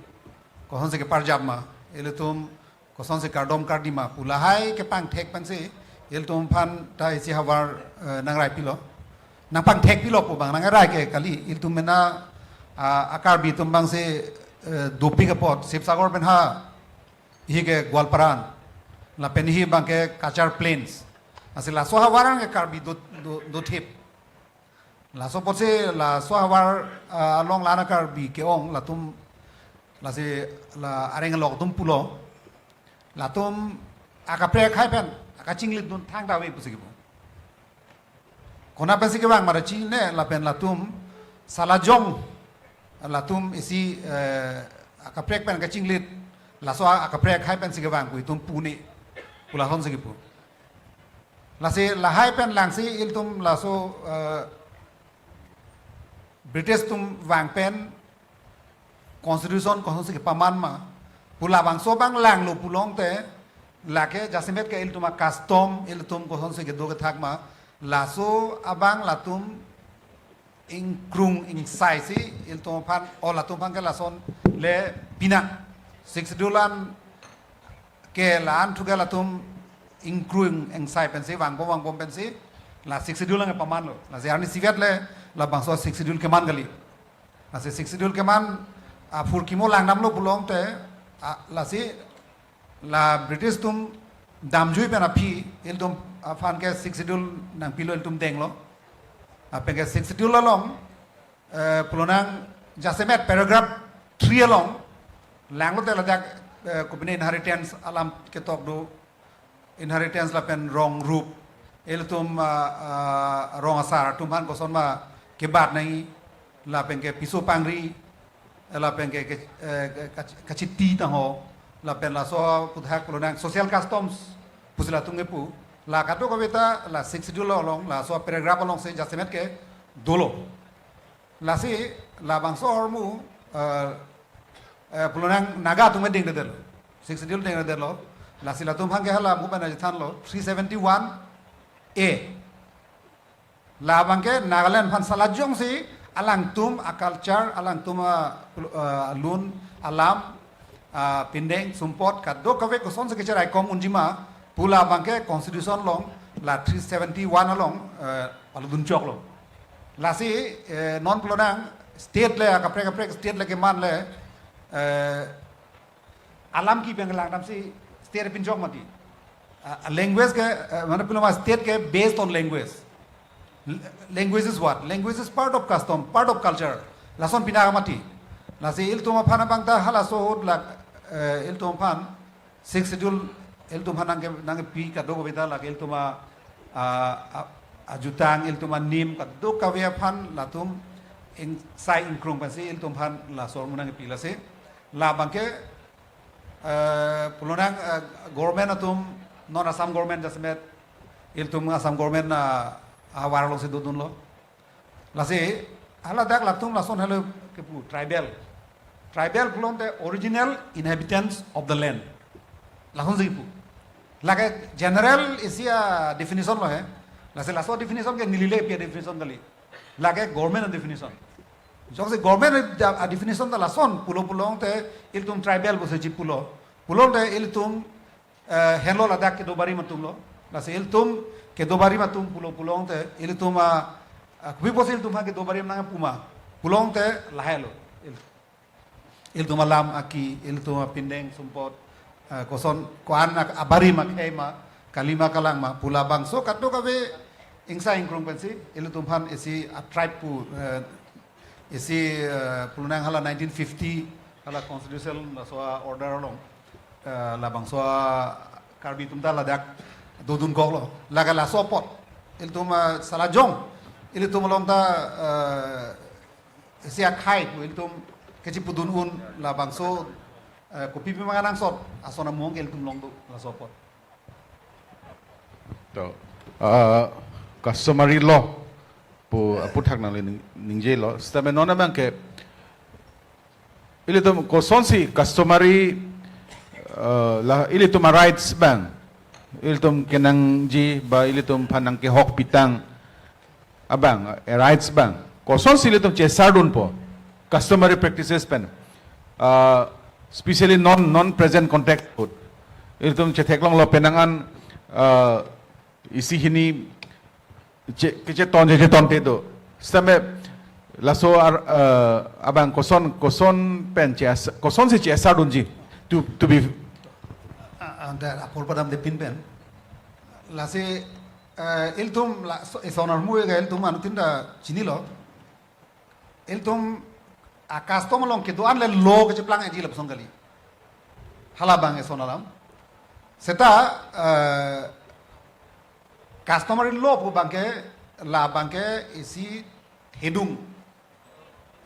kosonsi keparjap ma, ilitum kosonsi kardom kardi ma pu lahai kepangthek pensi ilitum aphan ta isi havar, eh, nangrai pilo. Nangpangthek pilo pu abang nangrai ke kali, ilitum mena, ah, a-Karbi atum abangsi, eh, dopik apot Sivasagar pen ha, ihi ke Goalpara an. Lapen ihi abang ke Cachar Plains. Lasi laso havar an ke Karbi do, do, dothip. Laso apotsi laso havar, ah, along la-an a-Karbi ke-ong latum, lasi la areng alok atum pulo. Latum akaprek akhei pen akachinglitdun thangta ave pusi kipu. Konat pensi kevang ma ra chinine, lapen latum salajong, latum isi, eh, akaprek pen kachinglit Laso a-, akaprek akhai pensi kevang pu itum pu ne. Pu lasonsi kepu. Lasi lahai pen langsi ilitum laso, eh, British atum vang pen constitution kosonsi kepaman ma. Pu labangso abang langlo pulote, lake jasemet ke ilitum a-custom, ilitum kosonsi kedo kethak ma. Laso abang latum ingkrung ingsaisi ilitum aphan, o latum aphan ke lason le pina. Sixth Schedule an ke la-an thu ke latum ingkrung ingsai pensi vangbom vangbom pensi la Sixth Schedule nangpamanlo. Lasi arnisi vet le labangso Sixth Schedule keman kali. Lasi Sixth Schedule keman aphurkimo langdamlo pulote, a, lasi la British atum damjui pen aphi ilitum aphan ke Sixth Schedule nangpilo, ilitum denglo. Lapen ke Sixth Schedule along, eh, pulo nang jasemet paragraph three along langlote ladak, eh, kopine inheritance alam ketok do, inheritance lapen rong rup, ilitum, ah, ah, rong asar atum aphan koson ma kebat nangji, lapen ke piso pangri, lapen ke, ke, eh, ke, kach-, kachiti tangho, lapen laso aphuthak pulo nang social customs pusi latum kepu, la kadokave ta la Sixth Schedule along, laso paragraph alongsi jasemet ke dolo. Lasi labangso ahormu, eh, eh, pulo nang Naga atum dengdedetlo. Sixth Schedule dengdedetlo. Lasi latum aphan ke hala mu pen ajithanlo three seventy-one A. Labang ke Nagaland aphan salajongsi alangtum a-culture, alangtum a, eh, lun alam, ah, pindeng sumpot kadokave kosonsi kecheraikom unji ma pu labang ke constitution along la three seventy-one along, eh, palutdun choklo. Lasi, eh, non pulo nang state le, akaprek kaprek state le keman le, eh, alam ki pen langdamsi state pin chok mati. Ah, language ke, eh, mane pulo ma state ke based on language. L-, language is what? Language is part of custom, part of culture. Lason pina mati. Lasi ilitum aphan abang ta halaso ahut la, eh, ilitum aphan Sixth Schedule ilitum aphan nangke, nangkepi kadokave ta lake ilitum a, a, a, ajutang, ilitum anim kadokave aphan latum ingsai ingkrung pensi ilitum aphan laso ahormu nangkepi. Lasi labang ke, eh, pulo nang, eh, government atum, non Assam government jasemet ilitum Assam government na ahavar alongsi dodunlo. Lasi haladak latum lason helo kepu tribal. Tribal pulote original inhabitants of the land. Lasonsi kepu. Lake general isi a-definition lo he. Lasi laso definition ke neli le pi a-definition kali. Lake government a-definition. Joksi government a-definition ta lason pulo pulote ilitum tribal pusi chipulo. Pulote ilitum, eh, henlo ladak kedobarim atumlo. Lasi ilitum kedobarim atum pulo pulote ilitum a, a, kopi pusi ilitum ha kedobarim nangpu ma pulote lahailo. Il-, ilitum alam aki, ilitum apindeng sumpot, eh, koson ko-an ak-, abarim akhei ma, kali ma kalang ma pu labangso kadokave ingsai ingkrung pensi ilitum aphan isi a-tribe pu, eh, isi, eh, pulo nang hala nineteen fifty hala constitutional laso a-order along, eh, labangso a-Karbi atum ta ladak dodun koklo. Lake laso apot ilitum, eh, salajong ilitum along ta, eh, isi akhai pu ilitum kechipudun un labangso, eh, kopi pi ma kenangsot ason among ilitum along do laso apot. To, ah, customary law pu aphuthak nangli ning-, ningjelo. Sitame non abang ke ilitum kosonsi customary, ah, la ilitum a-rights abang, ilitum kenangji ba ilitum aphan nangkehok pitang abang, eh, rights abang kosonsi ilitum chesardunpo, customary practices pen, ah, specially non, non present context ahut ilitum chetheklonglo penang an, ah, isi hini che, kecheton che cheton te do. Sitame laso ar, ah, abang koson, koson pen che as-, kosonsi chesardunji to, to be. Ah, ah, ante apor padamde pin pen. Lasi, eh, ilitum la, so, eson ahormu ke ilitum anuttin ta chinilo. Ilitum a-custom along kedo-an le law kecheplang eji lapuson kali. Halabang eson alam. Seta, eh, customary law pu abang ke, labang ke isi hedung,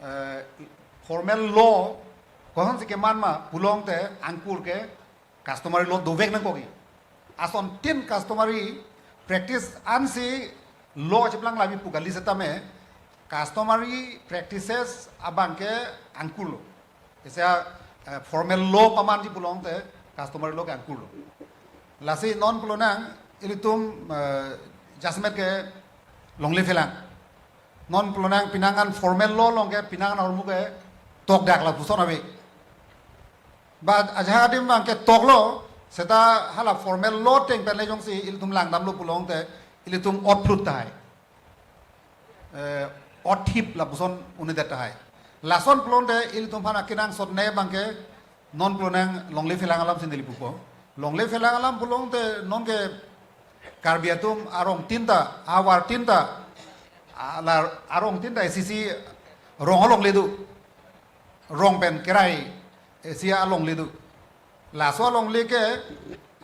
eh, formal law Kosonsi keman ma pulote angkur ke customary law dovek nangkok. Asontin customary practice ansi law cheplang labi pu kali setame customary practices abang ke angkurlo. Isi a, eh, formal law pamanji pulote customary law ke angkurlo. Lasi non pulonang ilitum, eh, jasemet ke longle phelang. Non pulonang pinangan formal law along ke pinangan ahormu ke tokdak lapuson ave. But ajahak adim abang ke toklo, seta hala formal law ateng pen le jongsi ilitum langdamlo pulote ilitum otphlut tahai. Eh, othip lapuson un-edet tahai. Lason pulote ilitum aphan akenangsot ne abang ke non pulonang longle phelang alamsi neli pupo. Longle phelang alam pulote non ke Karbi atum arong tin ta, ahavar tin ta, ala arong tin ta isi isi rong alongle do. Rong pen kerai isi alongle do. Laso alongle ke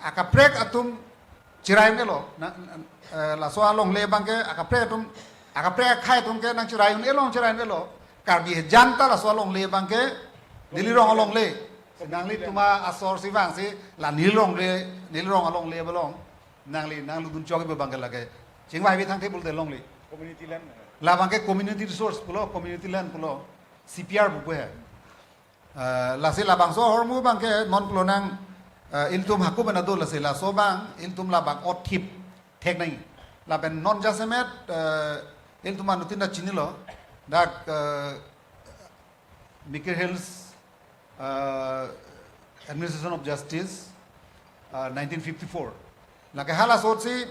akaprek atum cherai un-elo. Na, na, eh, laso alongle abang ke akaprek atum, akaprek akhei atum ke nangcherai un-elo, cherai un-elo. Karbi ejan ta laso alongle abang ke neli rong alongle. Si nanglitum asor si vangsi la neli longle, neli rong alongle abang along nangli nanglutdun chokji abang ke lake chingvai ave thangthe pulote longle. Community land. Labang ke community resource pulo, community land pulo, C P R pu pu he. Eh, lasi labangso ahormu abang ke non pulonang, eh, ilitum hako pen ado lasi laso abang ilitum labang othip thek nangji. Lapen non jasemet, eh, ilitum anuttin ta chinilo. Dak, eh, Mikir Hills, eh, Administration of Justice, eh, nineteen fifty-four. Lake hala ahutsi,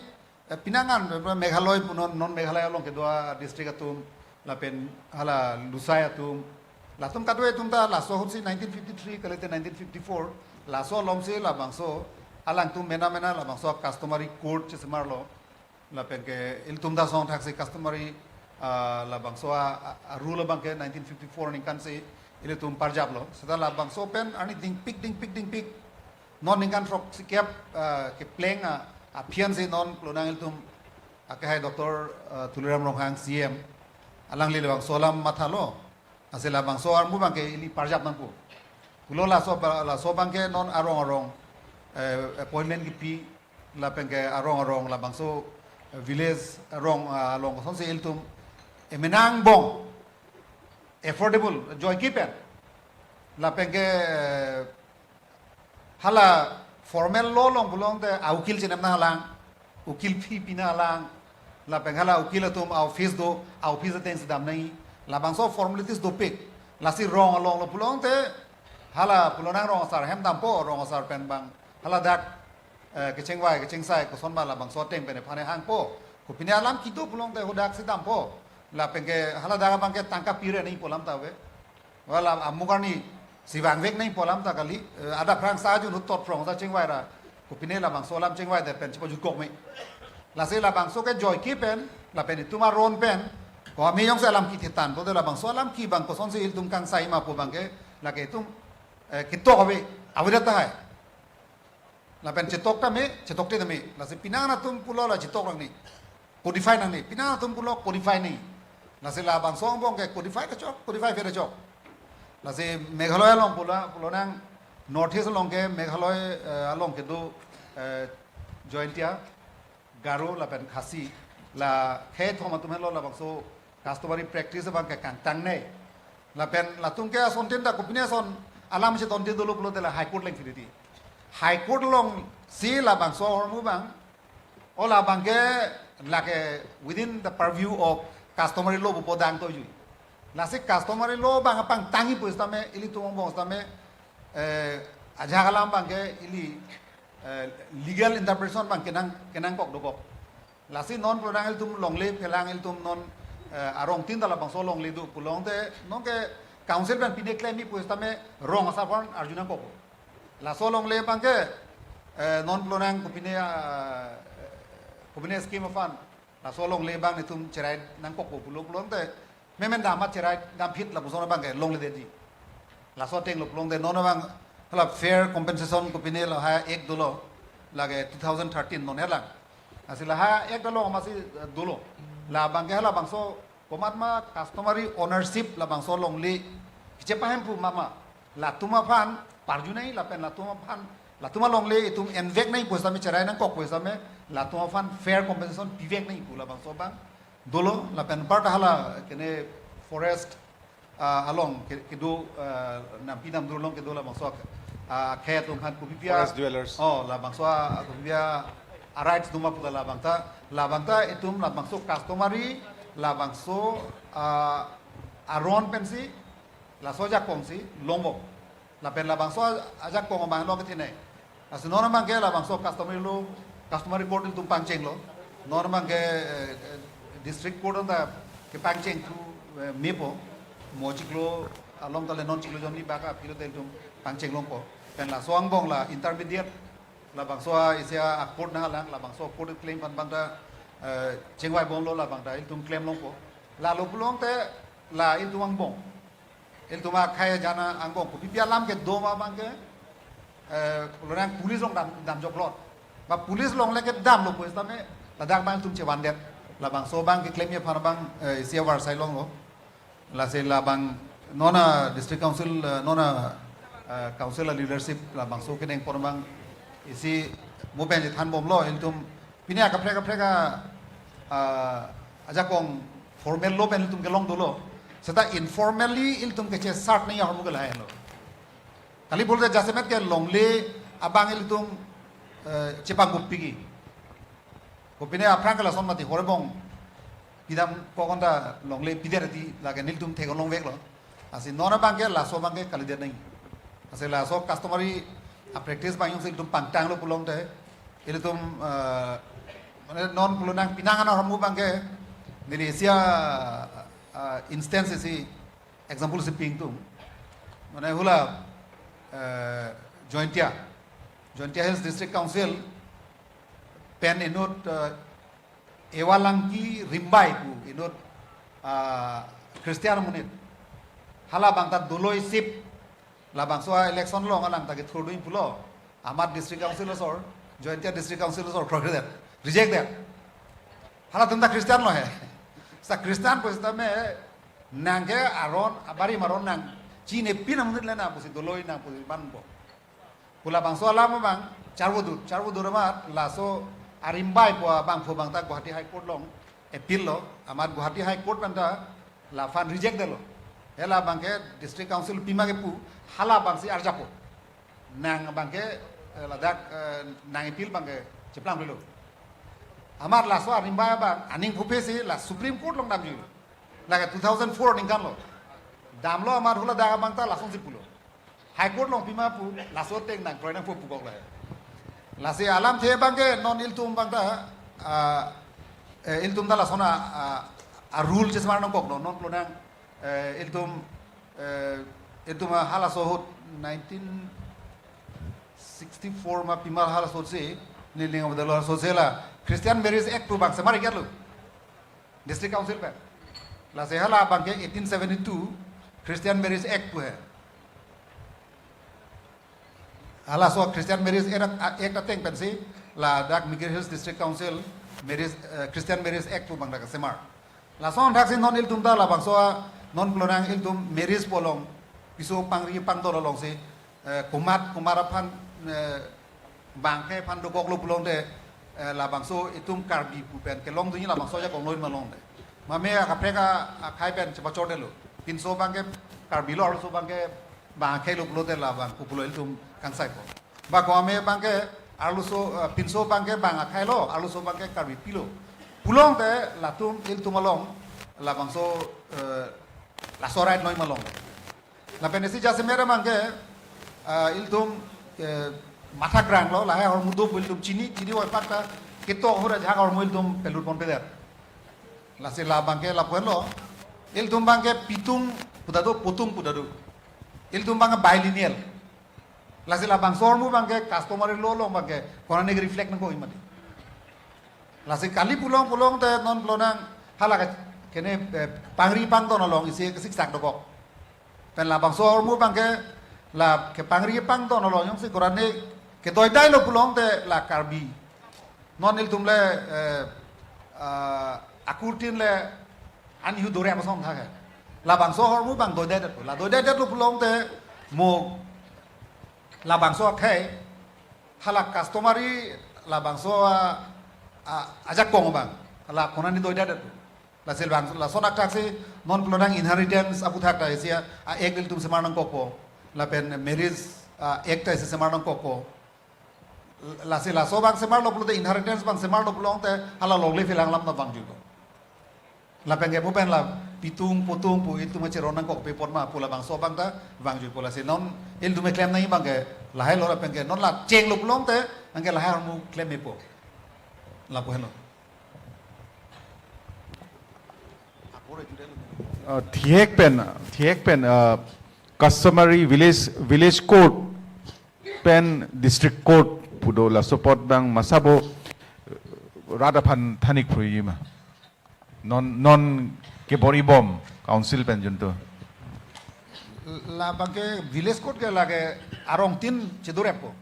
eh, pinangan, eh, Meghalaya pu non, non Meghalaya along kedo a-district atum, lapen hala Lusai atum, latum kadokave atum ta laso ahutsi nineteen fifty-three kalite nineteen fifty-four, laso alomsi labangso alangtum mena mena labangso customary court chesemarlo. Lapen ke ilitum ta asong thaksi customary, ah, labangso a, a, a rule abang ke nineteen fifty-four aningkan si ilitum parjaplo. Seta labangso pen arni dingpik, dingpik, dingpik. Non ningkan throksikep, ah, kepleng a, aphi ansi non pulonang ilitum akehai Doctor, ah, Tuliram Ronghang C M, alangli labangso alam mathalo. Lasi labangso ahormu abang ke ili parjap nangpo. Pulo laso ba-, laso abang ke non arong arong, eh, appointment kipi, lapen ke arong arong labangso, eh, village arong, ah, along kosonsi ilitum, eh, menang angbong, affordable, joike pen. Lapen ke, eh, hala formal law along pulote aukil chenem nanglang, ukil fee pi nanglang, lapen hala ukil atum a-office do, a-office atengsi dam nangji, labangso formalities dopik. Lasi rong alonglo pulote hala pulonang rong asar hem dampo, rong asar pen abang hala dak, eh, kechengvai, kechengsai, koson ba labangso ateng pen ephan hangpo. Kopine alam kedo pulote hadak si dampo. Lapen ke hala dak abang ke tangka pire nangji pu alam ta ave. Wala amuk arni si vangvek nangji pu alam ta kali, eh, adap aphrang sa ajun hutot phrong sa chengvai ra. Kopine labangso alam chengvaidet pen chepajutkok me. Lasi labangso ke joike pen, lapen itum aron pen, ko ami jongsi alam kethe tangpo te labangso alam ke abang kosonsi ilitum kangsai ma pu abang ke, lake itum, eh, ketok ave, avedet tahai. Lapen chetok tame, chetok te tame. Lasi pinangan atum pulo la chetok nangne. Codify nangne. Pinangan atum pulo codify nangne. Lasi labangso angbong ke codify ta chok, codify phe ta chok. Lasi Meghalaya along pulo, pulonang North East along ke Meghalaya, eh, along kedo, eh, Jaintia, Garo lapen Khasi, la khei thom atum helo labangso customary practice abang ke kangtang ne. Lapen latum ke asontin ta kopine ason alam chetontin dolo pulote la High Court lengphiri di. High Court alongsi labangso ahormu abang, o labang ke lake within the purview of customary law pu pu dang toju. Lasi customary law abang apangtangji pu setame, ilitum angbong setame, eh, ajahak alam abang ke ili, eh, legal interpretation abang kenang, kenangkok dokok. Lasi non pulonang ilitum longle phelang ilitum non, eh, arong tin ta labangso longle do pulote non ke council pen pine klemji pu setame rong asar aphan arju nangkok. Laso longle abang ke, eh, non pulonang kopine, ah, kopine scheme aphan laso longle abang netum cherai nangkok pu pulo pulote, memen dam amat cherai dam phit lapuson abang ke longledetji. Laso atenglo pulote non abang hala fair compensation kopine lahai act dolo, lake two thousand thirteen non herlang. Lasi lahai act along amatsi, eh, dolo. Labang ke halabangso komatma customary ownership labangso longle kichepahem pu mama. latum aphan parju nangji lapen latum aphan, latum alongle itum envek nangji pu setame, cherai nangkok pu setame, latum aphan fair compensation pivek nangji pu labangso abang dolo. Lapen bar ta hala kene forest, ah, along ke-, kedo, ah, nampi namdur along kedo labangso, ah, akhei atum aphan kopi pia. Forest dwellers. Oh, labangso, ah, kopi pia, ah, rights doma pu ta labang ta, labang ta itum labangso customary, labangso, ah, aron pensi, laso ajakong si longpo. Lapen labangso ajakong abang lo kethenei. Lasi non abangke labangso customary law, customary court itum pangchenglo. Non abangke, eh, eh, district court anta kepangcheng thu, eh, mepo. Mo chiklo along tale non chiklo jonni bak aphi lote itum pangcheng longpo. Pen laso angbong la intermediate, labangso isi a-court nanglang, labangso court claim aphan abang ta, eh, chengvai bomlo, labang ta itum claim longpo. Lalo pulote la itum angbong, itum akhei ajana angbong kopi pia alam kedo ma abangke, eh, pulo nang police along dam, damjoklot. Ba police along le kedamlo pu setame, ladak abang itum chevandet. Labangso abang keklemji aphan abang, eh, isi avarsai longlo. Lasi labang non a-district council, eh, non a, eh, council a-leadership labangso kedeng apor abang isi mo pen chethan bomlo, itum pine akaprek akaprek a, ah, ajakong formal law pen itum kelong dolo. Seta informally itum kechesat nangji ahormu ke lahailo. Kali pulote jasemet ke longle abang itum, eh, chepanggup piji. Kopine aphrang ke lason mati, horbong pidamkok anta longle pidet ati lake nelitum theklongveklo. Lasi non abangke laso abangke kalidet nangji. Lasi laso customary a-practice abang jongsi itum pangtanglo pulote, itum, eh, mane non pulo nang penang an ahormu abangke, neli isi a, ah, instance isi example si pi ingtung. Mane hula, eh, Jaintia, Jaintia Hills District Council pen inut, eh, Ewa Langki Rimbai pu inut, ah, Christian amonit. Hala abang ta doloi sip, labangso a-election along alang ta kethurdun pulo. Amat district council asor, Jaintia district council asor kroi det, reject det. Halatum ta Christian lo he. Sa Christian pu setame nang ke aron, abarim aron nang chinine pinam nit le nang pusi doloi nang pusi manpo. Pu labangso alam abang charvodur, charvodur amat laso a-Rimbai pu abangphu abang ta Guwahati High Court along appeal lo, amat Guwahati High Court pen ta laphan reject detlo. Hala abangke district council pima kepu, hala abangsi arjapo. Nang abangke, eh, ladak, eh, nang appeal abangke cheplang pulo. Amat laso a-Rimbai abang aning phupe si la Supreme Court along damji. Lake two thousand four aningkan lo. Damlo amat hula dak abang ta lasonsi pulo. High Court along pima pu, laso ateng nang kroi nangpo pukok la. Lasi alamthe abangke non ilitum abang ta, ah, eh, ilitum ta lason a, ah, a-rule chesmar nangkok non, non pulo nang, eh, ilitum, eh, ilitum a halaso ahut nineteen sixty-four ma pima halaso si, neli ning abang dolo halaso si la Christian Marriage Act pu abang semar ikatlo. District Council pen. Lasi hala abangke eighteen seventy-two Christian Marriage Act pu he. Halaso Christian Marriage Act, Act ateng pensi ladak Mikir Hills District Council Marriage, eh, Christian Marriage Act pu abang dak semar. Lason thaksi non ilitum ta labangso a non pulo nang ilitum marriage pu along piso pangri pangdon alongsi, eh, komat komat aphan, eh, bang akhei aphan dokoklo pulote, eh, labangso itum Karbi pu pen kelongdunji labangso ajakong loi ma longde. Mame akaprek a, akhei pen chepachordetlo. Pinso abangke Karbi lo, arloso abangke bang akhei lo pulote labang pu pulo ilitum kangsaipo. Ba ko mame abangke arloso, eh, pinso abangke bang akhei lo, arloso abangke Karbi pilo. Pulote latum ilitum along labangso, eh, laso right noi ma long. Lapen isi jasemet abangke, ah, ilitum, eh, matha kranglo, lahai ahormu do pu ilitum chini, chini oi pakta, ketok ahut ajahak ahormu ilitum pelut ponpedet. Lasi la abangke lapu-an lo, ilitum abangke pitung pu ta do, potung pu ta do. Ilitum abangke bilineal. Lasi labangso ahormu abangke customary law along abangke konane ke-reflect nangkok mati. Lasi kali pulo pulote non pulo nang hala ke kene, eh, pangri pangdon along isi kesiksak dokok. Pen labangso ahormu abangke la kepangri pangdon along jongsi konane kedoidailo pulote la Karbi. Non ilitum le, eh, ah, akurtin le anhu dorem asong thak he. Labangso ahormu abang doidaidet, la doidaidet lo pulote Mo labangso akhei, hala customary labangso a, a, ajakong abang, hala konani doidat atu. Lasi labang, lason akthaksi non pulo nang inheritance aputhak ta isi a, a Act ilitum semar nangkokpo. Lapen marriage, a, Act ta isi semar nangkokpo. Lasi laso abang semarlo pulote inheritance abang semarlo pulote hala longle phelang alam ta vangjuipo. Lapen ke mo pen la pitung putung pu itum cheron nangkokpi apot ma pu labangso abang ta vangjuipo lasi non ilitum klem nangji abang ke lahai lo lapen ke non la chenglo pulote anke lahai ahormu klem mepo. Lapu helo. Uh, thihek pen, thihek pen, uh, customary village, village court pen district court pu do laso apot abang masabo, uh, rat aphan than-ik phruji ma. Non, non kebor-ibom council pen junto. Labang ke village court ke lake arong tin chedoreppo.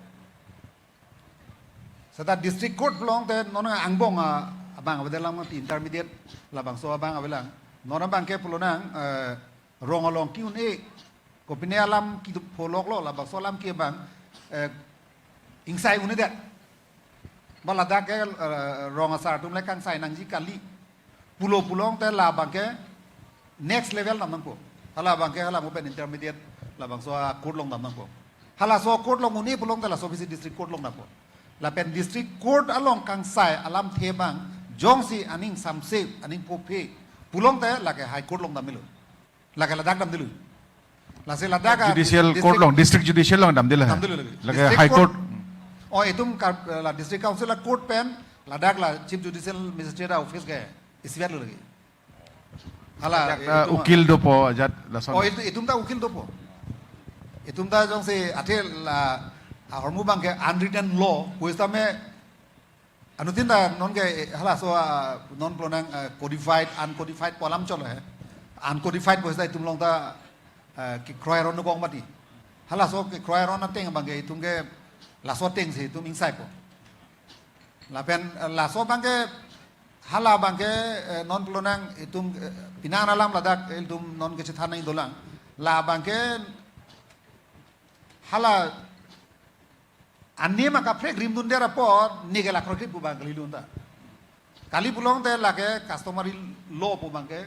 Seta district court pulote non angbong a, abang avelang mati intermediate labangso abang avelang. Non abang ke pulo nang, eh, rong along ki-un-e, kopine alam kipholoklo labangso alam ke abang, eh, ingsai un-edet. Ba ladak ke, eh, rong asar atum le kangsai nangji kali. Pulo pulote labang ke next level dam nangpo. Hala abang ke hala mo pen intermediate labangso a court along dam nangpo. Halaso court along un-e pulote laso bisi district court along dampo. Lapen district court along kangsai alamthe abang jongsi aning samse aning pophe pulote lake high court along damlo. Lake ladak damdelo. Lasi ladak a Judicial dis-, court district along, district judicial along damdelo hai. Damdelo lake. Lake district high court, court. Oh, itum kar-, la district council a court pen ladak la chief judicial magistrate a office ke isivet lo lake. Hala, ajat, eh, itum ukil dopo ajat lason. Oh, itu, itum ta ukil dopo. Itum ta jongsi athe la, ahormu abang ke unwritten law, pu sitame anuttin ta non ke, eh, halaso, ah, non pulo nang, eh, codified, uncodified pu alam cholo he. Uncodified pu sita itum along ta, eh, kekroi aron nangkok mati. Halaso kekroi aron ateng abang ke itum ke laso atengsi itum ingsaipo. Lapen, eh, laso abang ke, hala abang ke, eh, non pulo nang itum, eh, penang alam ladak, eh, itum non kechethan nangji dolang. Labang ke hala anim akaprek rimdundet apot, ne ke la kroikre pu abang kali lun ta. Kali pulote lake customary law pu abang ke,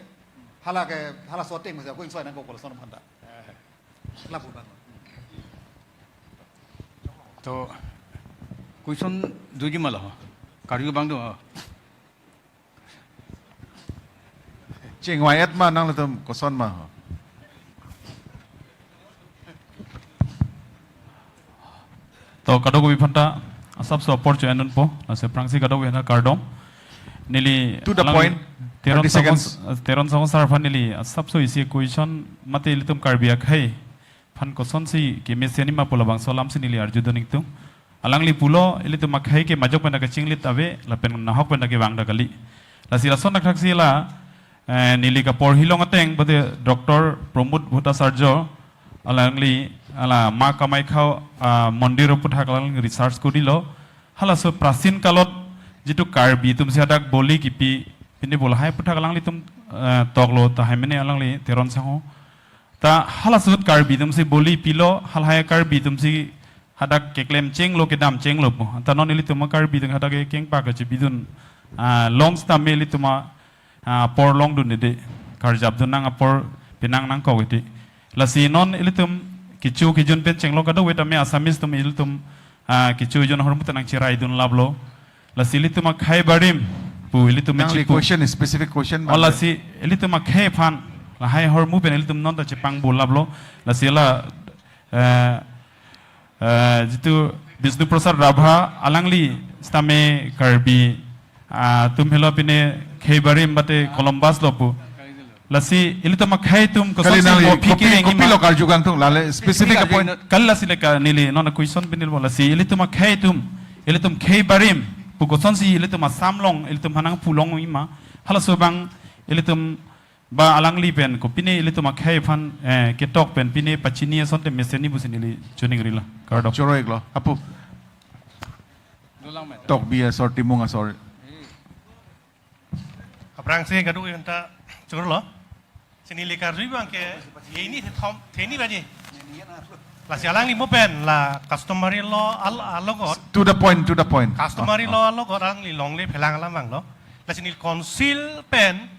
hala ke, halaso ateng masa ko ingsai nangkok lason aphan ta. Lapu abang. To, question doji ma lo. Karju abang do. Chingvai-et ma nanglitum koson ma. To kadokave aphanta asapso apor cho-en dunpo, lasi aphrangsi kadokave aphanta kardom. Neli To the alang point, Teron thirty Sangho, seconds. Teron Sangho sir aphan neli asapso isi question mate ilitum Karbi akhei aphan kosonsi kemesen ma pu labangso alamsi neli arjudun ingtung. Alangli pulo, ilitum akhei ke majok pen ta kachinglit ave, lapen nahok pen ta kevang ta kali. Lasi lason akthaksi la, eh, neli kaporhi along ateng, bade Doctor Pramod Bhattacharya, alangli, hala Ma Kamakhya, ah, mondir aputhak alangli research kodilo. Halaso prasin kalot, jitu Karbi atumsi hadak boli kipi, pini bola hai aputhak alanglitum, eh, toklo tahai mene alangli Teron Sangho. Ta halaso ahut Karbi atumsi boli pilo, halahai Karbi atumsi hadak keklem chenglo kedam chenglo pu. Anta non ilitum Karbi atum hadak kengpak kachebidun, ah, long sitame ilitum, ah, apor longdunde, karjapdun nang apor penang nangkok ete. Lasi non ilitum kecho kejun pen chenglo kadokave tame Assamese atum ilitum, ah, kecho kejun ahormu ta nangcheraidun laplo. Lasi ilitum akhei barim pu ilitum Nangli mechikpo. Question, specific question Oh, ma. Lasi ilitum akhei aphan lahai ahormu pen ilitum non ta chepangbo laplo. Lasi la, eh, eh, jitu Bishnu Prasad Rabha alangli sitame Karbi, ah, atum helo pine khei barim bate Columbus lo pu. Lasi ilitum akhei atum Kali kosonsi nangli mo kopi, phikir engji kopilo ma. Karju kangtung lale specific Kopi point. Karju kali lasi le ka neli non question pinil bo lasi ilitum akhei atum, ilitum khei barim pu kosonsi ilitum Assam along ilitum hanang pulong ima. Halaso abang ilitum ba alangli pen kopine ilitum akhei aphan, eh, ketok pen pine pachini asonte mesenji pusi neli choningrila. Kardom. Choro-iklo. Apu. Tokbi asor, Timung asor. Aphrangsi kadokave aphanta chorolo. Sini lekar jui bang ke, ye ini thom, theni baji. Lasi alangli mo pen la customary law al-, alogot. To the point, to the point. Customary law alogot alangli longle phelang alam vanglo. Lasi neli council pen,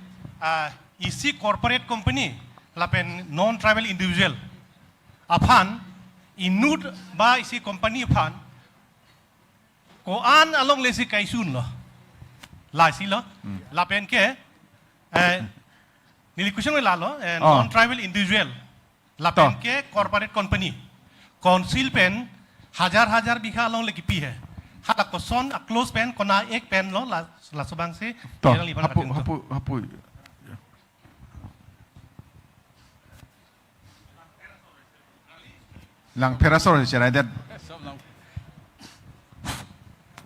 ah, isi corporate company, lapen non-tribal individual aphan, inut ba isi company aphan, ko-an alongle si kaisun lo. Lasi lo. Hmm. Lapen ke, eh, neli question lo lalo, eh, Oh. non-tribal individual. Lapen To. ke corporate company. Council pen hajar hajar bigha alongle kipi he. Hala koson a-clause pen kona ek pen lo la, laso bang si To, general iban hapu, kadun to. hapu, hapu. Lang pherasor si cherai det.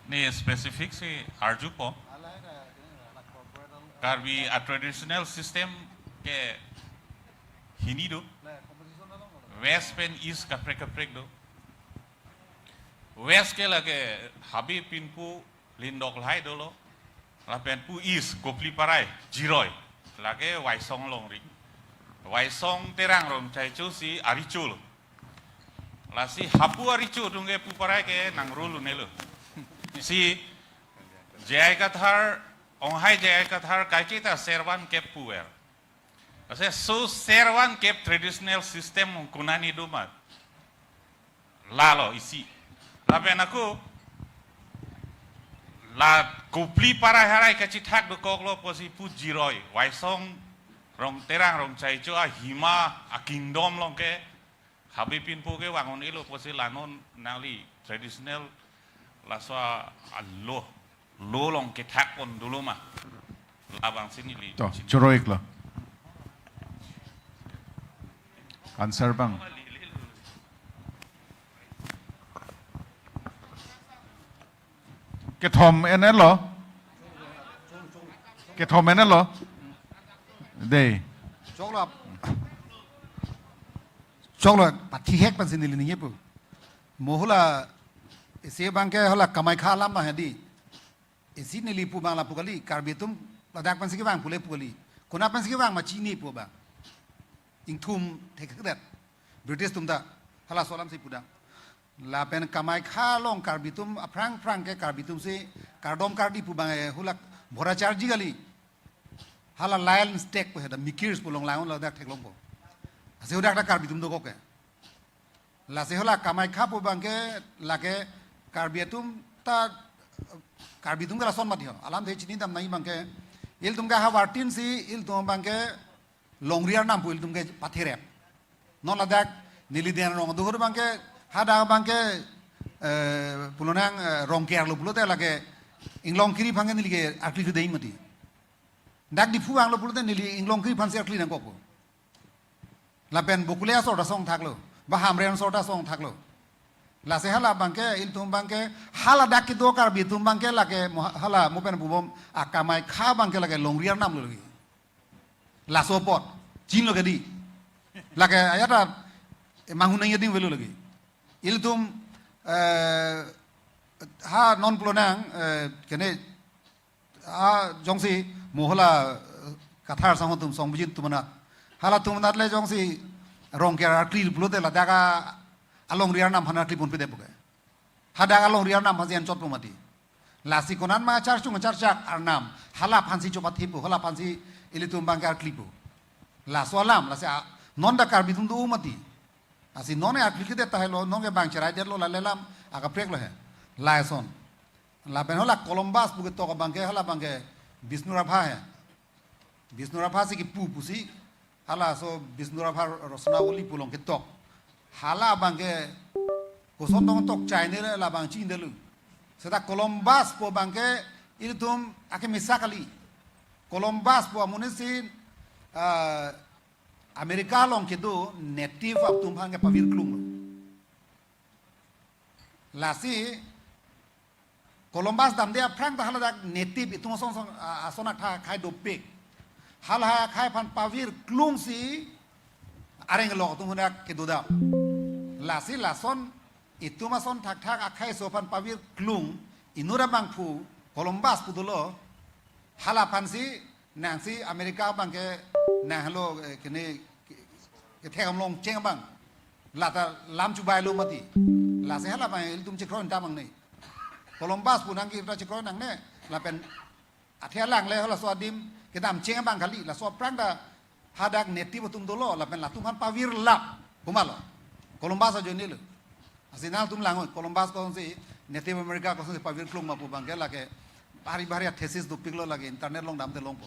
Ne specific si arjupo. Karbi a-traditional system ke hini do. West pen East kaprek kaprek do. West ke lake Habe Pinpo Lindok lahai dolo. Lapen pu East Kopli Parai, Jiroi. Lake Waisong longri. Waisong Terang Rongchaicho si aricho lo. Lasi hapu aricho atum ke pu Parai ke nang rule unelo. Si J I Kathar, Onghai J I Kathar kaiketa servan kep puver. Ase so servan kep traditional system konat ni do ma. Lalo isi. Lapen ako la Kopli Parai harai kachethak dokoklo pusi pu Jiroi. Waisong Rong Terang Rongchaicho ahima a-kingdom along ke Habe Pinpo ke vang un-elo pusi la non nangli traditional laso a-law, law along kethak pon dolo ma. Labang si neli To, chini. Choro-ik lo. Answer bang. Kethom en-e lo. Kethom en-e lo. Dei. Choklo. Choklo, pathihek pensi neli ningje pu. Mo hala, isi bang ke hala Kamaikha alam ma hedi. Isi neli pu bang lapu kali, Karbi atum ladak pensi kevang pule pu kali. Konat pensi kevang ma chini pu bang. Ingthum thekthedet. British atum ta halaso alam si pudam. Lapen Kamaikha along Karbi atum aphrang phrang ke Karbi atum si kardom kardi pu bang, eh, hala Bhoracharji kali. Hala Lion Stake pu heda Mikirs pu along lang ladak theklongpo. Lasi hadak ta Karbi atum dokok ke. Lasi hala Kamaikha pu bang ke lake Karbi atum ta, Karbi atum ke lason mati ho. Alamthe chinidam nangji bang ke. Ilitum ke havartin si ilitum bang ke longri arnam pu ilitum ke patherep. Non ladak neli Deng Rong aduhur bang ke hadak bang ke, eh, pulonang, eh, Rongker lo pulote lake Inglongkiri aphan ke neli ke arkli kedei mati. Dak Diphu vanglo pulote neli Inglongkiri aphan si arkli nangkokpo. Lapen Bokule asor ta song thaklo. Ba Hamren asor ta song thaklo. Lasi hala bang ke ilitum bang ke hala dak kedo Karbi atum bang ke lake mo-, hala mo pen pubom a-Kamaikha bang ke lake longri arnam lo lagi. Laso apot chinilo kedi. Lake ajat ta manghun nangji adim avelo lagi. Ilitum, eh, ha non pulonang, eh, kene a jongsi mo hala, eh, Kathar sangho atum Songbijit atum anat. Hala atum anat le jongsi Rongker arkli pulote ladak a, alongri arnam aphan arkli ponpedet pu ke. Hadak alongri arnam aphan si anchot pu mati. Lasi konat ma charchung charchak arnam. Hala aphan si chopathepo, hala aphan si ilitum bang ke arklipo. Laso alam, lasi a, non ta Karbi atum do mati. Lasi non ke arkli kedet tahai lo, non ke bang cherai det lo lale alam, akaprek lo he. Lason. Lapen hala Columbus pu ketok abang ke, hala bang ke Bisnu Rapha he. Bisnu Rapha si kipu pusi, halaso Bisnu Rapha Rosnavali pu along ketok. Hala bang ke koson tong tok China le labang chini delu. Seta Columbus pu bang ke ilitum akemesa kali. Columbus pu amonit si, ah, America along kedo native atum aphan ke pavirklung lo. Lasi Columbus damde aphrang ta haladak native itum ason ason, a-, ason akhai dopik. Hala akhai aphan pavirklung si areng lo atum hadak kedo dam. Lasi lason itum ason thakthak akhai aso aphan pavirklung inut abangphu Columbus pu dolo hala aphan si Nangsi America abangke nanglo, eh, kene ke, kethek amlong cheng abang. Lata lam chubai lo mati. Lasi hala abang ilitum chekroidam nangne. Columbus pu nangkirta chekroi nangne. Lapen athe alangle halaso adim kedam cheng abang kali. Laso aphrang ta hadak native atum dolo. Lapen latum aphan pavirlap. Komatlo? Columbus ajoinelo. Lasi nangtum lang-oi, Columbus kosonsi Native America kosonsi pavirklung ma pu abangke lake bhari bhari a-thesis dopiklo, lake internet along damte longpo.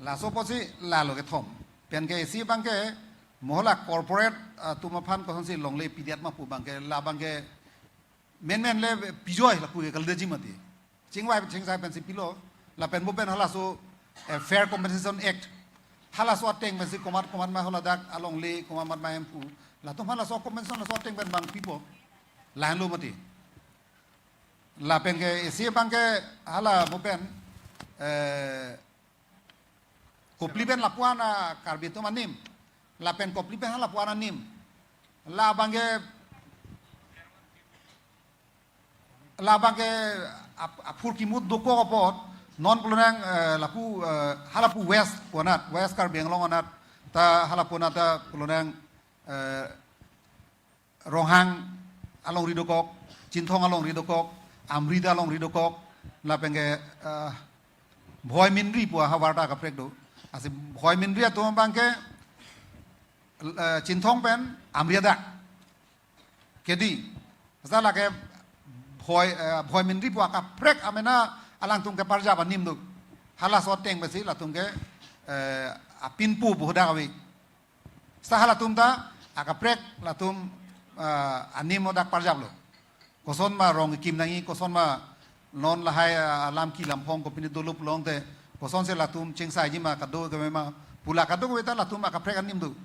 Laso apotsi lalo kethom. Penke isi abangke mo hala corporate, ah, atum aphan kosonsi longle pidet ma pu abangke, la abangke menmen le pijoi lapu ke kaldeji mati. Chingvai chingsai pensi pilo, lapen mo pen halaso, eh, Fair Compensation Act. Halaso ateng pensi komat komat ma haladak alongle, komat ma hemphu. Latum halaso compensation laso ateng pen abang pipo. Lahenlo mati. Lapenke isi abangke hala mo pen, eh, kopili pen lapu-an a Karbi atum anim. Lapen kopili pen ha lapu-an anim. La abangke la abangke ap-, aphurkimo dokok apot, non pulonang, eh, lapu, eh, halapu West pu anat, West Karbi Anglong anat, ta halapu anat ta pulonang, eh, Ronghang alongri dokok, Chinthong alongri dokok, Amri ta alongri dokok, lapenke, eh, Bhoi Minri pu ahavar ta kaprek do. Lasi Bhoi Minri atum abangke, eh, Chinthong pen Amri adak kedi. Sa lake Bhoi, eh, Bhoi Minri pu akaprek amena alangtum keparjap anim do. Halaso ateng pensi latum ke, eh, apinpo pu hadak ave. Sa halatum ta akaprek latum, ah, anim hadak parjaplo. Koson ma rong kekim nangji, koson ma non lahai, ah, lam ki lam phong kopine dolo pulote, kosonsi latum chingsaiji ma kado keme ma, pu la kadokave ta latum akaprek anim do.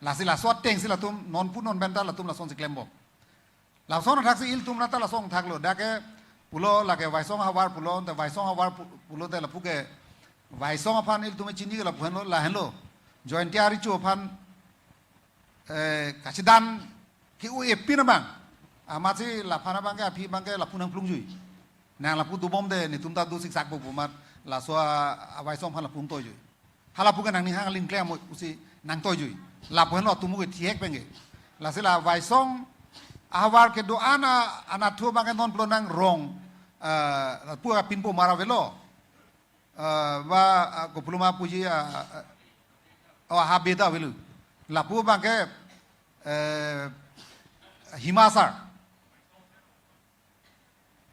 Lasi laso atengsi latum non pu non pen ta latum lasonsi klembom. Lason athaksi ilitum nata lason thaklo. Dak ke pulo lake Vaisong ahavar pulo, te Vaisong ahavar pu-, pulote lapu ke Vaisong aphan ilitum chini ke lapu henlo, lahenlo. Jaintia recho aphan, eh, kachedan ke-o-e pin abang. Amatsi laphan abangke aphi abangke lapu nangplungjui. Nang lapu dobomde netum ta do siksak bo pu amat laso a, a Vaisong aphan lapu nangtoijui. Halapu ke nangning hang aling klem mo pusi nangtoijui. Lapu henlo atum ke thihek penke. Lasi la Vaisong ahavar kedo-an a, anatthu abangke non pulonang Rong, eh, lapu apinpo mar avelo. Eh, ba, eh, kopuloma puji, eh, eh, oh, Habe ta avelo. Lapu abangke, eh, Hima asar.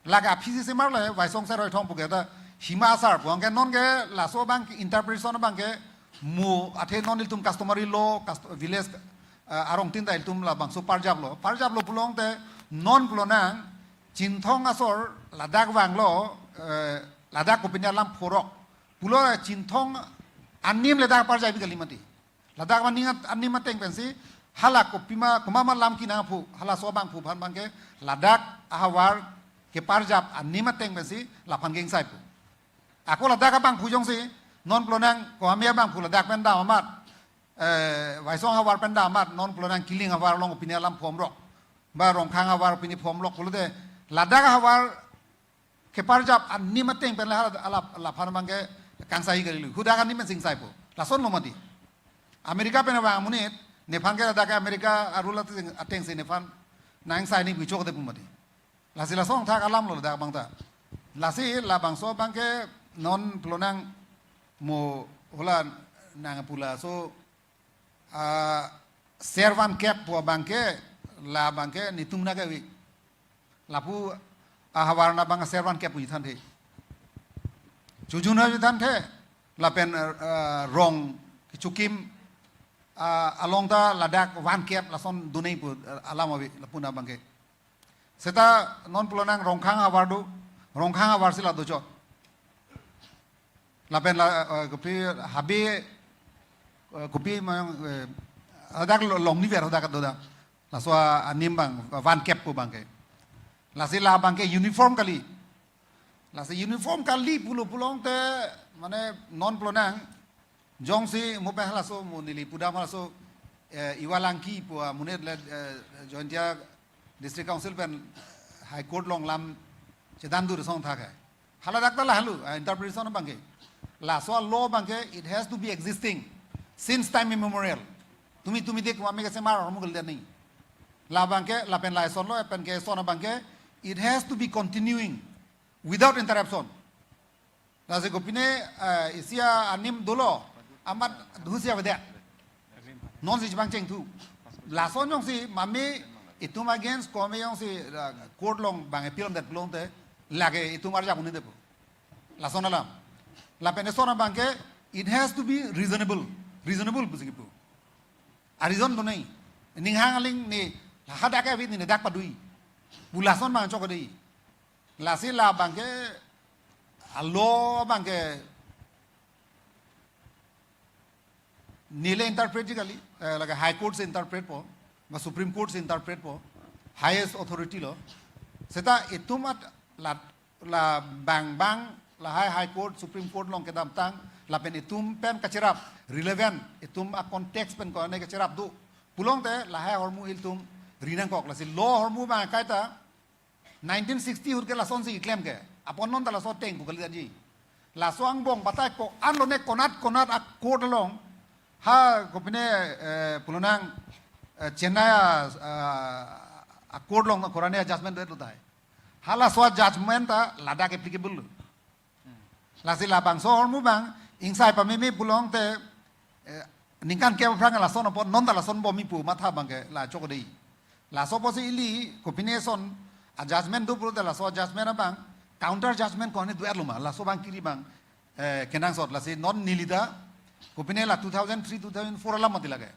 Lake aphi si semarle, Vaisong Serhoithong pu ke ta Hima asar pu abangke non ke laso abang interpretation abangke mo athe non ilitum customary law, cust-, village, eh, arongtin ta ilitum labangso parjaplo. Parjaplo pulote non pulonang Chinthong asor ladak vanglo, eh, ladak kopine alam phorok. Pulo Chinthong anim ladak parjap kali mati. Ladak aning at-, anim ateng pensi, hala kopima, komat ma lam kinang aphu, halaso abangphu aphan abangke, ladak ahavar keparjap anim ateng pensi, laphan kengsai pu. Ako ladak abangphu jongsi, non pulonang komat abangphu ladak pen dam amat, eh, Vaisong ahavar pen dam amat, non pulonang Kiling ahavar along pine alam phomrok. Ba Rongkhang ahavar pine phomrok pulote, ladak ahavar keparjap anim ateng pen la hala, hala, laphan abangke kangsai kali lo. Hadak anim pen singsai pu. Lasonlo mati. America pen abang amonit, nephan ke ladak ke America arul ateng, atengsi nephan nangsai ni bichok de pu mati. Lasi lason thak alamlo ladak abang ta. Lasi labangso abangke non pulonang mo hala nang pu laso, ah, Servan Kep pu abangke, la abangke netum na ke wi. Lapu ahavar na abang Servan Kep pu ithanthe. Chojun na ithanthe, lapen, eh, Rong kechokim, ah, along ta ladak Van Kep lason donei pu, eh, alam ave lapu na abangke. Seta non pulonang Rongkhang ahavar do, Rongkhang ahavar si la dochot. Lapen la, eh, kopi Habe, eh, kopi ma, eh, hadak lo-, longni ver hadak do da. Laso anim abang, Van Kep pu abangke. Lasi la abangke uniform kali. Lasi uniform kali pulo pulote, mane non pulonang, jongsi mo pen halaso mo neli pudam halaso, eh, Iwalangki pu amonit le, eh, Jaintia District Council pen High Court along lam chedan dur song thak hai. Haladak ta lahenlo, ah, interpretation abangke. Laso a-law abangke, it has to be existing since time immemorial. Tumi tumi dik mame kesemar ahormu kalidet nangji. La abangke, lapen la eson lo, pen ke eson abangke, it has to be continuing without interruption. Lasi kopine, eh, isi anim dolo, amat dusi avedet. Non si chepangcheng thu. Lason jongsi mame itum against kome jongsi, eh, court along bang appeal det pulote, lake itum arjap un-edet po. Lason alam. Lapen eson abangke, it has to be reasonable. Reasonable pusi kipu. A-reason do nangji. Ning hang aling ne, hadak ke avit ne dak padoi pu lason abang chokche dei. Lasi la abangke, a-law abangke, neli interpret ji kali, eh, lake High Court si interpret po, ba Supreme Court si interpret po, highest authority lo. Seta itum at la, la bang bang, lahai High Court, Supreme Court along kedamtang, lapen itum pen kacherap, relevant, itum a-context pen kone kacherap do pulote, lahai ahormu ilitum ri nangkok. Lasi law ahormu abang kaita, nineteen sixty ahut ke lasonsi keklem ke. Apot non ta laso ateng pu kalidet ji. Laso angbong batai ko-an lone konat konat a-court along. Ha kopine, eh, pulo nang, eh, Chennai a, a, a-court along korane a-judgment do tahai. Halaso a-judgment ta ladak applicable lo. Lasi labangso ahormu abang, ingsai pameme pulote, eh, ningkan kep aphrang lason apot non ta lason bomji pu matha abangke la chokche dei. Laso apotsi ili kopine eson a-judgment do pulote laso a-judgment abang, counter judgment kone do-et lo ma, laso abang kiri abang, eh, kenangsot lasi non neli ta, kopine la two thousand three, two thousand four alam mati lake.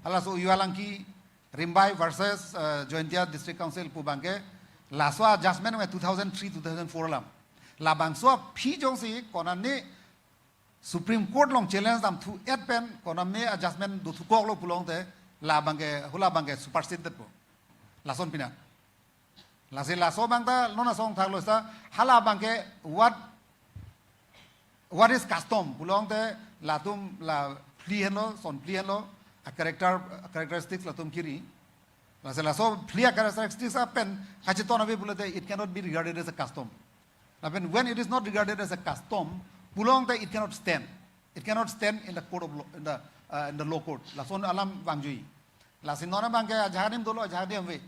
Halaso Uyu Alangki, Rimbai versus, eh, Jaintia District Council pu abangke, laso a-judgment me two thousand three, two thousand four alam. Labangso aphi jongsi konane Supreme Court along challenge dam thu-et pen konane a-judgment do thukok lo pulote, la abangke, hula abangke supersede det po. Lason pina. Lasi laso abang ta non asong thak lo seta, hala abangke what, what is custom pulote, latum la phli henlo, son phli henlo, a-character, characteristics latum kiri. Lasi laso phli a-characteristics apen kacheton ave pulote, it cannot be regarded as a custom. Lapen when it is not regarded as a custom pulote, it cannot stand. It cannot stand in the court of law, in the, uh, in the law court. Lason alam vangjui. Lasi non abangke ajahak adim dolo, ajahak adim ave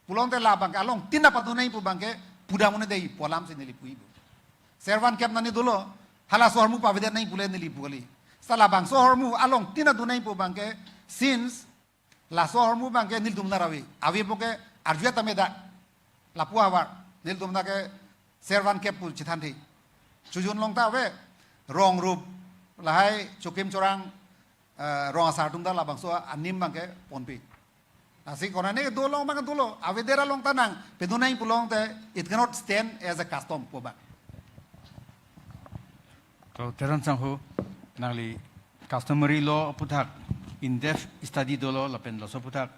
pulote, la abangke along tin ta padu nangji pu abangke pudam un-e dei pu alamsi neli pu-i bo. Servan kep nani dolo, halaso ahormu pavedet nangji pule neli pu kali. Seta labangso ahormu along tin ta do nangji pu abangke, since laso ahormu abangke nelitum nang ave. Ave puke arju tame dak. Lapu ahavar nelitum nang ke servan kep pu chethanthe. Chojun along ta ave, rong rup, lahai chokim chorang, eh, rong asar atum ta labangso anim abangke ponpe. Lasi konane dolo abang dolo, avedet along ta nang padu nangji pulote, it cannot stand as a custom pu abang. To Teron sangho, nangli customary law aphuthak in-depth study dolo lapen laso aphuthak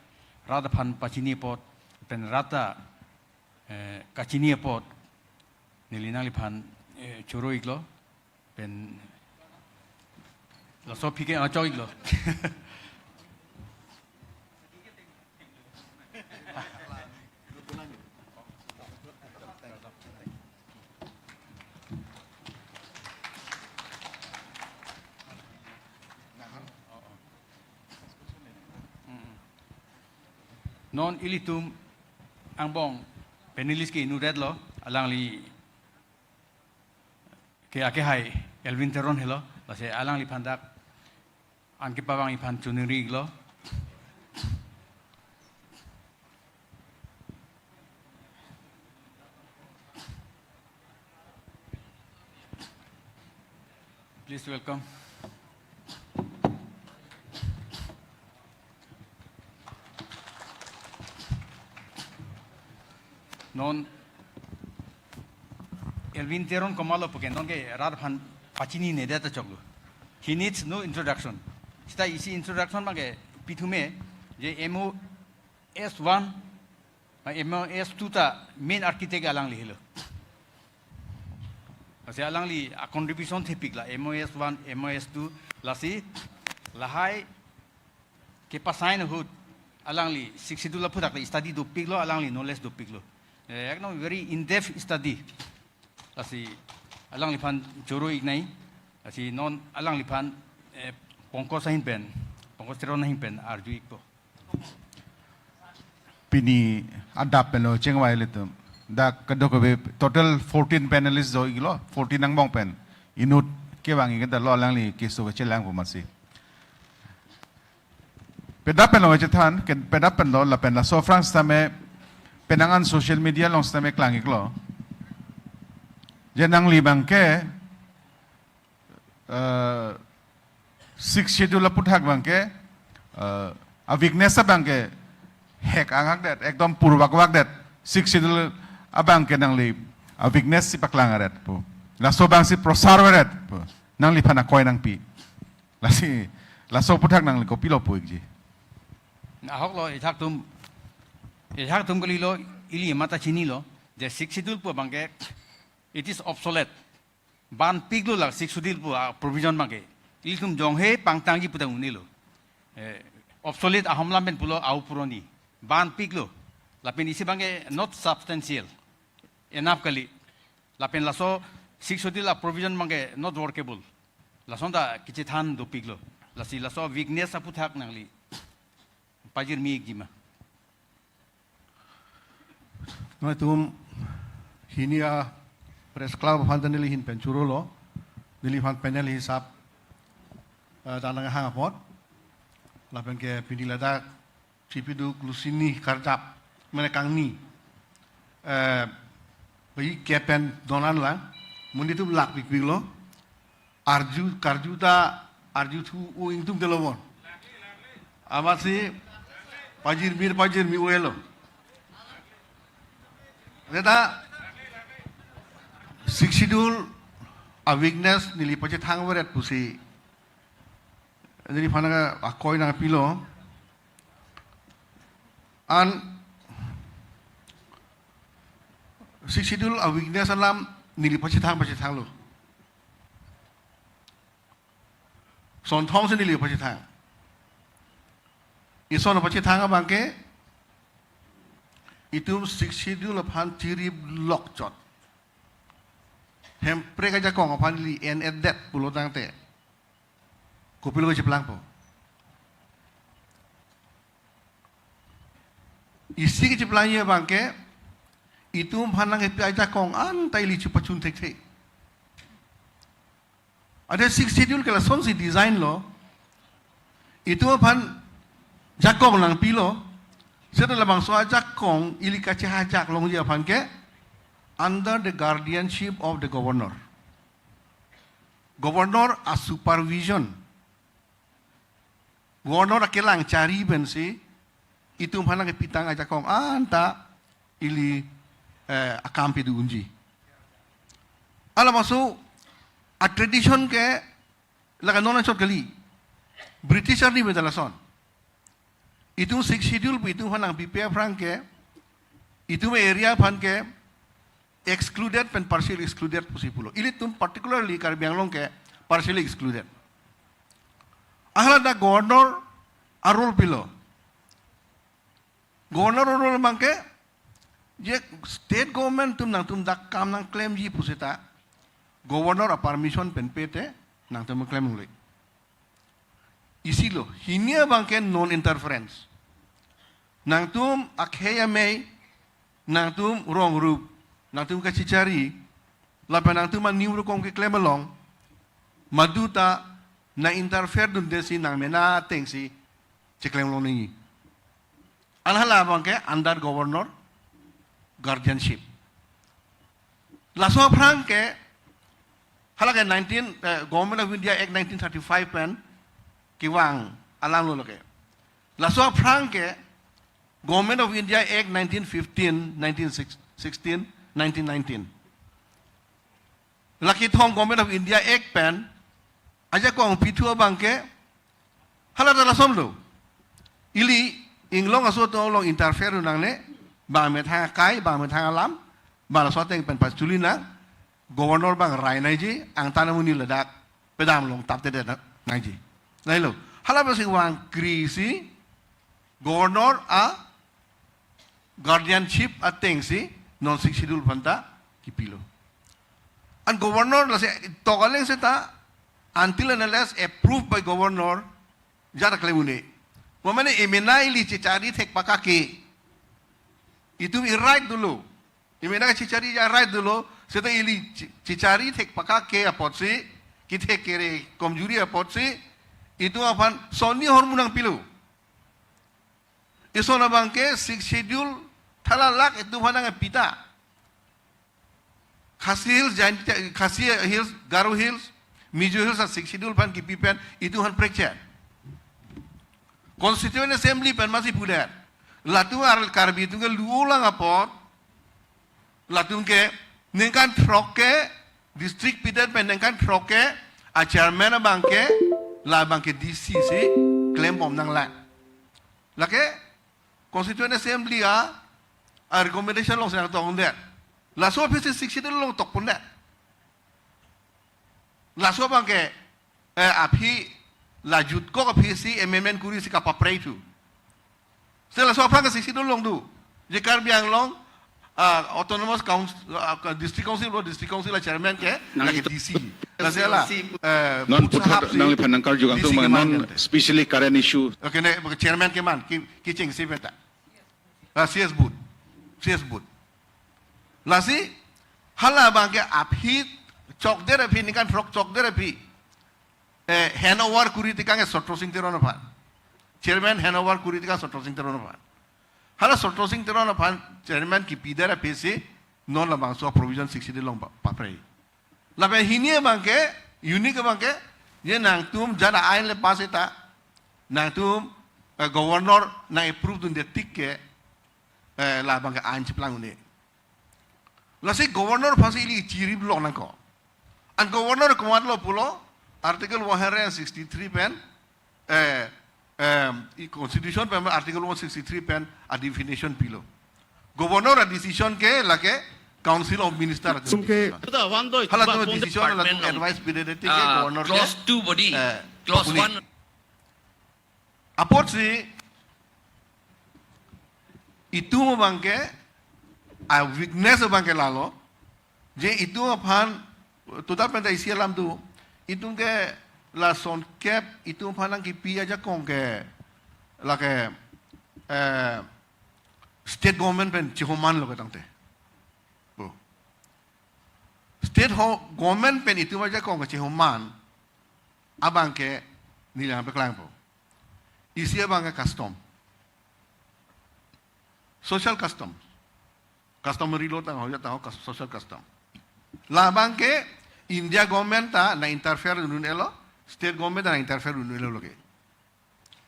rat aphan pachini apot, pen rat ta, eh, kachini apot neli nangliphan, eh, choro-iklo, pen laso aphi ke achok-iklo. Non ilitum angbong panelist ke inutdetlo, alangli ke akehai Elwin Teron helo, lasi alangliphan dak an kepavang iphan choningri-iklo. Please welcome. Non Elwin Teron komatlo puke non ke rat aphan pachinine det ta choklo. He needs no introduction. Seta isi introduction abangke pithume, je M O S one, ah, M O S two ta main architect alangli helo. Lasi alangli a-contribution thepik la M O S one, M O S two, lasi lahai kepasign ahut alangli Sixth Schedule aphuthak le study dopiklo, alangli knowledge dopiklo. Eh, ekdom very in-depth study. Lasi alangliphan choro-iknei. Lasi non alangliphan, eh, Pankaj ahin pen, Pankaj Teron ahin pen arju-ikpo. Pini adap pen lo chengvai ilitum. Dak kadokave total fourteen panelists do-iklo, fourteen angbong pen. Inut kevang-ik ta lo alangli keso kachelangpo masi. Peda pen lo chethan, ke peda pen lo lapen laso aphrang sitame penang an social media along sitame klang-iklo. Je nangli abangke, eh, Sixth Schedule aputhak abangke, eh, a-weakness abangke hek anghakdet, ekdom purvakvakdet, Sixth Schedule abangke nangli a-weakness si paklang aret pu. Laso abang si prosar aret pu. Nangliphan akoi nangpi. Lasi, laso aputhak nangli kopilo pu-ikji? Ahok lo, ithak atum, ithak atum kalilo, ili mata chinilo, je Sixth Schedule pu abangke, it is obsolete. Banpiklo la Sixth Schedule pu a-provision abangke. Ilitum jonghe pangtangji pu ta un-elo. Eh, obsolete ahom lam pen pulo, au puroni. Banpiklo. Lapen isi abangke not substantial enough kali. Lapen laso Sixth Schedule a-provision abangke not workable. Lason ta kachethan dopiklo. Lasi laso weakness aputhak nangli pajirmi-ikji ma? Nangtum hini a-press club aphan ta neli ahin pen churolo, neliphan panel hisap, eh, ta nanghang apot. Lapen ke pini ladak chipiduk lusini karjap, mane kangni, eh, bai ke pen donan lang, monit atum lak pikpiklo, arju, karju ta, arjuthu-o ingtung te lo bon. Amatsi pajirmi, pajirmi-o-elo. Seta Sixth Schedule a-weakness neli pachethang veret pusi neliphan akoi nangpilo. An Sixth Schedule a-weakness alam neli pachethang, pachethanglo. Sonthong si neli pachethang. Ison pachethang abangke, itum Sixth Schedule aphan chirip lokchot, Hemprek ajakong aphan ili en-edet pulo tangte, kopilo kacheplangpo? Isi kacheplangji abangke, itum aphan nangkepi ajakong anta ili chepachun thekthe. Ante Sixth Schedule ke lasonsi design lo. Itum aphan jakong nangpilo. Seta labangso ajakong ili kachehajak longji aphan ke under the guardianship of the governor. Governor a-supervision. Governor akelang chari pensi itum aphan nangkepitang ajakong anta ili, eh, akam pidun unji. Halabangso a-tradition ke lake non anchot kali. British arni pen ta lason. Itum Sixth Schedule pu itum aphan nangpipe aphrang ke, itum area aphan ke excluded pen partially excluded pusi pulo. Ilitum particularly Karbi Anglong ke partially excluded. Hala dak governor a-role pilo. Governor a-role abangke, je state government atum nangtum dak kam nangklemji pusita, governor a-permission pen pe te nangtum klem longle. Isi lo, hini abangke non-interference. Nangtum akhei amei, nangtum rong rup, nangtum kachichari, lapen nangtum a-new rukong keklem along, madu ta nang-interfere dunde si nang mena atengsi cheklem longle. An hala abangke under governor guardianship. Laso aphrang ke, hala ke nineteen, eh, Government of India Act nineteen thirty-five pen kevang alam lo lake. Laso aphrang ke Government of India Act nineteen fifteen, nineteen sixteen, nineteen nineteen. La kethom Government of India Act pen ajakong pithu abangke hala ta lason lo. Ili inglong aso atum along interfere nangne, bang methang akai, bang methang alam, bang laso ateng pen pachuli nang, governor abang rai nangji, angtan amonit ladak pedam along taptedet nangji. Lahelo. Hala pensi vangkri si governor a-guardianship atengsi non Sixth Schedule aphan ta kipilo. An governor lasi tok aleng seta until and unless approved by governor, jara klem un-e. Pamane emena ili chechari thek pakake. Itum i right dolo. Emena chechari a right dolo. Seta ili che-, chechari thek pakake apotsi, kethek kere komjuri apotsi, itum aphan sonni ahormu nangpilo. Ison abangke Sixth Schedule thalalak itum aphan nangpita. Khasi Hills, Jaintia, Khasi Hills, Garo Hills, Mizo Hills a Sixth Schedule aphan kipi pen itum aphan prekche. Constituent Assembly pen masi pudet. Latum ar Karbi atum ke luo lang apot. Latum ke ningkan throk ke district pidet pen ningkan throk ke a chairman abangke, la abangke D C si klembom nanglang. Lake Constituent Assembly a, a recommendation alongsi nangtokdet. Laso aphi si Sixth Schedule along tokpondet. Laso abangke, eh, aphi la jutkok aphi si amendment kuri si kapapre thu. Seta laso aphrang ke Sixth Schedule along do. Je Karbi Anglong, ah, Autonomous Council, ah, District Council, District Council a chairman ke, nang lake itu D C. Lasi la, eh, non puthot sahab si nangliphan nangkarju D C kangtung ke man, non, specially current issue. Okay, ne, chairman ke man, ki, kechengsi beta. Ah, C S Booth. C S Booth. Lasi, hala abangke aphi chokdet aphi, ningkan throk chokdet aphi, eh, handover kuri tekang ke Sotro Sing Teron aphan. Chairman handover kuri tekang Sotro Sing Teron aphan. Hala Sotro Sing Teron aphan chairman kipidet aphi si non labangso provision Sixth Schedule along pa-, papre. Lapen hini abangke, unique abangke, je nangtum jara ain le pass eta, nangtum, eh, governor nang approve dunde tik ke, eh, la abangke ain cheplang un-e. Lasi governor aphansi ili chiri blok nangkok. An governor komatlo pulo, Article one hundred sixty-three pen, eh, em, i Constitution pen Article one sixty-three pen a definition pilo. Governor a decision ke lake Council of Minister a sum ke decision. Hala atum decision, hala atum department advice pidede tik ke ah, governor ke, clause two body, eh, clause tokuni. One. Apotsi itum abangke, a weakness abangke lalo, je itum aphan, total pen ta isi alam do, itum ke lason kep, itum aphan nangkipi ajakong ke, lake, eh, state government pen chihoman lo ketangte. Bo. State ho-, government pen itum ajakong ke chihoman, abangke neli nangpaklangpo. Isi abangke custom. Social custom. Customary law tang ho, ya tang ho, cus-, social custom. La abangke India government ta nang interfere un-elo, state government ta nang interfere un-elo lake.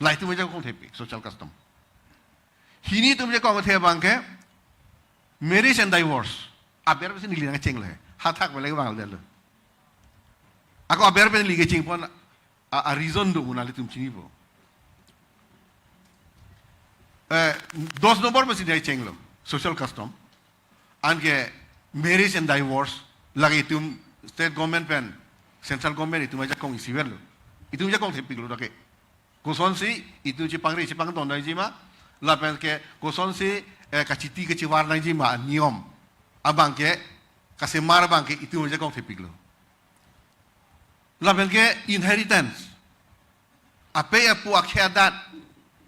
La itum ajakong thepik, social custom. Hini itum ajakong the abangke marriage and divorce. Aber pensi neli nangchenglo he. Hathak bele bang lo. Ako aber pen neli kechengpon a, a reason do mo nanglitum chinipo. Eh, dos nombor pensi neli chenglo, social custom. Anke marriage and divorce, lake itum state government pen, central government itum ajakong isiverlo. Itum ajakong thepiklo lake. Kosonsi itum chepangri chepangdon nangjima, lapen ke kosonsi, eh, kachiti kachivar nangjima niyom. Abangke, kasemar abangke itum ajakong thepiklo. Lapen ke inheritance. Apei apo akhei adat,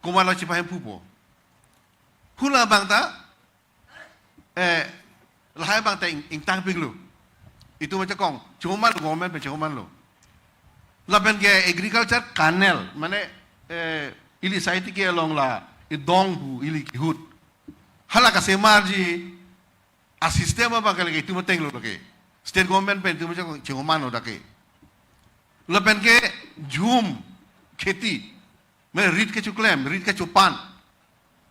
komatlo chepahemphupo. Hala abang ta, eh, lahai abang ta ing-, ingtangpiklo. Itum ajakong, chihoman lo, government pen chihoman lo. Lapen ke agriculture canal, mane, eh, ili saiti ke along la, idong pu, ili kihut. Hala kasemarji, a system abangke lake itum atenglo lake. State government pen itum ajakong chihoman lo lake. Lapen ke jhum, kheti, mane rit kechoklem, rit kechopan.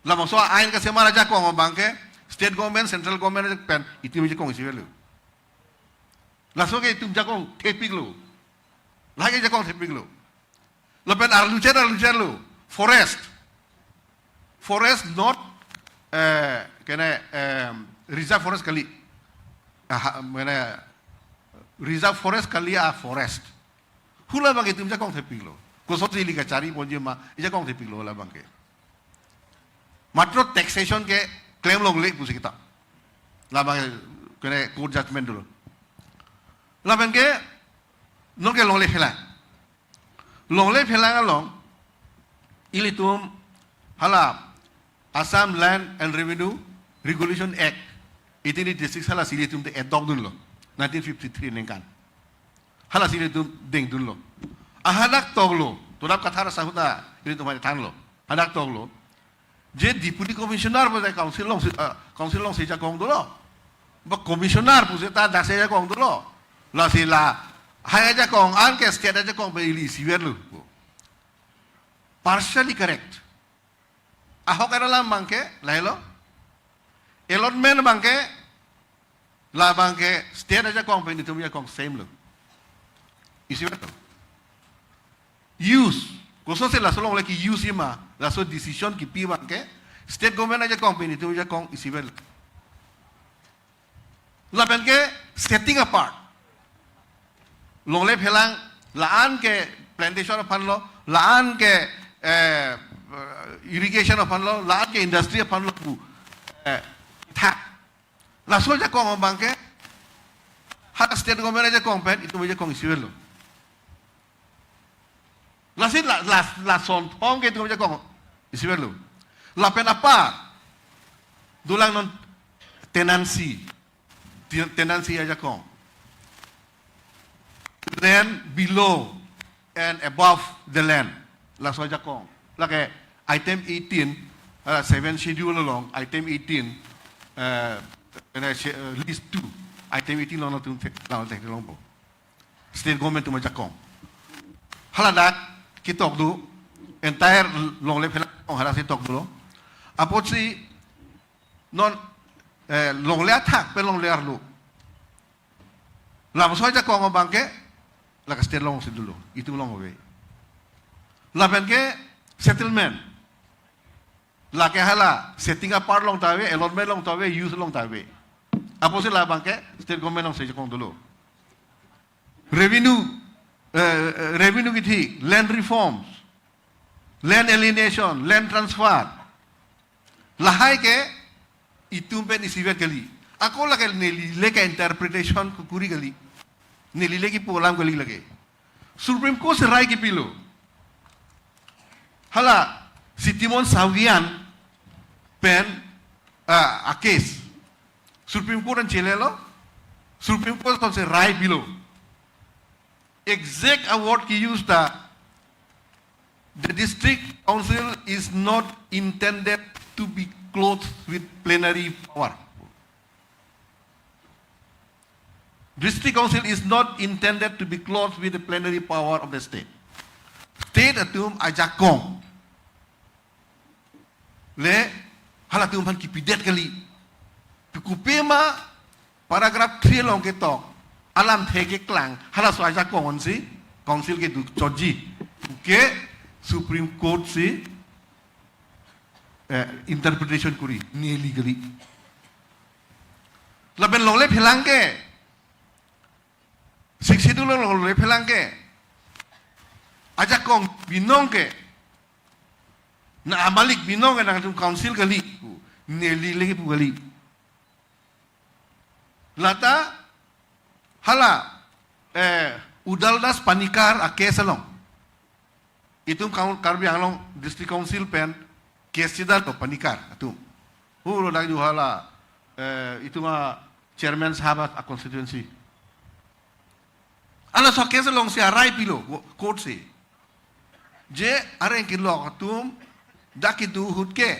Labangso ain kasemar ajakong abangke state government, central government pen itum ajakong isiverlo. Laso ke itum ajakong thepiklo. Lahai ke ajakong thepiklo. Lapen arluchen, arluchenlo. Forest. Forest not, eh, kene, eh, reserve forest kali. Aha, mane, reserve forest kali a forest. Hala abangke itum ajakong thepiklo. Kosonsi ili kachariponjima, ajakong thepiklo hala abangke. Matro taxation ke claim longle pusi kita. Labang kene court judgment dolo. Lapen ke, nonke longle hela. Longle Phelang along ilitum hala Assam Land and Revenue Regulation Act, eighteen eighty-six halasi ilitum te adopt dunlo, nineteen fifty-three ningkan. Halasi ilitum dengdunlo. Ahadak toklo, todap kathar sahut a ilitum aphan thanlo. Hadak toklo. Je Deputy Commissioner pu je council alongsi, ah, council alongsi ajakong dolo. Ba commissioner pu je ta daksi ajakong dolo. Lasi lahai ajakong anke state ajakong pen ili isivetlo. Partially correct. Ahok era alam abangke, lahelo. Allotment abangke, la abangke state ajakong pen itum ajakong same lo. Isivetlo. Use, kosonsi laso longle ke-use ma, laso decision kipi abangke state government ajakong pen itum ajakong isivetlo. Lapen ke setting apart. Longle Phelang la-an ke plantation aphanlo, la-an ke, eh, irrigation aphanlo, la-an ke industry aphanlo pu, eh, thak. Laso ajakong abangke ha state government ajakong pen itum ajakong isivetlo. Lasi la, la, lason thong ke itum ajakong isivetlo. Lapen apar dolang non tenancy, te-, tenancy ajakong. Land below and above the land. Laso ajakong. Lake item eighteen, uh, seven schedule along, item eighteen, uh, and I say, uh, list two, item eighteen along atum te-, along te-, along po. State government atum ajakong. Haladak ketok do, entire Longle Phelang along halasi tokdolo. Apotsi non, eh, longle athak pen longle arlo. Labangso ajakong abangke, lake state alongsi dolo, itum along ave. Lapen ke settlement. Lake hala, setting apart along ta ave, allotment along ta ave, use along ta ave. Apotsi la abangke, state government alongsi ajakong dolo. Revenue, eh, eh, revenue kithi, land reforms, land alienation, land transfer. Lahai ke itum pen isivet kali. Ako lake neli le ke interpretation kukuri kali. Neli le kipu alam kali lake. Supreme Court si rai kipilo. Hala Sitimon Sawian pen, ah, a case. Supreme Court an chelelo. Supreme Court kosonsi rai pilo. Exact a word ke-use ta, "The district council is not intended to be clothed with plenary power." District council is not intended to be clothed with the plenary power of the state. State atum ajakong le halatum aphan kipidet kali. Pi kopima paragraph three along ketok alamthe keklang, halaso ajakong ansi council kedo chotji. Ke Supreme Court si, eh, interpretation kuri, neli kali. Lapen Longle Phelang ke, Sixth Schedule along Longle Phelang ke ajakong binong ke, na amalik binong ke nangtum council kali pu, neli le kipu kali. Lata hala, eh, Udal Das Panikar a case along itum Kar-, Karbi Anglong District Council pen case chedetlo, Panikar atum. Hu lo dak ju hala, eh, itum a chairman sahab a constituency. Halaso case alongsi arai pilo, court si. Je areng kelok atum dak kedo ahut ke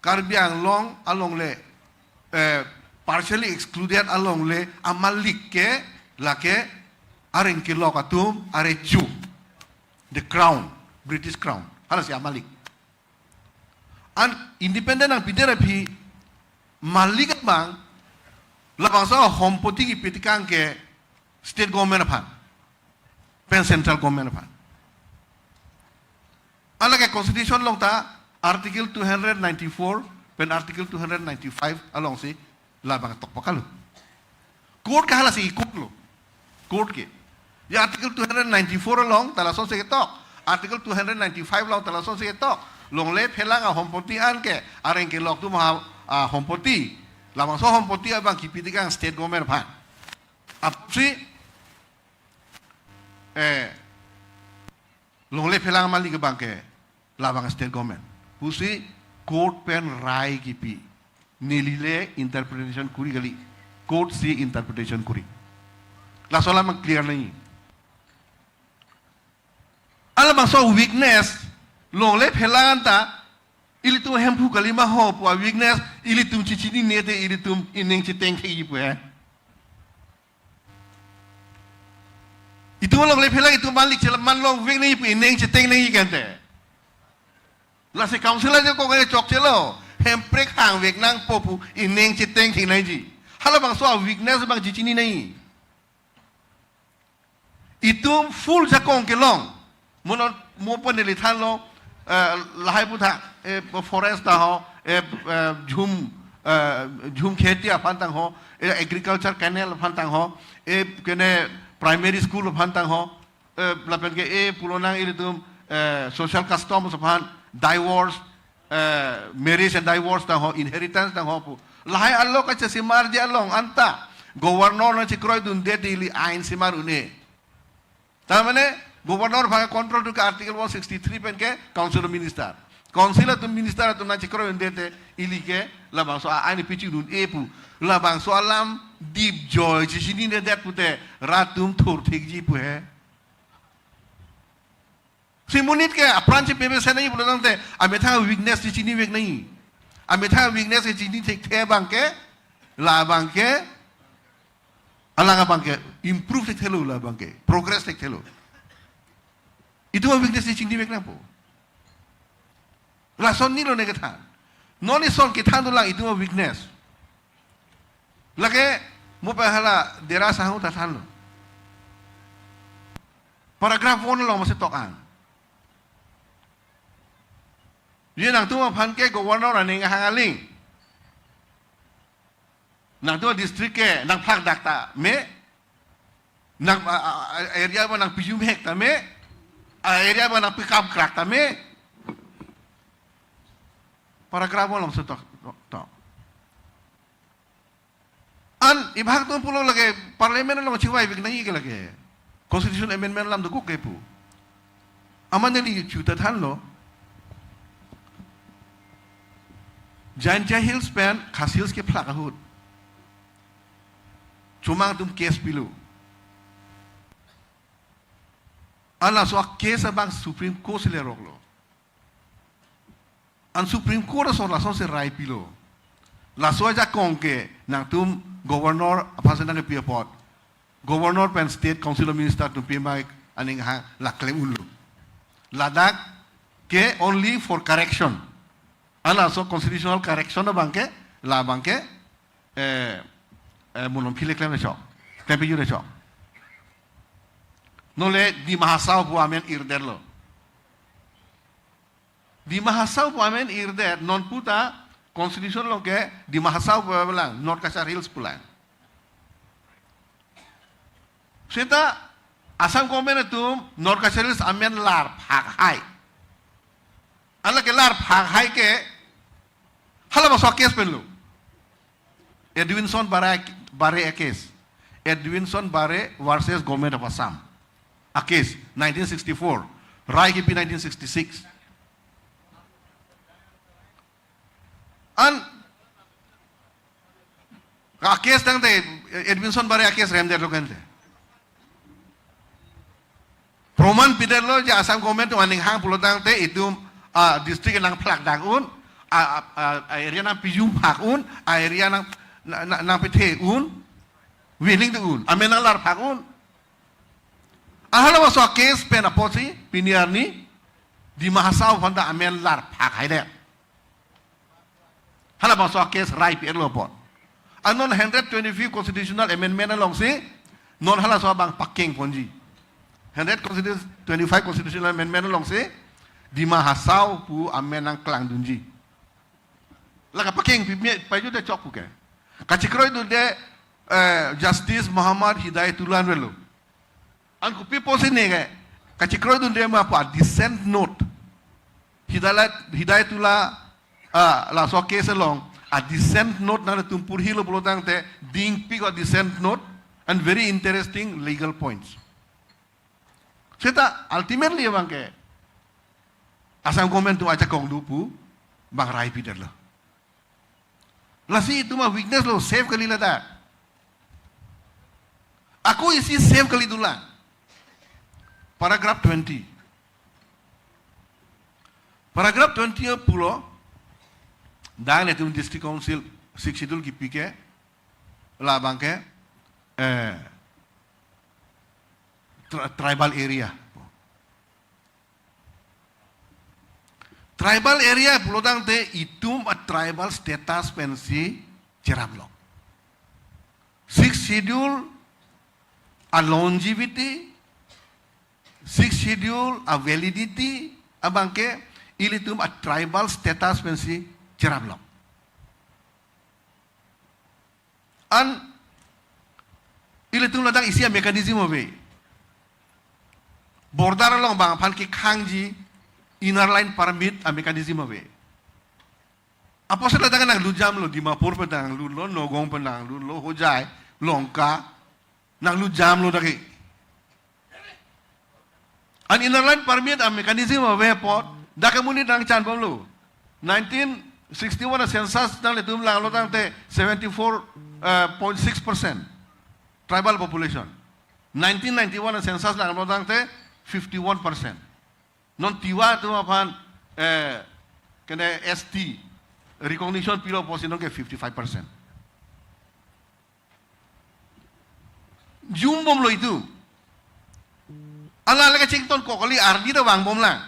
Karbi Anglong along le, eh, partially excluded along le amalik ke lake areng kelok atum arecho, the crown, British crown. Halasi amalik. An independent nangpidet aphi malik abang labangso hompoti kipitekang ke state government aphan pen central government aphan. Alake constitution along ta Article two hundred ninety-four pen Article two hundred ninety-five alongsi labang tokpaklo. Court ke halasi ikutlo. Court ke. Ya Article two hundred ninety-four along ta lasonsi ketok. Article two hundred ninety-five along ta lasonsi ketok. Longle Phelang ahompoti an ke areng kelok atum a, ahompoti. Labangso hompoti abang kipitekang state government aphan. Apotsi, eh, Longle phelang malik abangke labang state government pusi court pen rai kipi. Neli le interpretation kuri kali, court si interpretation kuri. Laso alam clear nangji. Halabangso weakness, longle phelang anta, ilitum Hemphu kali ma ho pu a-weakness ilitum chechinine te ilitum ining cheteng thekji pu he. Itum longle phelang itum malik chela man long vekne pu ining cheteng nangji kente. Lasi council ajakong ke chokchelo, Hemprek hang vek nangpo pu ining cheteng thek nangji. Halabangso a-weakness abang chechini nangji. Itum full jakong kelong. Mono mo pon neli thanlo, eh, lahai puthak, eh, forest ta ho, eh, eh, jhum, eh, jhum kheti aphan tang ho, eh, agriculture canal aphan tang ho, eh, kene primary school aphan tang ho, eh, lapen ke, eh, pulonang ilitum, eh, social customs aphan, divorce, eh, marriage and divorce tang ho, inheritance tang ho pu. Lahai alo kachesemarji along anta governor nangchekroidunde te ili ain semar un-e. Tar mane governor aphan control tu ke article one sixty-three pen ke council of minister. Council atum minister atum nangchekroidunde te ili ke labangso a-ain pichidun-e pu. Labangso alam deep joy chechininedet pute rat atum thur thekji pu he. Si monit ke apran chepebesen nangji pulo tangte, amethang weakness chechini vek nangji. Amethang weakness chechini thekthe abangke, labangke, alang abangke improve thekthelo, labangke progress thekthelo. Itum a-weakness chechini vek nangpo. Lason nilo ne kethan. Non ison kethan dolang itum a-weakness. Lake mo pen hala Dera Sahung ta thanlo. Paragraph one along masi tok ang. Ye nangtum aphan ke governor aning hang aling. Nangtum district ke nangphlak dak ta me. Nang a, a, a, area abang nangpijum hek ta me. A area abang nangpikam krak ta me. Paragraph one along masi tok, tok. An ibhak tum pulo lake parliament along chivai vek nangji ke lake. Constitution amendment alam dokok ke pu. Amat neli chu ta thanlo. Jaintia Hills pen Khasi Hills kephlak ahut chomang atum case pilo. An laso a-case abang Supreme Court si leroklo. An Supreme Court ason lasonsi rai pilo. Laso ajakong ke nangtum governor aphansi nangkepi apot, governor pen state council of minister atum pima aning hang la klem unlo. Ladak ke only for correction. An laso constitutional correction abangke, labangke, eh, eh, mo non phile klem chok, klem piju chok. Non le Dima Hasao pu amen irdetlo. Dima Hasao pu amen irdet, non puta constitution along ke Dima Hasao pu lang, North Cachar Hills pu lang. Seta Assam government atum North Cachar Hills amen larphak hai. An lake larphak hai ke halabangso a-case penlo. Edwinson Barre, Barre a-case. Edwinson Barre versus Government of Assam. A-case nineteen sixty-four. Rai kipi nineteen sixty-six. An a-case tangte Edwinson Barre a-case remdetlo kente. Proman pidetlo je Assam government atum aning hang pulo tangte itum, ah, district nangphlak dak un, ah, ah, ah, area nangpijum phak un, ah, area nang, na, na, nangpethe un, willing do un, amen nanglarphak un. Halabangso a-case pen apotsi pini arni Dima Hasao aphanta amen larphak haidet. Halabangso a-case rai pi-etlo apot. An non hundred twenty-five constitutional amendment alongsi non halaso abang pakeng ponji. Hundred twenty-five constitutional amendment alongsi Dima Hasao pu amen nangklangdunji. Lake pakeng pi me paju de chok pu ke. Kachekroidunde, eh, Justice Muhammad Hidayatullah anvetlo. An kopi pusi ne ke kachekroidunde ma pu a-dissent note. Hidayat, Hidayatullah, ah, laso a-case along a-dissent note nanglitum purhilo pulo tangte dingpik a-dissent note and very interesting legal points. Seta ultimately abangke Assam government atum ajakong do pu bang rai pidetlo. Lasi itum a-weakness lo, save kali ladak. Ako isi save kali dolang. Paragraph twenty. Paragraph twenty pulo, dak netum District Council Sixth Schedule kipi ke, labang ke, eh, tri-, tribal area. Tribal area pulotangte itum a-tribal status pensi cherap lo. Sixth Schedule a-longevity, Sixth Schedule a-validity abang ke ilitum a-tribal status pensi cherap lo. An ilitum ladak isi a-mechanism ave. Border along bang aphan kekhangji inner line permit a-mechanism ave. Apotsi ladak nanglut jamlo, Dimapur pen nanglutlo, Nagaon pen nanglutlo, Hojai, Lanka, nanglut jamlo dak ke. An inner line permit a-mechanism ave apot, dak ke monit nangchanbomlo. Nineteen sixty-one a-census nanglitum langlo tangte seventy-four point six percent tribal population. Nineteen ninety-one a-census langlo tangte fifty-one percent. Non Tiwa atum aphan, eh, kene S T recognition pilo pusi non ke fifty-five percent. Jumbomlo itum. Ala lake chington kokoli ardi ta vangbomlang.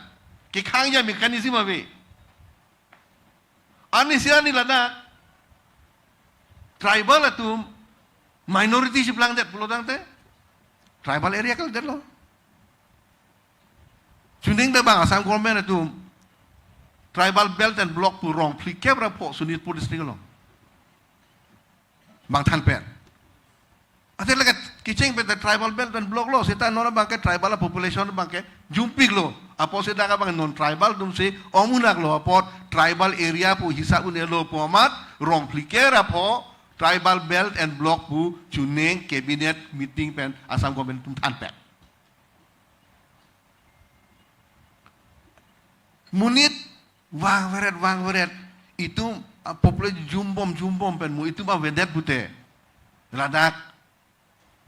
Kekhangji a-mechanism ave. Arnisi arni ladak tribal atum minority cheplangdet pulotangte tribal area kaldetlo. Chuning ta bang Assam government atum Tribal Belt and Block pu rong phlikep ra pho Sonitpur district along bang thanpet. Ate lake kecheng pen ta Tribal Belt and Block lo, seta non abang ke tribal population abang ke jumpiklo. Apotsi dak abang non tribal atumsi ong munak lo apot tribal area pu hisap un-elo pu amat rong phlikep ra pho Tribal Belt and Block pu chuning cabinet meeting pen Assam government atum thanpet. Monit vangveret, vangveret. Itum a-population jumbom, jumbom pen mo itum avedet pute ladak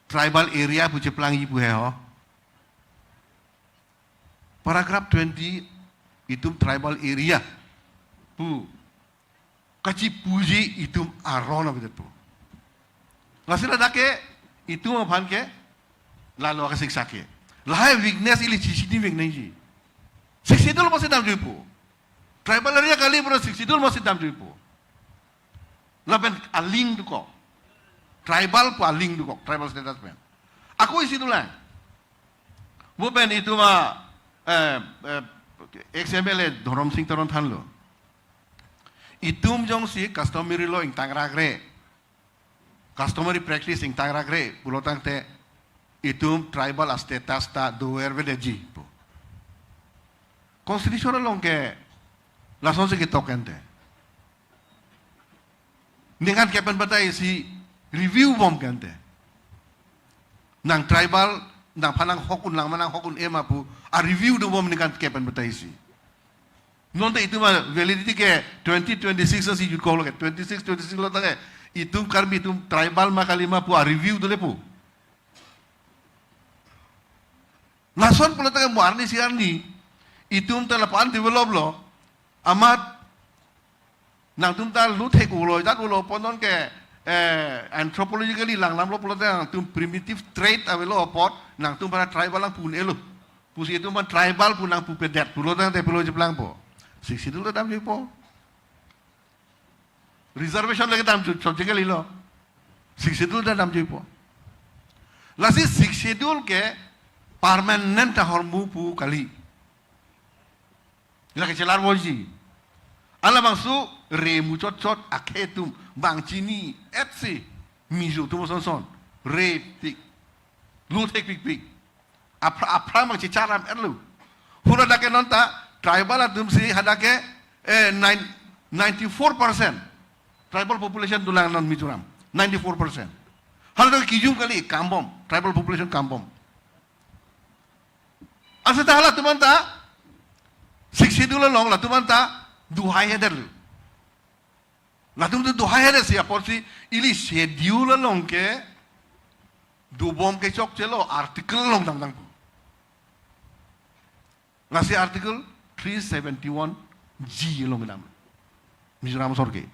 tribal area pu cheplangji pu he ho. Paragraph twenty, itum tribal area pu kachipuji itum aron avedetpo. Lasi ladak ke itum aphan ke lalo ke siksa ke. Lahai weakness ili chisi di weakness ji. Sixth Schedule masi damjuipo. Tribal area kali pura Sixth Schedule masi damjuipo. Lapen a-link dokok. Tribal pu a-link dokok. Tribal status pen. Ako isi dolang. Bo pen itum a, eh, eh, ex M L A Dhorom Sing Teron thanlo. Itum jongsi customary law ingtangrakre, customary practice ingtangrakre pulotangte itum tribal a-status ta dover vedetji pu. Constitution along ke lasonsi ketok kente. Ningkan kep pen batai si review bom kente. Nang tribal, nangphan nanghok un lang ma nanghok un-e ma pu a-review dobom ningkan kep pen batai si. Non ta itum a-validity ke twenty twenty-six si jut kolo ke, twenty-six, twenty-six lo ta ke itum Karbi itum tribal ma kali ma pu a-review dolepo. Lason pulo ta ke mo arnisi arni itum ta lapu-an develop lo, amat nangtum ta luthek ulo, dak ulo apot non ke, eh, anthropologically langdamlo pulote nangtum primitive trait avelo apot nangtum para tribal nangpu un-elo. Pusi itum aphan tribal pu nangpupedet pulo tangte pulo cheplangpo. Sixth Schedule ta damjuipo. Reservation lake damju subject kalilo. Sixth Schedule ta damjuipo. Lasi Sixth Schedule ke permanent ahormu pu kali. Lake chelar volji. Halabangso re muchotchot akhei atum bang chini-et si Mizo atum asonson re tik, luthek pikpik. Aphra, aphra mang chicharam-etlo. Hula dak ke non ta tribal atum si hadak ke, eh, nine, ninety-four percent tribal population dolang non Mizoram. Ninety-four percent. Hala dak kijum kali kambom, tribal population kambom. Aseta halatum anta Sixth Schedule along latum anta duhai hedet lo. Latum tu duhai hedet si apotsi ili schedule along ke dobom ke chokchelo, article along dam dam pu. Lasi Article three seventy-one G along dam. Mizoram asor ke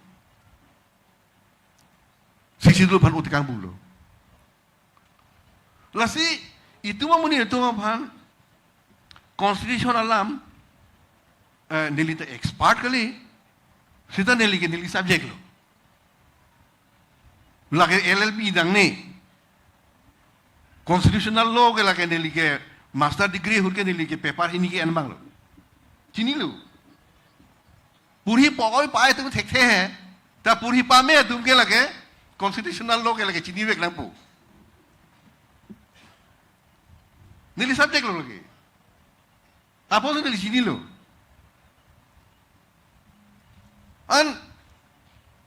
Sixth Schedule aphan utikang pulo. Lasi itum amonit atum aphan constitution alam, eh, neli ta expert kali, seta neli ke neli subject lo. Lake L L B nangne. Constitutional law ke lake neli ke master degree ahut ke neli ke paper hini ke en abang lo. Chinilo. Porhi pokoi pa-e atum thekthe he. Ta porhi pame atum ke lake constitutional law ke lake chinivek nangpo. Neli subject lo lake. Apotsi neli chinilo. An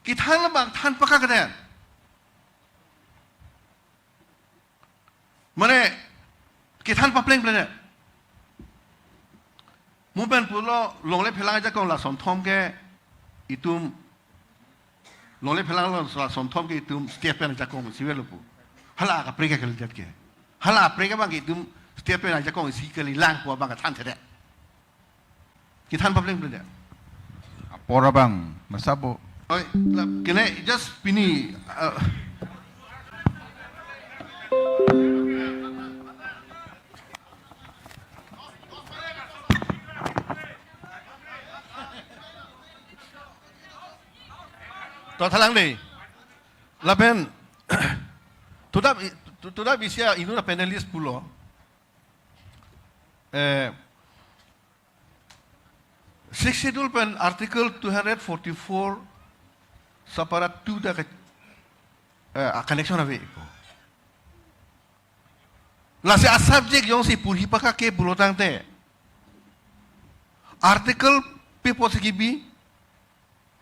kethan abang than pakak kedan. Mane kethan papleng pleng. Mo pen pulo longle phelang ajakong la sonthom ke itum, longle phelang la sonthom ke itum state pen ajakong isivet lo pu. Hala kaprek ke kalidet ke. Hala kaprek abang ke itum state pen ajakong isi kalilang pu abang kethan thedet. Kethan papleng pleng. Apor abang masabo. Oi, la, kene just pini, uh, to thalang dei. Lapen, tuda, tuda bisia inut apanelist pulo. Eh, Sixth Schedule pen Article two hundred forty-four subpara two ta ke, eh, a connection ave ko. Lasi a subject jongsi porhi pakak ke pulo tangte, article pi apotsi kibi,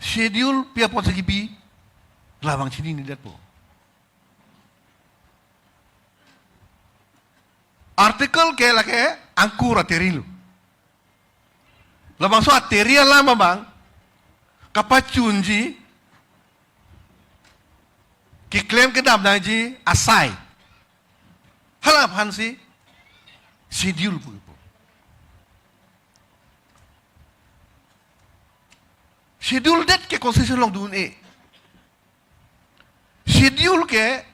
schedule pi apotsi kibi, labang chinidetpo. Article ke lake angkur ateri lo. Labangso ateri alam abang kapachunji, keklem kedam nangji asai, hala aphansi schedule pu kipu. Schedule det ke constitution along dun-e. Schedule ke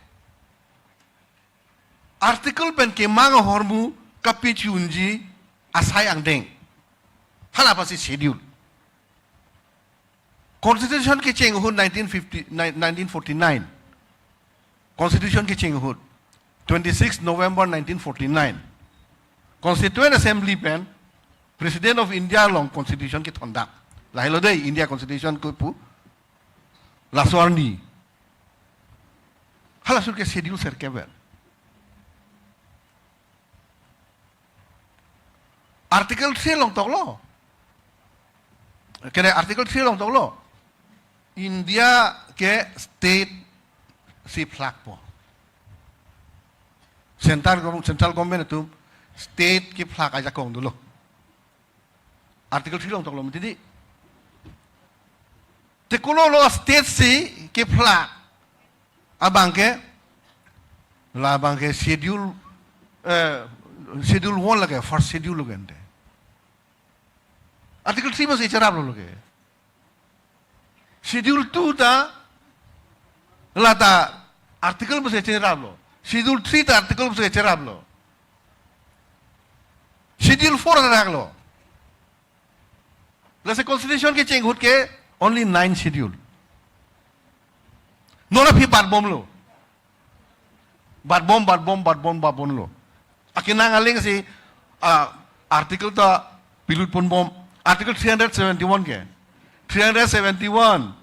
article pen kemang ahormu kapachunji asai angdeng, hala aphansi schedule. Constitution kecheng ahut nineteen fifty, ni-, nineteen forty-nine. Constitution kecheng ahut, twenty-six November nineteen forty-nine. Constituent Assembly pen President of India along Constitution kethondam. Lahelo dei India Constitution ko pu. Laso arni. Halaso ahut ke schedule sirkep pen. Article three along toklo. Kene Article three along toklo. India ke state si phlakpo. Central gov-, central government atum state kephlak ajakong dolo. Article three along toklo mati dei. Te kono lo state si kephlak abang ke, labang ke schedule, eh, schedule one lake, first schedule lo ke ante. Article three pusi cheraplo lo ke. Schedule two ta, la ta article pusi cheraplo. Schedule three ta article pusi cheraplo. Schedule four ta raklo. Lasi constitution kecheng ahut ke only nine schedule. Non aphi batbomlo. Batbom, batbom, batbom, batbomlo. Akenang aling si, ah, article ta pilut ponbom. Article three hundred seventy-one ke. Three hundred seventy-one.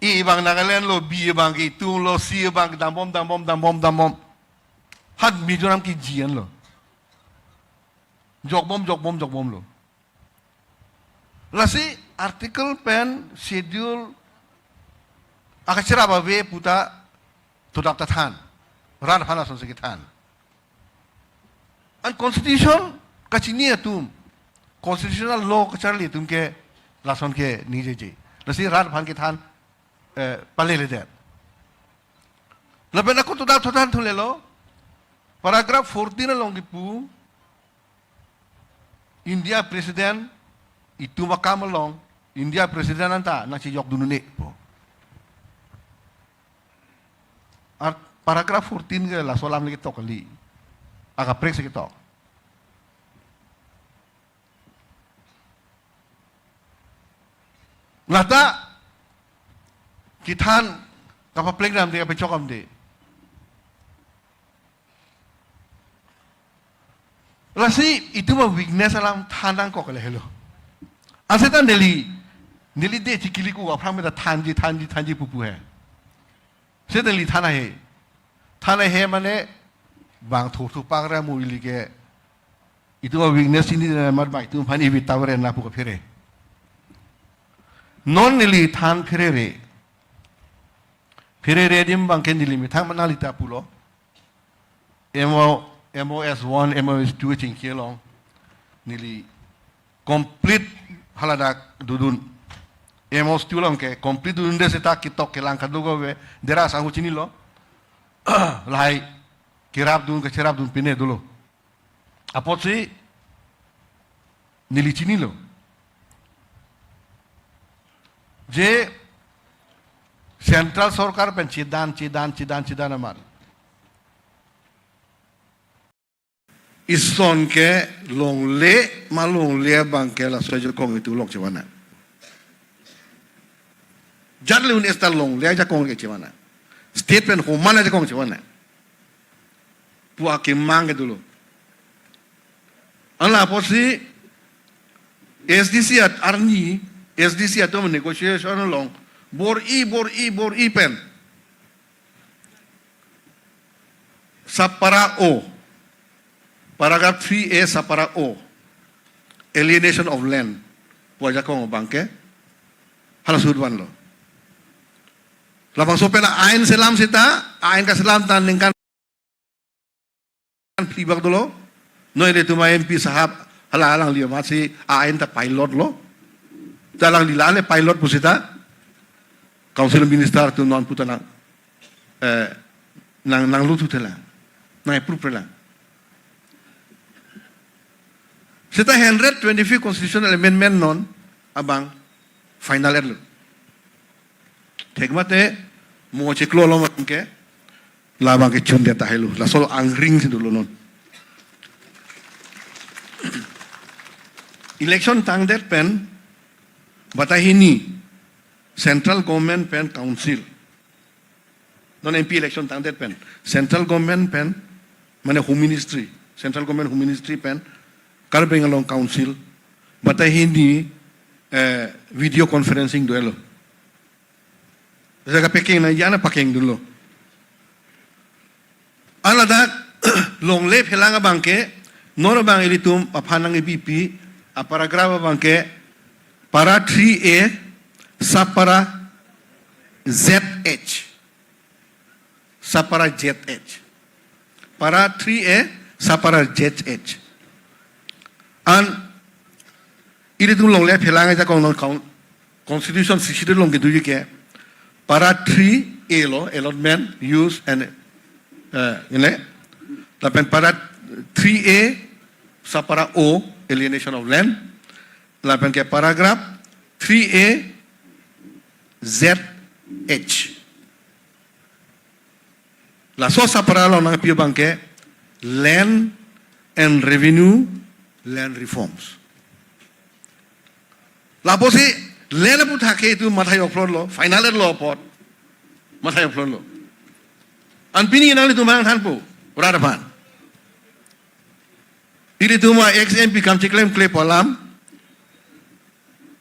A abang Nagaland lo, B abang ke itum lo, C abang dambom, dambom, dambom, dambom. Ha Mizoram ke G N lo. Jokbom, jokbom, jokbomlo. Lasi article pen schedule akacherap ave pu ta todap ta than. Rat aphan asonsi kethan. An constitution kachini atum, constitutional law kacharli atum ke lason ke ningjeje. Lasi rat aphan kethan, eh, palele det. Lapen ako tudak thothan thulelo, paragraph fourteen along kipu, India President itum akam along, India President anta nangchejokdun un-e pu. Ar paragraph fourteen ke laso alam le ketok kali. Akaprek si ketok. Lata kethan kapapleng namde, kapachok namde. Lasi itum a-weakness alam than nangkok le helo. Aseta neli, neli de chikili ku aphrang meta thanji, thanji, thanji pupu he. Seta neli than ahe. Than ahe mane bang thurthu pakra mu ili ke. Itum a-weakness ini na mat bang itum aphan ivi tawre na pu kaphere. Non neli than pherere. Pherere adim abangke neli methang mana lita pulo. M O, M O S one, M O S two chingki along neli complete haladak dodun. M O S two along ke complete dodunde seta ketok kelang kadokave dera sanghu chinilo. Lahai kerapdun, kacherapdun pine dolo. Apotsi neli chinilo. Je Central Sorkar pen chedan, chedan, chedan, chedan amat. Ison ke longle ma longle abangke laso ajakong itum along chevan nang. Jat le un-e seta longle ajakong ke chevan nang. State pen homan ajakong chevan nang pu akemang ke dolo. Anla apotsi S D C at arni, S D C atum negotiation along bor-i, bor-i, bor-i pen sub-para O, paragraph three A sub-para O, alienation of land pu ajakong abangke hala sut vanlo. Labangso pen ain selam seta, ain kaselam ta ningkan phli bak dolo. Non ilitum a-M P sahab hala alangli amatsi ain ta pilot lo. Ta alangli la le pilot pu seta Council Minister atum non puta nang, eh, nang, nanglutu thelang, nang-approve thelang. Seta hundred twenty-fifth Constitutional Amendment non abang final etlo. Thek mate mo chiklo lo abangke labangke chundet tahai lo. Laso angring si dolo non. Election tangdet pen batai hini Central Government pen Council. Non M P election tangdet pen Central Government pen, mane Home Ministry, Central Government Home Ministry pen Karbi Anglong Council batai hini, eh, video conferencing dolo. Jaga pekeng na jana pakeng dolo. Aladak longle phelang abangke non abang ilitum aphan nang-ipipi a-paragraph abangke para three A sub-para Z H. Sub-para Z H. Para three A sub-para Z H. An ilitum longle phelang ajakong non Con-, Constitution sixty along kedoji ke para three A lo, allotment, use and, eh, ini. Lapen para three A sub-para O, alienation of land. Lapen ke paragraph three A Z H. Laso sub-para along nangpi abangke land and revenue, land reforms. Lapusi land aputhak ke itum mathai oklot lo, final lo apot. Mathai oklot lo. An pini nanglitum nangthanpo, rat aphan. Ilitum a-ex M P kam chiklemkle pu alam,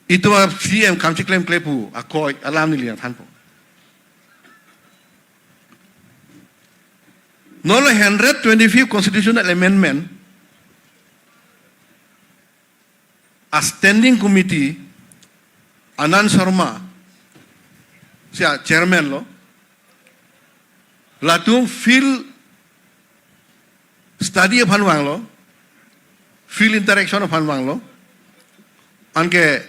itum a-C M kam chiklemkle pu akoi alam neli nangthanpo. Non lo hundred twenty-fifth Constitutional Amendment a-standing committee, Anand Sharma si a-chairman lo, latum field study aphan vanglo, field interaction aphan vanglo. Anke,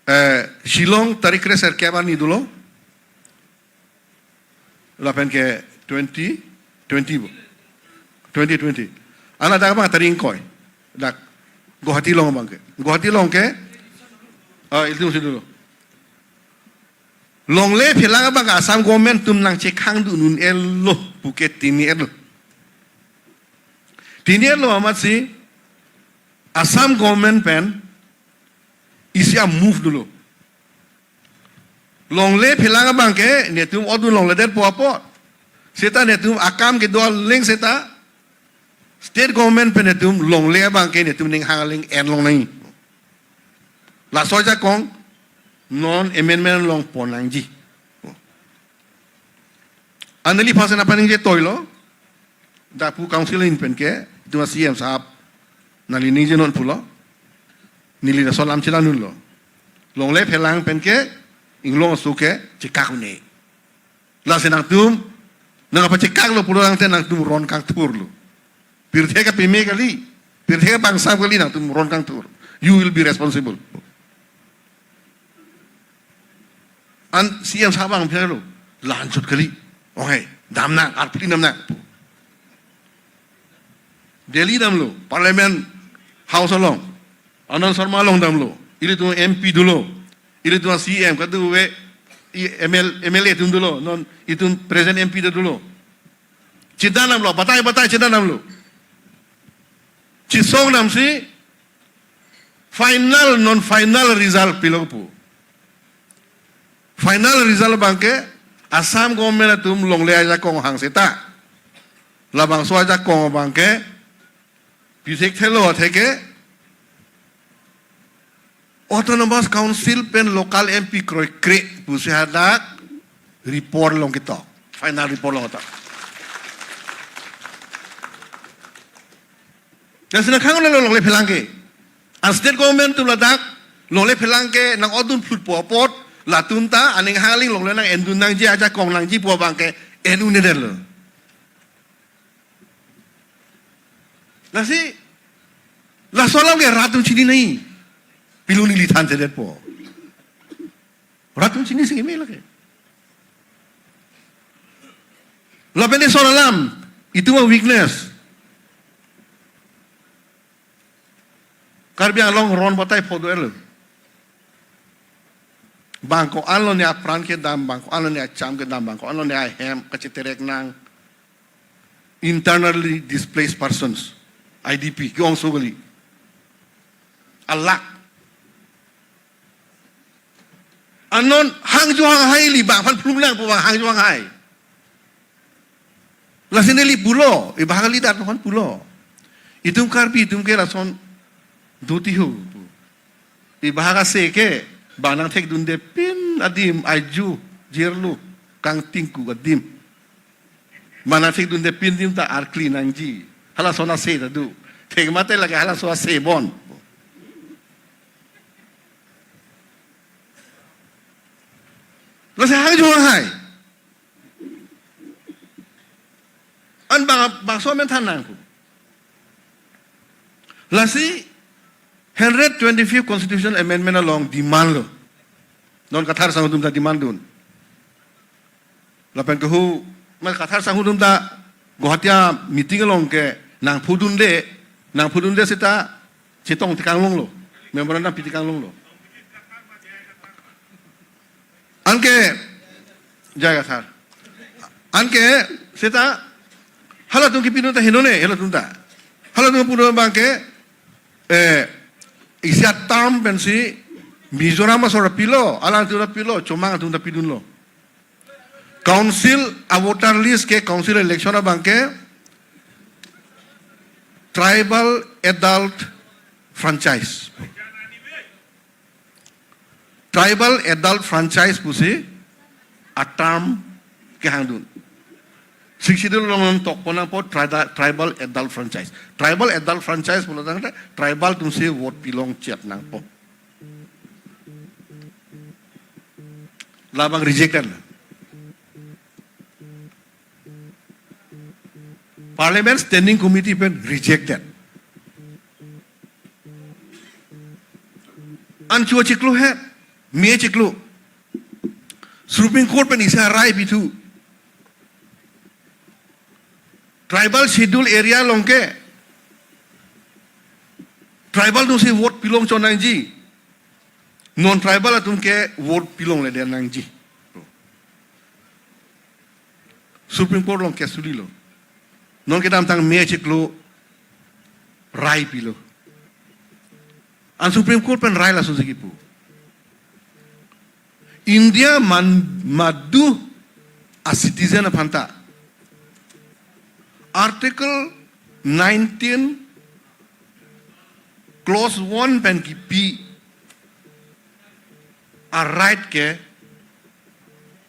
eh, Shillong tarik kre-sirkep arni dolo. Lapen ke twenty twenty bo. Twenty twenty. Anat dak abang tarik ingkoi. Dak Guwahati along abang ke. Guwahati along ke. Ah, ilitum si dolo. Longle phelang abang Assam government atum nangchekhang dun un-elo puke tini-etlo. Tini-etlo amatsi Assam government pen isi a-move dolo. Longle phelang abang ke netum odun longledetpo apot. Seta netum akam kedo aling seta state government pen netum longle abang ke netum ning hang aling en longnang. Laso ajakong non amendment longpon nangji. An neli phasen apaningje toilo. Dak pu council ahin pen ke, itum a-C M sahab nangli ningjenon pulo. Neli laso alam chelang dunlo. Longle phelang pen ke inglong aso ke chekak un-e. Lasi nangtum nangpachekaklo pulo tangte nangtum ron kangthurlo. Pirthe kapeme kali, pirthe kapangsam kali, nangtum ron kangthur. You will be responsible. An C M sahab abang phelo, la-anchot kali. Ong hai, damnang, arpli damnang. Delhi damlo, Parliament House along. Anand Sharma along damlo. Ilitum M P dolo. Ilitum C M kadokave, i M L, M L A atum dolo. Non itum present M P ta dolo. Chedandamlo, batai batai chedandamlo. Chesongdamsi final, non final result pilo pu. Final result abang ke Assam government atum longle ajakong hang seta. Labangso ajakong abang ke pi thekthelo athe ke Autonomous Council pen local M P kroikre pusi hadak report along ketok. Final report along ketok. Lasi nangkhang lo longle phelang ke. An state government atum ladak longle phelang ke nang-odun phutpo apot, latum ta aning hang aling longle nang-endun nangji, ajakong nangji pu abang ke en un-edetlo. Lasi, laso alam ke rat atum chini nai. Piloni lithan chedetpo. Rat atum chinisi keme lake. Lapen ison alam, itum a-weakness. Karbi Anglong ron batai phodo-etlo. Bang ko-anlo ne apran kedam, bang ko-anlo ne acham kedam, bang ko-anlo ne ahem kachiterek nang. Internally displaced persons, I D P, ke-ongso kali. Alak. Anon hangjo hanghai li bang aphan phlung nangpo bang hangjo hanghai. Lasi neli pulo, e bahak leader aphan pulo. Itum Karbi atum ke lason duti ho. E bahak ase ke bang nangthekdunde pin adim, aiju, jirlu, kangtingku adim. Bang nangthekdunde pin adim ta arkli nangji. Halason ase ta do. Thek mate lake halaso ase bon. Lasi hangjo hanghai. An bang, bangso amen than nangpo. Lasi hundred twenty-fifth Constitutional Amendment along demand lo. Non Kathar Sangho atum ta demand dun. Lapen kehu, ma Kathar Sangho atum ta Guwahati a-meeting along ke nangphudunde, nangphudunde seta chetong tekang longlo. Memorandum pi tekang longlo. Anke, jai Kathar. Anke, seta, halatum kepidun ta henone, halatum ta. Halatum pudun abang ke, eh, isi a-term pensi, Mizoram asor ta pilo, alanglitum ta pilo, Chomang atum ta pidunlo. Council a-voter list ke council election abang ke, tribal adult franchise. Tribal adult franchise pusi a-term kehangdun. Sixth Schedule along tokpon nangpo tribal, tribal adult franchise. Tribal adult franchise pulo tangte tribal atumsi vote pilong chet nangpo. Labang rejected. Parliament Standing Committee pen rejected. Anchua chiklo he, me chiklo. Supreme Court pen isi arai pithu. Tribal schedule area along ke tribal atumsi vote pilong chon nangji. Non-tribal atum ke vote pilongledet nangji. Supreme Court along case sulilo. Non kedamtang me chiklo rai pilo. An Supreme Court pen rai lasonsi kipu. India man madu a citizen aphanta Article nineteen clause one pen kipi a right ke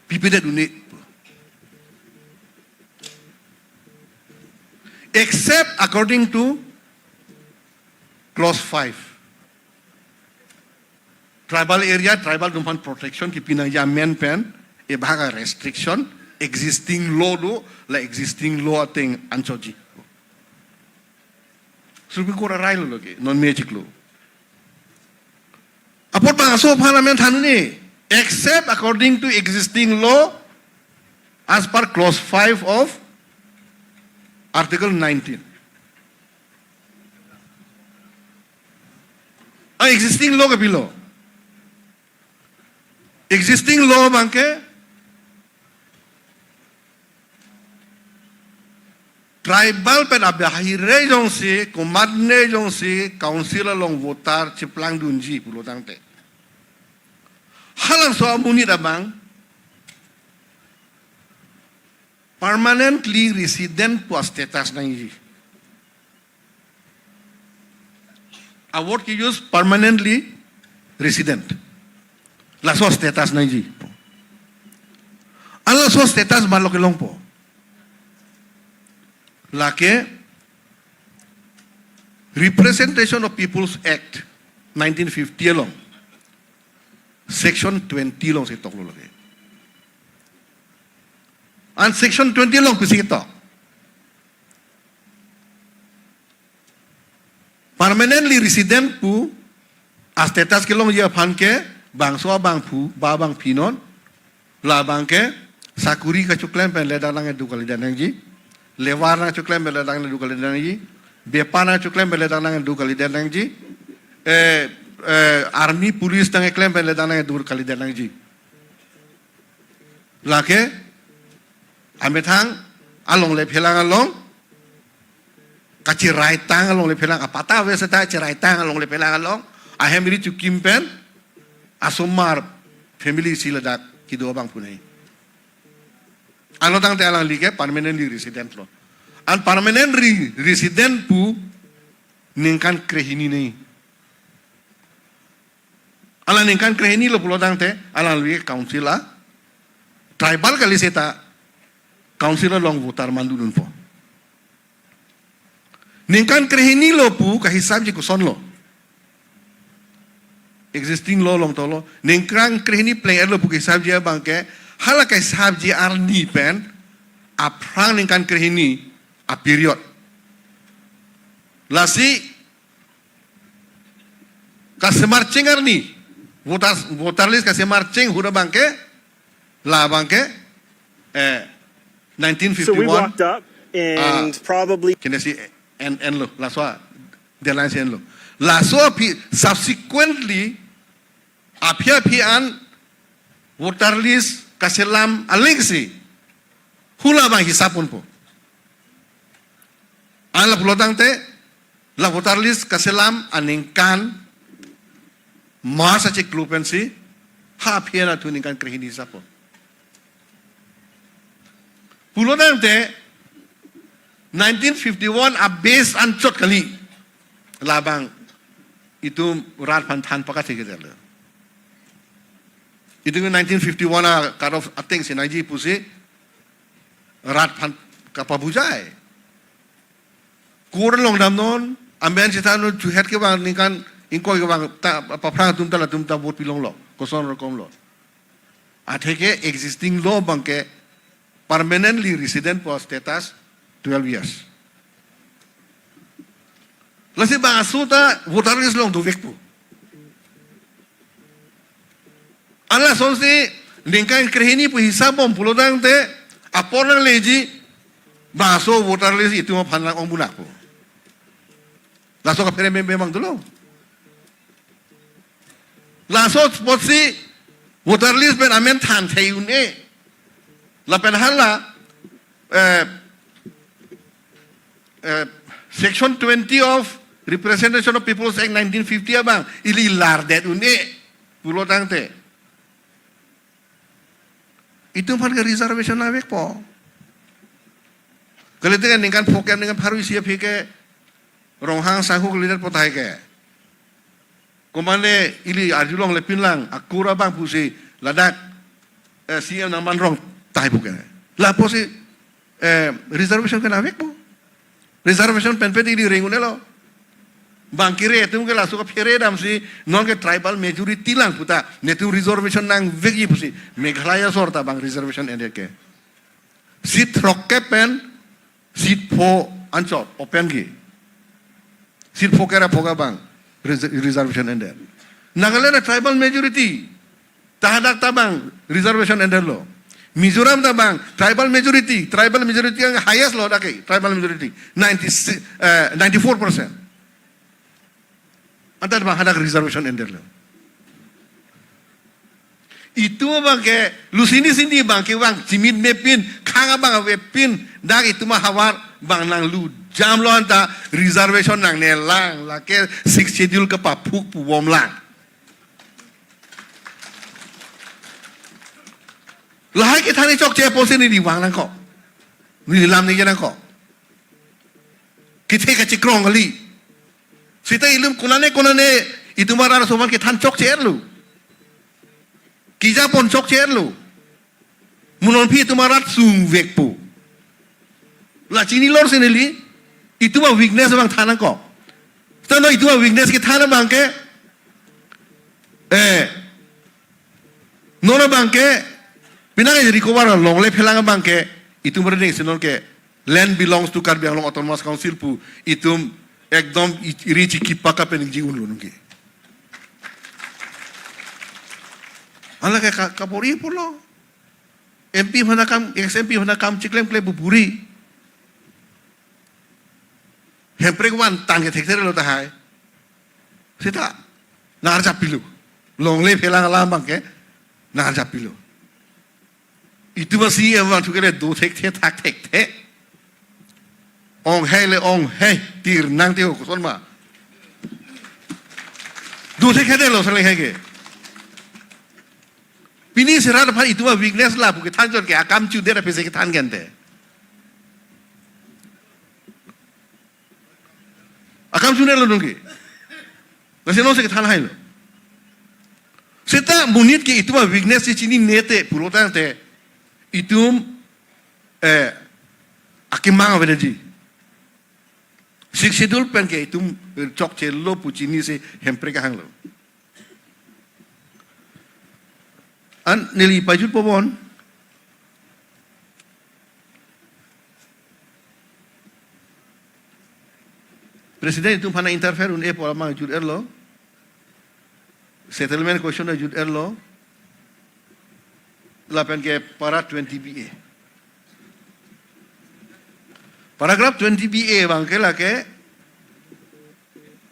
pipedet un-e. Except according to clause five. Tribal area, tribal atum aphan protection kipi nangji amen pen, e bhag a restriction, existing law do, la existing law ateng anchotji. Supreme Court arai lo lagi, non me chiklo. Apot bangso aphan amen than un-e, except according to existing law as per clause five of Article nineteen. A existing law ke pilo. Existing law abang ke tribal pen abahire jongsi, komatne jongsi, council along voter chiplangdunji pulo tangte, halabangso amonit abang permanently resident pu a status nangji. A word ke-use permanently resident. Laso status nangji. An laso status malo kelongpo. Lake Representation of People's Act nineteen fifty along, section twenty alongsi toklo lake. An section twenty along pisi tok. Permanently resident pu a status kelongji aphan ke bangso abangphu, ba abangpi non, labang ke sakuri kachoklem pen ledak nangkedo kalidet nangji, labour nangchoklem pen ledak nangkedo kalidet nangji, bepar nangchoklem pen ledak nangkedo kalidet nangji, eh, eh, army, police nangkeklem pen ledak nangkedo kalidet nangji. Lake amethang alongle phelang along, kachiraitang alongle phelang, apata ave seta chiraitang alongle phelang along, ahem ri chukim pen asomar family si ladak kedo abangphu nai. Anlo tangte alangli ke permanently resident lo. An permanently resident pu ningkan krehini nai. Alang ningkan krehini lo pulo tangte, alangli ke council a, tribal kali seta council along voter mandunpo. Ningkan krehini lo pu kahisapji koson lo? Existing law along toklo. Ningkan krehini pleng-et lo pu kahisapji abang ke, hala kahisapji arni pen aphrang ningkan krehini a period. Lasi kasemar cheng arni, voter, voter list kasemar cheng ahut abang ke, labang ke, eh, So we nineteen fifty-one, walked up and ah, probably kene si en, enlo, laso a, deadline si enlo. Laso aphi, subsequently, aphi aphi an voter list kaselam alengsi, hula abang hisap ponpo. An la pulo tangte, la voter list kaselam aningkan March achiklo pensi, ha aphi an athu ningkan krehini hisappo. Pulo tangte, nineteen fifty-one a base anchot kali, labang itum rat aphan than pakathekethelo. Itum nineteen fifty-one a cut off atengsi nangji pusi rat aphan kapabujai. Court along damnon, amen seta non chuhet kevang ningkan ingkoi kevang ta, paphrang atum ta latum ta vote pilonglo, koson rokom lo. Atheke existing law abang ke permanently resident pu status twelve years. Lasi bangso ta voter list along dovekpo. Alasonsi ningkan krehini pu hisap bom pulotangte apor nangleji, bangso voter list itum aphan nang-ong bunak pu. Laso kaphere meme mang dolo. Laso apotsi voter list pen amen than thei un-e. Lapen hala, eh, eh, Section twenty of Representation of People's Act nineteen fifty abang ili lardet un-e pulotangte, itum aphan ke reservation nangvekpo. Kalite ke ningkan phokep ningkan pharo isi aphi ke Ronghang Sangho kalidet po tahai ke. Komane ili arjulongle pinlang akur abang pusi ladak, eh, C M nangmanrong tahai pu ke. Lapusi, eh, reservation ke nangvekpo. Reservation penpen ili ring un-elo. Bang kere atum ke laso kaphere damsi non ke tribal majority lang puta netum reservation nangvekji pusi Meghalaya sor ta bang reservation endet ke. Seat throkkep pen seat pho anchot open ke. Seat pho kera pho ke bang res-, reservation endet. Nagaland a tribal majority. Ta hadak ta bang reservation endetlo. Mizoram ta bang tribal majority. Tribal majority yang highest lo dak ke. Tribal majority. Ninety-six, eh, ninety-four percent. Anta bang hadak reservation endetlo. Itum abang ke lusini sini bang ke bang chimit mepin, khang abang avepin, dak itum ahavar bang nanglu jamlo anta reservation nangne lang, lake Sixth Schedule kepaphuk pubom lang. Lahai kethan chokche apotsi neli vang nangkok. Neli lam ningje nangkok. Kethe kachikrong kali. Seta ilum konane konane itum arat aso aphan kethan chokche-etlo. Kejapon chokche-etlo. Mo non aphi itum arat sungvekpo. La chinilor si neli, itum a-weakness abang than nangkok. Seta non itum a-weakness kethan abang ke, eh, non abang ke, pinang recover longle phelang abang ke, itum reading si non ke, land belongs to Karbi Anglong Autonomous Council pu, itum ekdom i-, ri chikipaka pen ji unlo nungke. Ala ke ka-, kapori pulo. M P aphan akam, ex M P aphan akam chiklem klem pu puri. Hemprek vantang ke thekthelo tahai. Seta, nangarjap pilo. Longle phelang alam abang ke, nangarjap pilo. Itum a-C M vangthu ke le do thekthe thak thekthe. Ong hei le ong hei, tir nangte ho koson ma. Do thekthe lo sale hei ke. Pini serat aphan itum a-weakness lapu kethan chot ke akam chudet aphi si kethan gente. Akam chunelo nungke. Lasi non si kethan hailo. Seta monit ke itum a-weakness si chinine te pulotangte itum, eh, akemang aveji. Sixth Schedule pen ke itum, eh, chokchelo pu chinisi Hemprek ahanglo. An neli pajut pobon. President itum aphan interfere un-e pu alam jut-etlo. Settlement question jut-etlo. Lapen ke para twenty B A. Paragraph twenty B A abang ke lake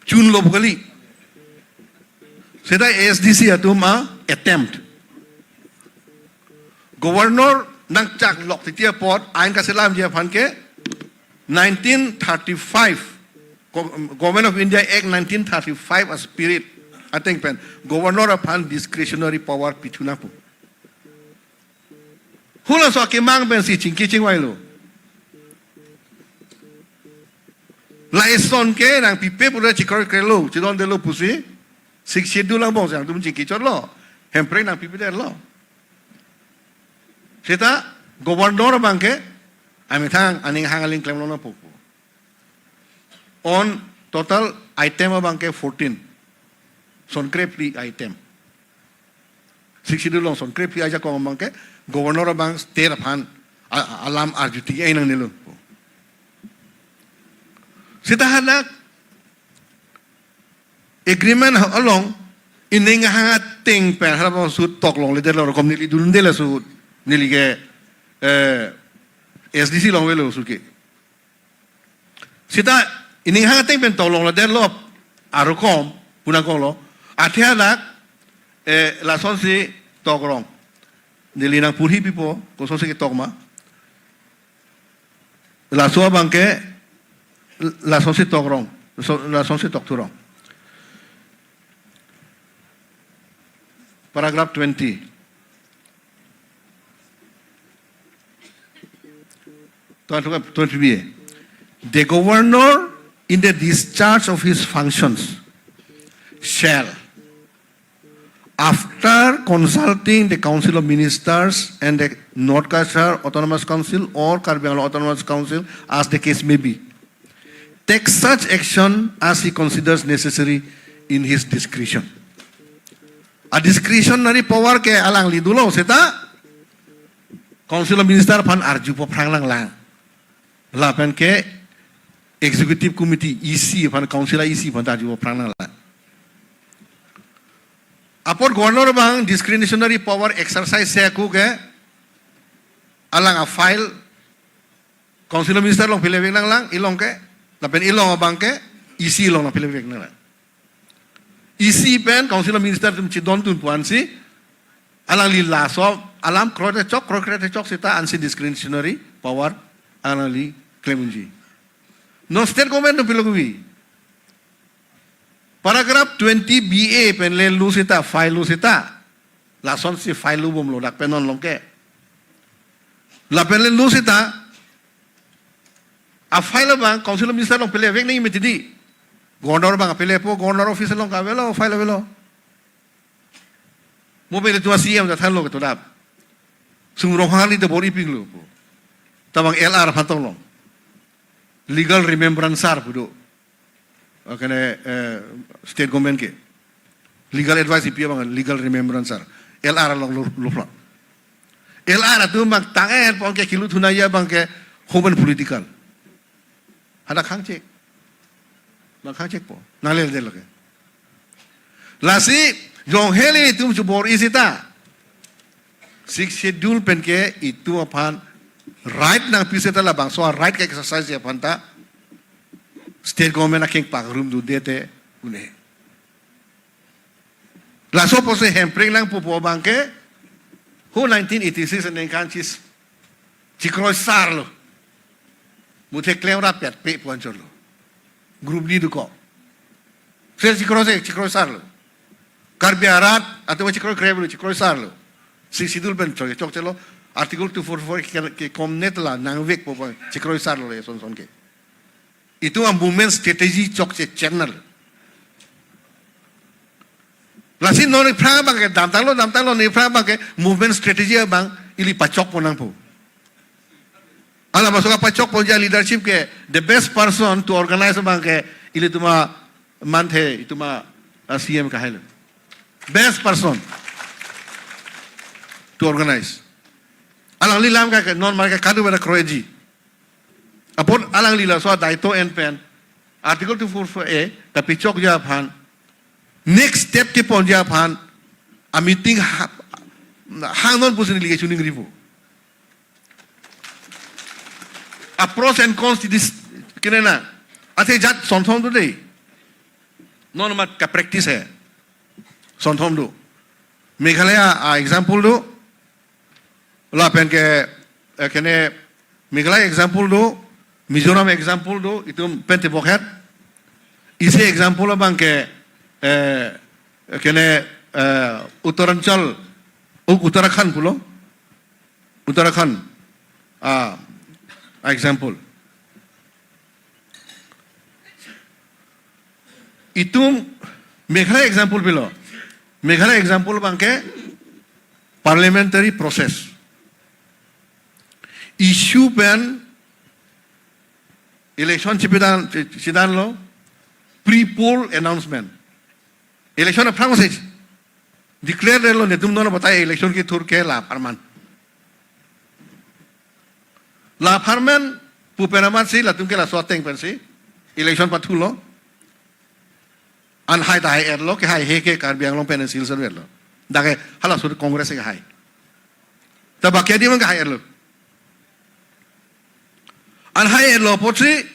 chunlo pu kali. Seta A S D C atum a-attempt. Governor nangchaklok titi apot ain kaselamji aphan ke nineteen thirty-five, Go-, Government of India Act nineteen thirty-five a-spirit ateng pen Governor aphan discretionary power pithu nangpo. Halaso akemang pensi chingki chingvailo. Lason ke nangpipe pura chikroikrelo, chidondetlo pusi, Sixth Schedule angbong si nangtum chingki chotlo, Hemprek nangpipedetlo. Seta Governor abang ke, amethang aning hang aling klemlo nangpo. On total item abang ke fourteen. Son krephli item. Sixth Schedule along son krephli ajakong abang ke Governor abang state aphan a-, a-, alam arjuti ai nangnelo. Seta hadak agreement ha-, along Ining hang ateng pen halabangso tok longledetlo, rokom neli dunde laso ahut. Neli ke, eh, S D C longvelo ahut ke. Seta ining hang ateng pen tok longledetlo, arokom pu nangkoklo. Athe anak, eh, lasonsi tok rong. Neli nangpurhi pipo, kosonsi ketok ma. Laso abang ke, lasonsi tok rong. So, lasonsi tok thu rong. Paragraph twenty. Twenty, twenty B A. The governor, in the discharge of his functions, shall, after consulting the Council of Ministers and the North Cachar Autonomous Council or Karbi Anglong Autonomous Council, as the case may be, take such action as he considers necessary in his discretion. A discretionary power ke alangli dolo seta Council of Minister aphan arjupo phrang nanglang. Lapen ke Executive Committee, E C aphan, Council E C aphan ta arjupo phrang nanglang. Apot governor abang discretionary power exercise si ako ke alang a-file Council of Minister along phelevek nanglang, ilong ke, lapen ilong abang ke E C along nangphelevek nanglang. E C pen Council of Minister atum chedondun pu ansi, alangli laso alam kroikre chok, kroikre chok seta ansi discretionary power alangli klem unji. Non state government atum pilo kevi. Paragraph twenty B A pen le lo seta, file lo seta. Lasonsi file lo bomlo dak pen non along ke. Lapen le lo seta, a-file abang Council of Minister along phelevek nangji mati di. Governor abang pelepo, governor office along ke avelo, file avelo. Mo pele tua C M ta thanlo ke to dap. Sum Ronghang ni to bor-ipiklo pu. Tabang L R aphan tong long. Legal remembrancer pu do. Akane, eh, state government ke. Legal advice ipi abang legal remembrancer. L R along lo, lo phlak. L R atum abang tang-en pon ke kilu thunaya abang ke home and political. Hadak khangchek. Bang khangchekpo. Nanglel del ke. Lasi, jong hele itum chubor-i seta. Sixth Schedule pen ke itum aphan right nangpi seta labangso a-right ke exercise aphan ta state government akeng pangrum dunde te une. Laso apotsi hemprek nangpo pu abang ke, ho nineteen eighty-six aningkan chis, chikroisarlo. Muthe klem rapet pe pu anchotlo. Group ni dokok. Se chikroise, chikroisarlo. Karbi arat, atum chikroikre lo, chikroisarlo. Sixth Schedule pen chok, chokchelo, Article two four four ke, kekomnet la nangvekpo pu chikroisarlo le son son ke. Itum a-movement strategy chokche channel. Lasi non iphrang abang ke damtanglo, damtanglo, non iphrang abang ke movement strategy abang ili pachokpon nangpo. Ala masuk pachokponji a-leadership ke the best person to organize abang ke ilitum amanthe, itum a-C M kahailo. Best person to organize. Alangli alam ke non mar ke kadu bada kroiji. Apot alangli laso a-daito en pen Article two four four A ta pachokji aphan, next step keponji aphan, a-meeting ha-, hangnon pusi neli ke choningripo. A-pros and cons di s-, kene na. Athe jat sonthom do dei. Non mat ka-practice he. Sonthom do. Meghalaya a-example do. Lapen ke, eh, kene Meghalaya example do, Mizoram example do, itum pente bokhet. Isi example abang ke, eh, kene, eh, Uttaranchal, U-, Uttarakhand pulo. Uttarakhand, ah, example. Itum Meghalaya example pilo. Meghalaya example abang ke parliamentary process. Issue pen election chipidan, chidanlo, pre-poll announcement. Election aphrang si declare detlo, netum non batai election kethur ke la apharman. La apharman pu pen amatsi latum ke laso ateng pensi election pathulo. An hai ta hai-etlo, kehai he ke Karbi Anglong pen Silchar etlo. Dak ke halaso Congress kehai. Ta baki adim ke hai-etlo. An hai-etlo apotsi,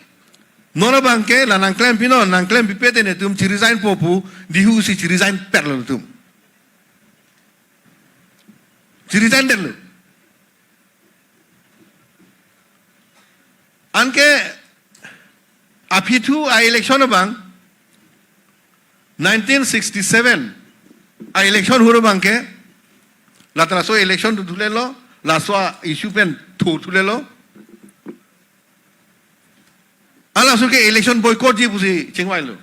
non abang ke la nangklem pinon, nangklem pipe te netum chi-resign po pu, dihu si chi-resign-petlo netum. Chi-resign-detlo. Anke aphi thu a-election abang, nineteen sixty-seven a-election ahut abang ke, la ta laso election thu thulelo, laso a-issue pen thu thulelo. Halaso ke election boycott-ji pusi chingvailo.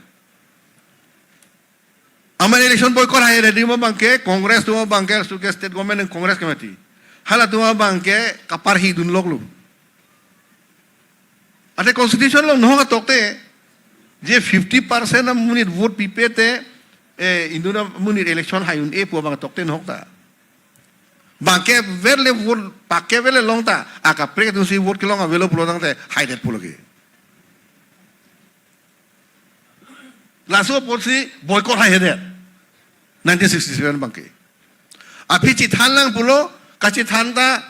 Amat election boycott hai-et adim abang ke, Congress atum abang ke, laso ke state government and Congress kemati. Halatum abang ke kaparhi dunloklo. Ante constitution along nohok atokte, je fifty percent amonit vote pipe te, eh, induna amonit election hai un-e pu abang atokte nohok ta. Bang ke verle vote, pak ke verle long ta, akaprek atum si vote kelong avelo pulo tangte, hai-det pulo ke. Laso apotsi boycott hai-edet. Nineteen sixty-seven abang ke. Aphi chithan lang pulo, kachithan ta,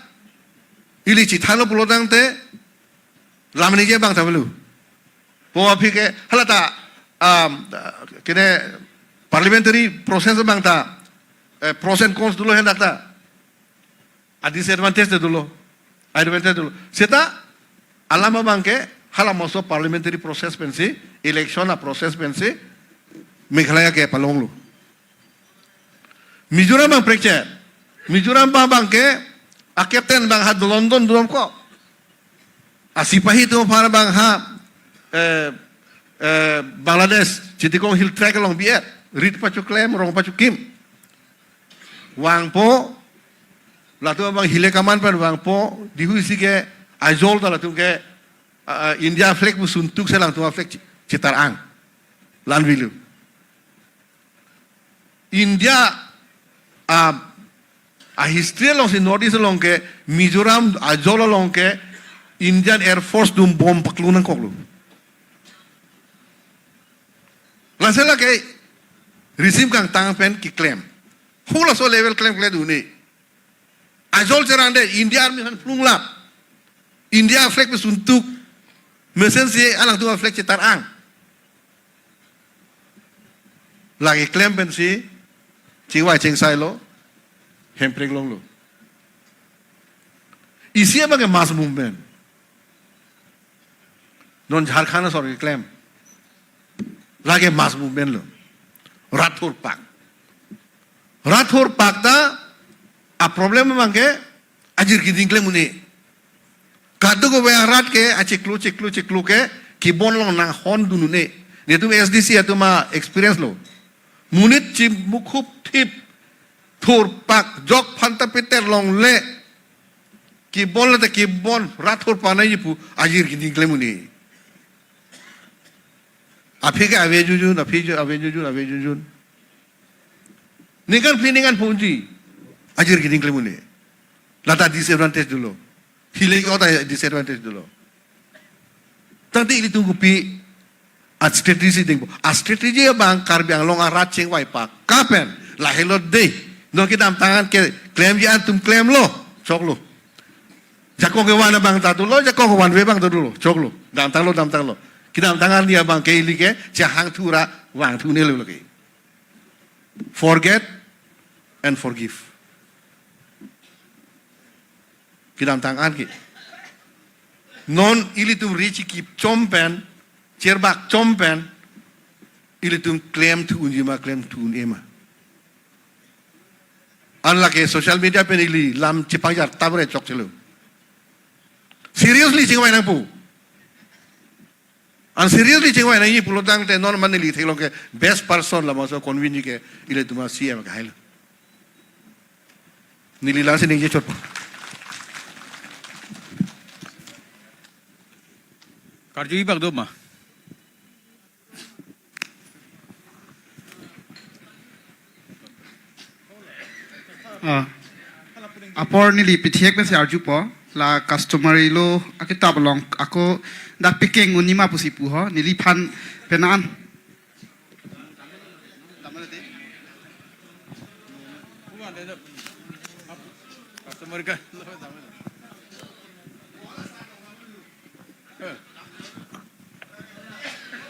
ili chithanlo pulo tangte, lam ningje abang ta avelo. Po aphi ke, hala ta, um, kene parliamentary process abang ta, eh, pros and cons dolo hen dak ta. A-disadvantage ta dolo. A-advantage dolo. Seta, alam abang ke, halamoso parliamentary process pensi, election a-process pensi, Meghalaya ke palonglo. Mizoram abang prekche. Mizoram abang, abang ke, a-captain abang ha London dun ko. Asipahi atum aphan abang ha, eh, eh, Bangladesh, Chittagong Hill Tract along bi-et, rit pachoklem, rong pachokim. Vangpo, latum abang hile kaman pen vangpo, dihu isi ke Aizawl ta latum ke, ah, ah, India flag pu suntuk si latum flag chi-, chitar-ang. La-an avelo. India, ah, a-history alongsi North East along ke, Mizoram, Aizawl along ke, Indian Air Force atum bomb paklu nangkoklo. Lasi lake risim kangtang pen keklem. Halaso level klemkle dun-e. Aizawl cherangdet India Army aphan phlunglap. India flag pen suntuk. Mesensi alangtum a-flag chitar-ang. Lake klem pensi chingvai chingsailo. Hemprek longlo. Isi abang ke mass movement. Non Jharkhand asor keklem. Lake mass movement lo. Rat thurpak. Rat thurpak ta a-problem abang ke ajir kiding klem un-e. Kadokave arat ke achiklo chiklo chiklo ke kibon along nanghon dun un-e. Netum S D C atum a-experience lo. Monit chimukhup thip thurpak jok phanta peter longle. Kibon le ta kibon, rat thurpak nangji pu ajir kiding klem un-e. Aphi ke ave jujun, aphi ju-, ave jujun, ave jujun. Ningkan phli ningkan pho unji. Ajir kiding klem un-e. La ta disadvantage dolo. Hile ke-ot ta disadvantage dolo. Tangte ilitum kopi a-strategy dengpo. A-strategy abang Karbi Anglong arat chingvai pakka pen. Lahelo dei. Non kedamtang an keklemji atum klemlo. Choklo. Jakong kevan abang ta dolo, jakong kevanve abang ta dolo. Choklo. Damtanglo, damtanglo. Kedamtang arni abang ke ili ke chehang thu ra vang thu un-elo ke. Forget and forgive. Kedamtang an ke. Non ilitum ri chikip chom pen, cherbak chom pen, ilitum klem thu unji ma, klem thu un-e ma. An lake social media pen ili lam chepangjar tabre chokchelo. Seriously chingvai nangpo. An seriously chingvai nangji pulo tangte non mane ili theklong ke best person lama so convince ke ilitum a-C M ke hailo. Neli lasi ningje chotpo. Karju ibak do ma. Ah. Apor neli pithek pensi arjupo, la customary law akitap along ako dak pekeng un-e ma pusi pu ho, neliphan penan. Mereka.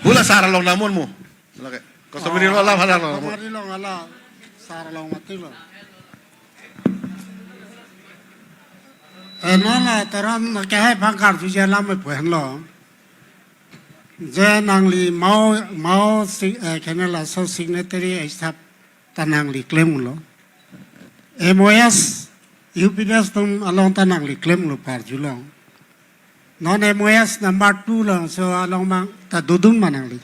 Hula sar along namun mu. Lake. Customary law alam hala along namun. Customary law hala sar along mati lo. Eh, non la taran ke hai bang karju je lam me pu henlo. Je nangli mao, mao si, eh, kene laso signatory hisap ta nangli klemlo. M O S, U P D S atum along ta nangli klemlo parjulong. Non M O S number two alongso along mang ta dodun ma nangli.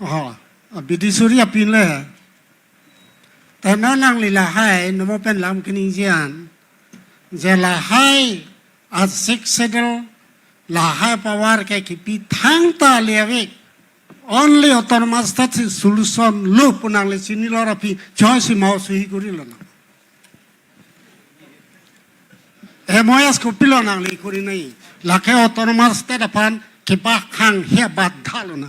Oh, bidi suri apin le. Te non nangli lahai, nomo pen lam keningjeji an. Je lahai, a Sixth Schedule, lahai power ke kipi thangta le ave. Only autonomous state si solution lo pu nangli chinilo ra pi, choi si mao suhi kuri lo na. M O S kopilo nangli kuri nai. Lake autonomous state aphan kipa khang he bat dhalo na.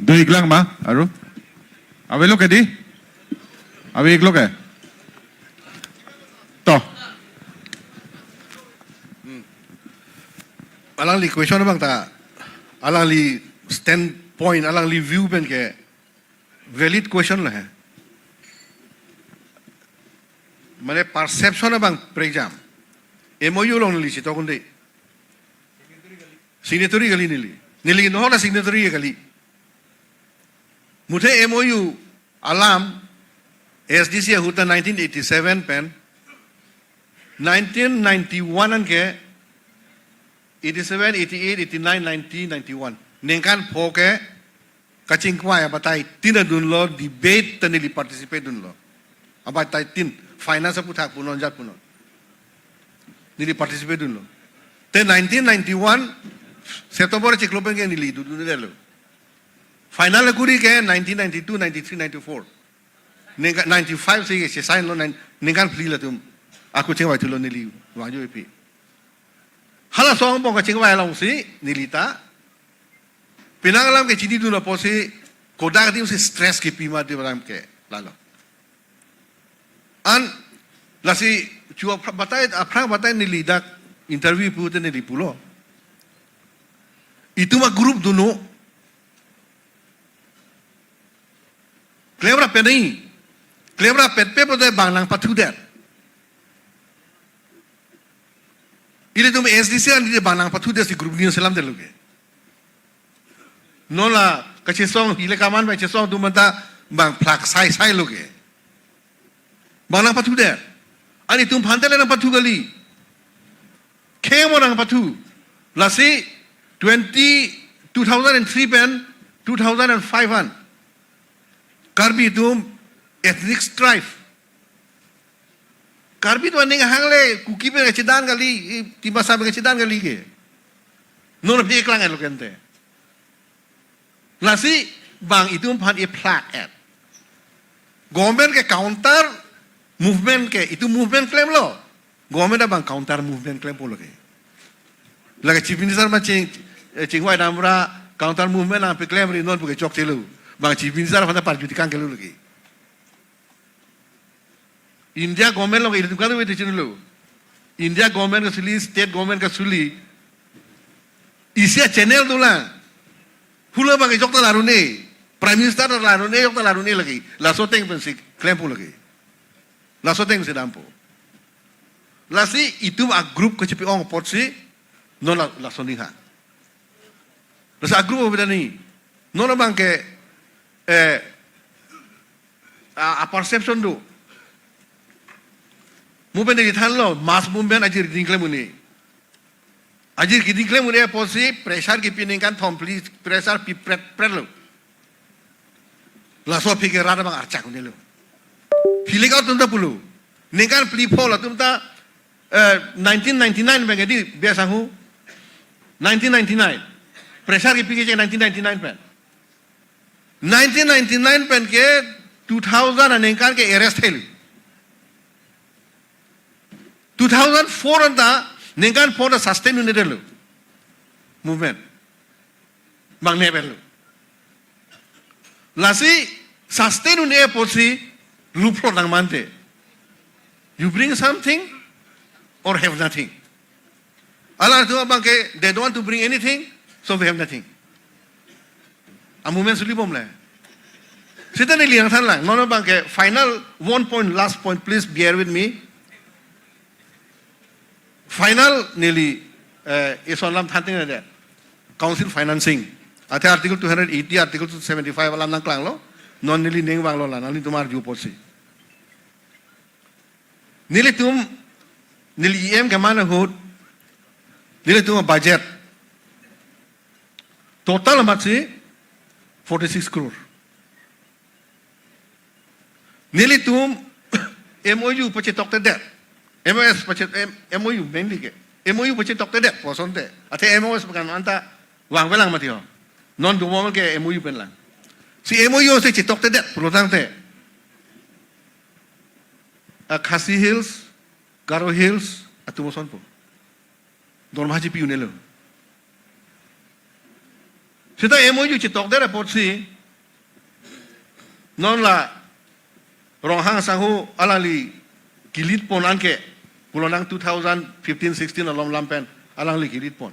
Do-iklang ma, aru? Avelo ke di? Ave-iklo ke? To. Hmm. Alangli question abang ta, alangli standpoint, alangli view pen ke valid question lo he. Mane perception abang prejam. M O U along neli chetok un-e. Signatory kali neli. Neli nohok ta signatory kali. Muthe M O U alam S D C ahut ta nineteen eighty-seven pen, nineteen ninety-one an ke, eighty-seven, eighty-eight, eighty-nine, ninety, ninety-one. Ningkan pho ke kachingvai abatai tin adunlo, debate ta neli participate dunlo. Abatai tin, finance aputhak punon jat punon. Neli participate dunlo. Te nineteen ninety-one, September chiklo pen ke neli dodun-edetlo. Final kuri ke nineteen ninety-two, ninety-three, ninety-four. Ningkan ninety-five si ke sign lo nine, ningkan phli latum. Ako chingvai thulo neli, waju ipi. Hala song bong kachingvai alongsi, neli ta. Penang alam ke chinidun apotsi, kodak adim si stress kipi ma di alam ke, lalo. An, lasi, chu aphrang batai, aphrang batai neli dak interview pu te neli pulo. Itum a group dunlo. Klemra penai. Klemra petpe pote bang nangpathudet. Ilitum S D C an di bang nangpathudet si group ni selam detlo ke. Non la kachesong hile kaman ba chesong atum anta bang phlak sai sai lo ke. Bang nangpathudet. An itum aphan te le nangpathu kali. Kheng mo nangpathu. Lasi twenty, two thousand and three pen, two thousand and five an. Karbi atum ethnic strife. Karbi atum aning hang le Kuki pen kachedan kali, i Dimasa pen kachedan kali ke. Non aphi keklang-etlo ke ante. Lasi bang itum aphan iphlak-et. Government ke counter movement ke, itum movement klemlo. Government abang counter movement klempo lake. Lake Chief Minister ma ching, eh, chingvai damra counter movement nangpeklemri non pu ke chokchelo. Bang Chief Minister aphan ta parjuti kang kelo lake. India government along ilitum kadu wete chinilo. India government kasuli, state government kasuli. Isi a channel dolang. Hula bang jokta larune. Prime Minister ta larune, jokta larune lake. Laso ateng pensi klempo lake. Laso ateng si dampo. Lasi itum a group kachipi-ong apotsi, non la, laso aning ha. Lasi a group abidani. Non abang ke, eh, a, a perception do. Mo pen neli thanlo, mass movement ajir ding klem un-e. Ajir keding klem un-e apotsi pressure kipi ningkan thom phli pressure pi pret pret lo. Laso aphi ke rat abang archak un-elo. Philip atum ta pulo. Ningkan phli pho latum ta, eh, nineteen ninety-nine pen ke di biasa hu. Nineteen ninety-nine. Pressure kipi ke nineteen ninety-nine pen. Nineteen ninety-nine pen ke two thousand aningkan ke arrest hel. Two thousand four anta ningkan pho ta sustain un-edetlo. Movement. Bang ne pen lo. Lasi Sustain un-e apotsi, luplo nang mante. You bring something or have nothing. Alangtum abangke, they don't want to bring anything, so we have nothing. A movement suli bom le. Sita neli yang than lang, non abangke final one point, last point, please bear with me. Final neli, eh, ison alam thanting na de. Council financing. Athe Article two hundred eighty, Article two seventy-five alam nangklanglo. Non neli ning vanglo la, nanglitum arju apotsi. Nelitum, neli E M keman ahut, nelitum budget. Total amatsi forty-six crore. Nelitum M O U pachetoktedetpo. M O S pache-, M-, M O U mainly ke. M O U pachetoktedetpo asonte. Athe M O S pen anta vangvelang mati ho. Non dobom ke M O U pen lang. Si M O U si chetoktedet pulotangte, a Khasi Hills, Garo Hills atum asonpo dorma chipi un-elo. Sita M O U chetokdet apotsi, non la Ronghang sangho alangli ke-lead pon anke, pulo nang two thousand fifteen sixteen along lam pen alangli ke-lead pon.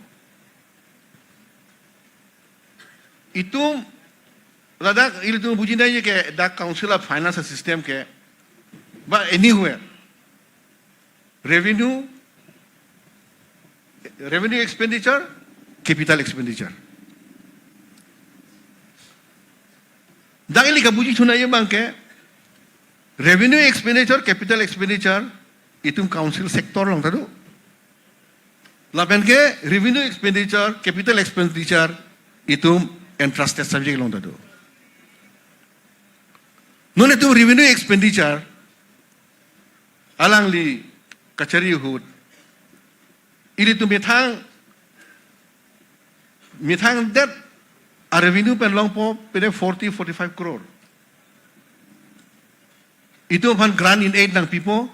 Itum ladak ilitum buji nangji ke dak council a-finance system ke, but anywhere, revenue, revenue expenditure, capital expenditure. Dak ili kabuji chuna ye abangke, revenue expenditure, capital expenditure, itum council sector along ta do. Lapen ke revenue expenditure, capital expenditure, itum entrusted subject along ta do. Non itum revenue expenditure alangli kachari ahut, ilitum methang, methangdet a-revenue pen longpo pine forty, forty-five crore. Itum aphan grant in aid nangpipo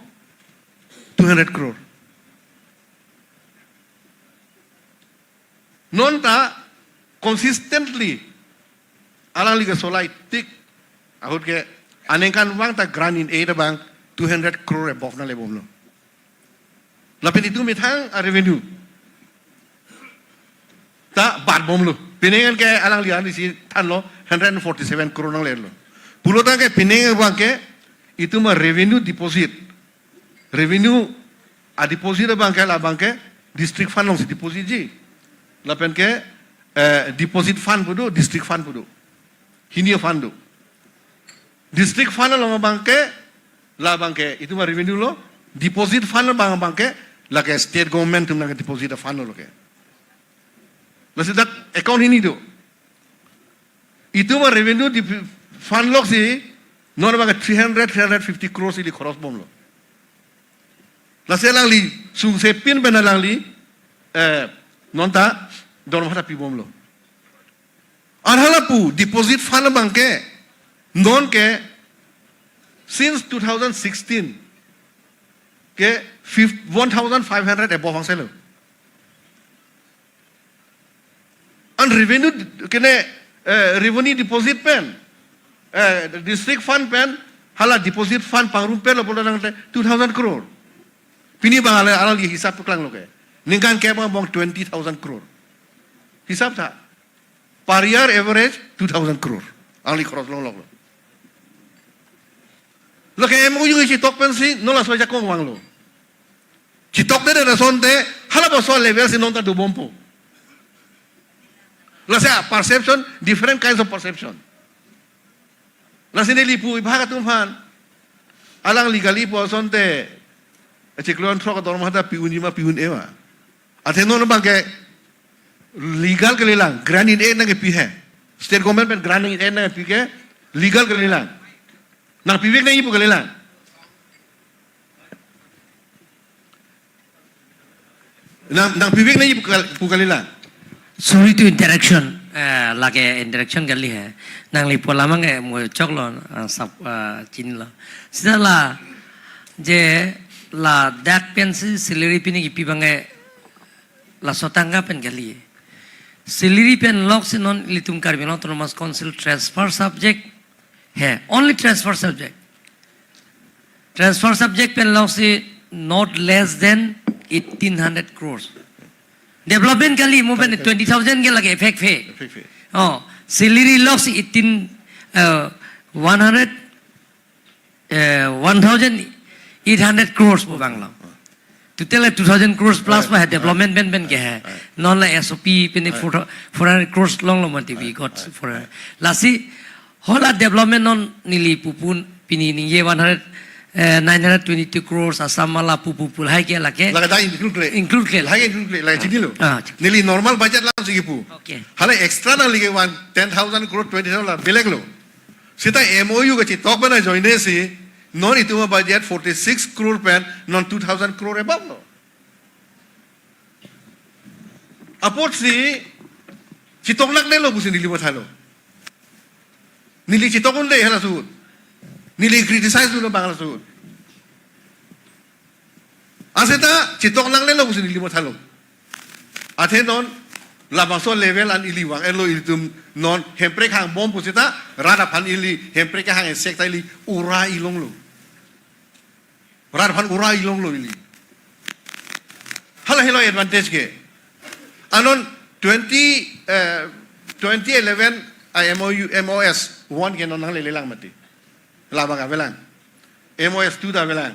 two hundred crore. Non ta consistently alangli kesolai tik ahut ke aningkanvang ta grant in aid abang two hundred crore above nangle bomlo. Lapen itum methang a-revenue ta bat bomlo. Pining ke alangli arnisi thanlo hundred and forty-seven crore nanglelo. Pulotangte pining abangke itum a-revenue deposit. Revenue a-deposit abangke la abangke district fund alongsi deposit ji. Lapen ke, eh, deposit fund pu do, district fund pu do. Hini a-fund do. District fund along abangke, la abangke itum a-revenue lo, deposit fund abang abangke, lake state government atum nangke-deposit a-fund lo ke. Lasi dak account hini do. Itum a-revenue di fund loksi, non abangke three hundred, three hundred fifty crores ili khoros bomlo. Lasi alangli sungse pin pen alangli, eh, non ta dorma ta pi bomlo. An hala pu deposit fund abangke, non ke since two thousand sixteen ke fif-, one thousand five hundred above angselo. An revenue kene, eh, revenue deposit pen, eh, district fund pen, hala deposit fund pangrum pen lo pulo nang two thousand crore. Pini abang ala, alangli hisap klanglo ke. Ningkan ke abang twenty thousand crore. Hisap ta. Per year average two thousand crore. Alangli khoros longloklo. Lake M O U chetok pensi, non laso ajakong vanglo. Chetoktedet asonte, hala bangso level si non ta dobompo. Lasi a-perception, different kinds of perception. Lasi neli pu ibhag atum aphan, alangli kali pu asonte, achiklo an throk dorma ta pi unji ma pi un-e ma. Athe non abangke legal kalilang, grant in aid nangkepi he. State government pen grant in aid nangkepi ke legal kalilang. Nangpivek nangji pu kalilang. Nang, nangpivek nangji pu kal-, pu kalilang. Sorry to interruption. Eh, lake interruption kali he. Nangli pu alam ke mo choklo, ah, sab, ah, chinilo. Sita la je la dak pensi salary pini kipi abangke laso tangka pen kali. Salary pen loksi non ilitum Karbi Anglong Autonomous Council transfer subject He, only transfer subject. Transfer subject pen loksi not less than eighteen hundred crores. Development kali mo pen twenty thousand ke lake effect phe. Effect phe. Oh, salary loksi eighteen, uh, one hundred, uh, one thousand eight hundred crores pu bang lo. Total two thousand crores plus. Right, pa hai development pen pen ke hai. Right. Non la S O P pen four, four hundred crores longlo mati we got four hundred. Lasi hala development non neli pupu pini ningje one hundred, eh, nine hundred twenty-two crores Assam mala pupu pu hai ke lake. Lake ta include kle. Include kle. Lake include kle, lake chinilo. Ah, chinilo. Neli normal budget lang si kipu. Okay. Hala extra nangli ke one, ten thousand crore, twenty thousand la belek lo. Seta M O U kachetok pen ajoine si, non itum abudget forty-six crore pen, non two thousand crore above lo. Apotsi, chetok nangkoklo pusi neli mathalo. Neli chetok un-e hala ahut. Neli criticize un-e bang hala ahut. Aseta chetok nangkoklo pusi neli mathalo. Athe non labangso level an ili vang-etlo, ilitum non Hemprek hangbom pusita rat aphan ili Hemprek kehang esek ta ili ura ilonglo. Rat aphan ura ilonglo ili. Hala helo advantage ke. Anon twenty, eh, twenty eleven a M O U, M O S one ke non nanglelelang mati. Labang avelang. M O S two ta avelang.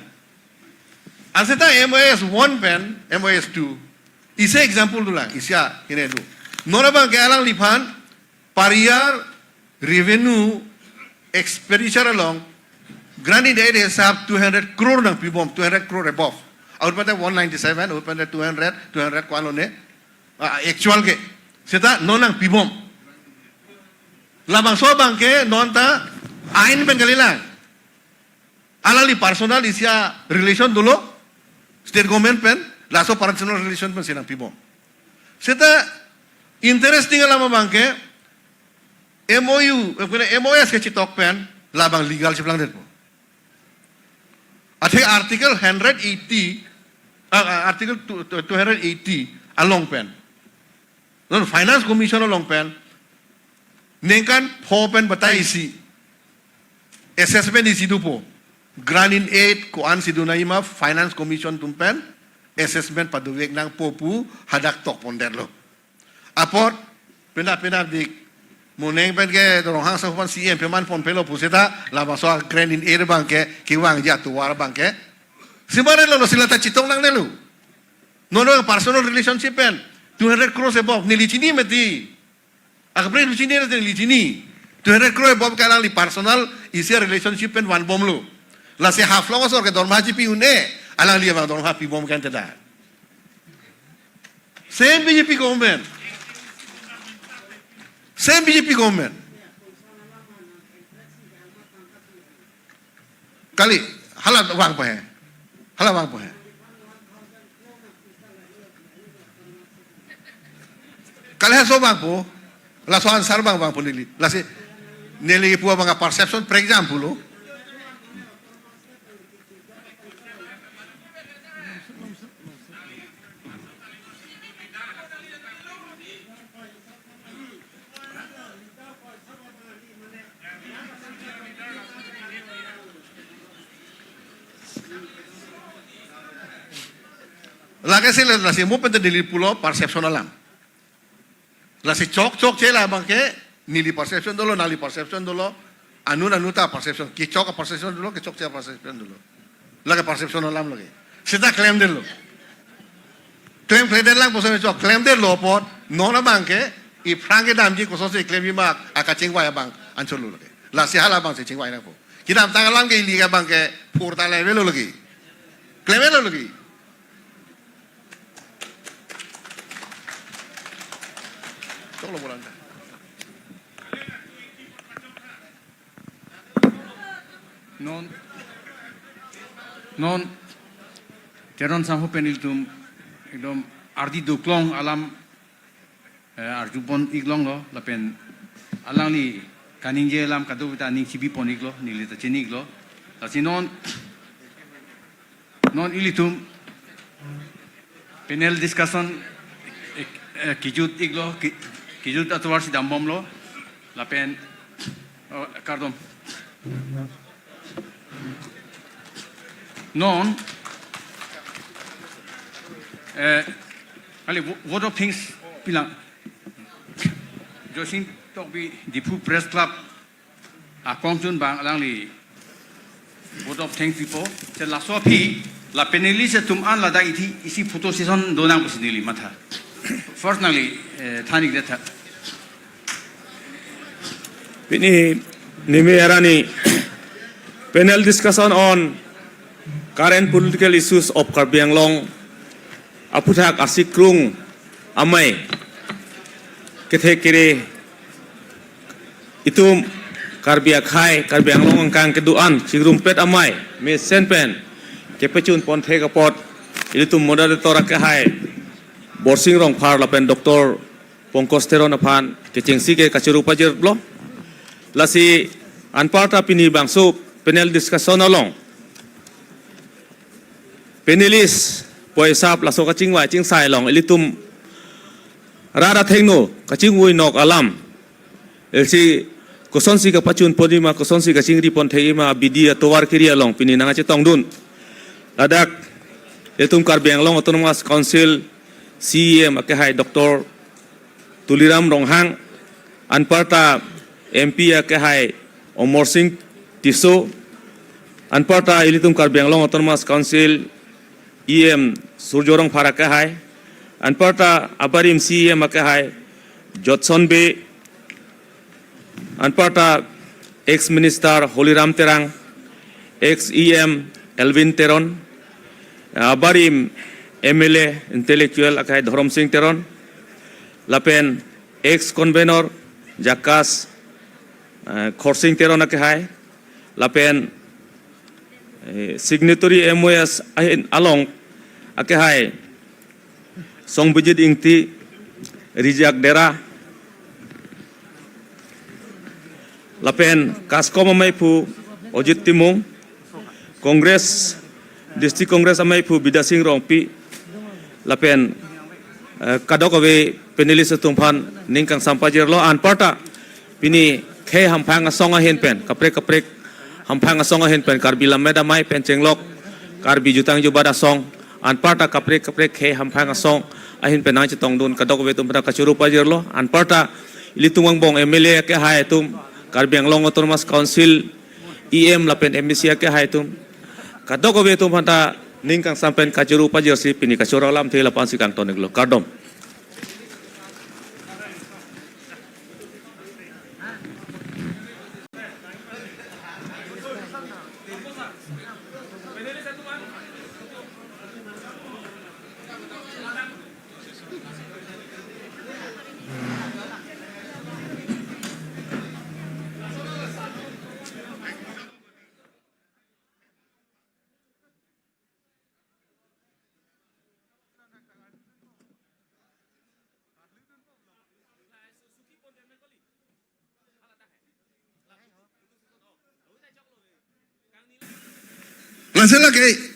Aseta M O S one pen, M O S two. Isi example dolang, isi a, ini do. Non abang ke alangliphan, per year revenue expenditure along, grant in aid hisap two hundred crore nangpibom, two hundred crore above. Ahut pen ta one ninety-seven, ahut pen ta two hundred, two hundred ko-an lone. Ah, actual ke. Seta non nangpibom. Labangso abang ke non ta ain pen kalilang. Alangli personal isi a relation dolo, state government pen, laso personal relation pensi nangpibom. Seta interesting alam abang ke M O U, eh, kene M O S kechetok pen, labang legal cheplangdetpo. Athe Article hundred eighty, ah, ah, Article two, two hundred eighty along pen. Non Finance Commission along pen, ningkan pho pen batai isi, assessment isi dopo. Grant in aid ko-ansi donangji ma Finance Commission atum pen assessment padovek nangpo pu hadak tokpondetlo. Apot pena pena dik, moning pen ke Ronghang asangho aphan C M peman ponpelo pusita labangso grant in aid abang ke kevangji atovar abang ke. Simarelo lo, sila ta chetok nangnelo. Non non personal relationship pen two hundred crores above neli chini mati. Akaprek neli chini, neli chini. Two hundred crore above ke alangli personal isi a relationship pen vanbomlo. Lasi Haflong asor ke dorma chepi un-e, alangli abang dorma pibom kan teda. Same B J P government. Same B J P government. Kali, hala vangpo he. Hala vangpo he. Kali halaso vangpo. Laso answer abang vangpo neli. Lasi neli pu abang perception, for example lo. Lake si la, lasi mo pen ta neli pulo perception alam. Lasi chok chokche labang ke neli perception dolo, nangli perception dolo, anun anun ta perception, kechok a perception dolo, kechokche a perception dolo. Lake perception alam lake. Seta klemdetlo. Klem klemdetlang puson chok, klemdetlo apot, non abang ke, iphrang kedamji kosonsi klemji ma, akachingvai abang anchot lo lake. Lasi hala abangsi chingvai nangpo. Kedamtang alam ke ili ke abang ke, phurta level lo lake. Klemdetlo lake. Choklo bolang ta. Non, non, Teron asangho pen ilitum ekdom ardi doklong alam, eh, arjupon iklonglo, lapen alangli kaningje alam kadokave ta aning chibipon iklo, neli ta chini iklo. Lasi non, non ilitum panel discussion, eh, eh, kejut iklo, ke-, kejut atovarsi dambomlo, lapen, oh, kardom. Non, eh, kali vo-, vote of thanks pilang. Joysing Tokbi, Diphu Press Club akongchun abang alangli vote of thanks pipo. Te laso aphi la panelist atum an ladak ithi isi photo session donang pusi neli matha. First nangli, eh, than-ik detha. Pini nimi arani panel discussion on current political issues of Karbi Anglong aphuthak Asikrung Amei kethe kere itum Karbi akhei, Karbi Anglong angkang kedo-an chingrumpet amei mesen pen kepachun ponthek apot ilitum moderator akehai Borsing Rongphar lapen Doctor Pankaj Teron aphan kechengsi ke kachoro pajirlo. Lasi anparta pini bangso panel discussion along panelist pu isap laso kachingvai chingsai along ilitum rat athengno kachingvai nok alam, isi kosonsi kapachun ponji ma, kosonsi kachingri ponthekji ma, abidi atovar kiri along pini nangkachetongdun. Ladak itum Karbi Anglong Autonomous Council C E M akehai Doctor Tuliram Ronghang, anparta M P akehai Amarsing Tisso, anparta ilitum Karbi Anglong Autonomous Council E M Surjya Rongphar akehai, anparta abarim C E M akehai Jotson Bey, anparta ex Minister Holiram Terang, ex E M Elwin Teron, abarim M L A intellectual akehai Dhorom Sing Teron, lapen ex convenor Jakas, eh, Khorsing Teron akehai, lapen, eh, signatory M O S ahin along akehai Songbijit Ingti, Rijak Dera, lapen KASCOM ameiphu Ojit Timung, Congress, District Congress ameiphu Bidya Sing Rongpi, lapen, eh, kadokave panelist atum aphan ning kangsam pajirlo. Anparta pini khei hamphang asong ahin pen, kaprek kaprek hamphang asong ahin pen, Karbi Lammet Amei pen chenglok Karbi Jutang Jubat Asong, anparta kaprek kaprek khei hamphang asong ahin pen nangchetongdun kadokave atum aphan kachoro pajirlo. Anparta ilitum angbong M L A akehai atum, Karbi Anglong Autonomous Council E M lapen M A C akehai atum, kadokave atum aphanta ning kangsam pen kachoro pajirsi pini kachoro alamthe lapu-ansi kangton-iklo. Kardom. Langsung lagi.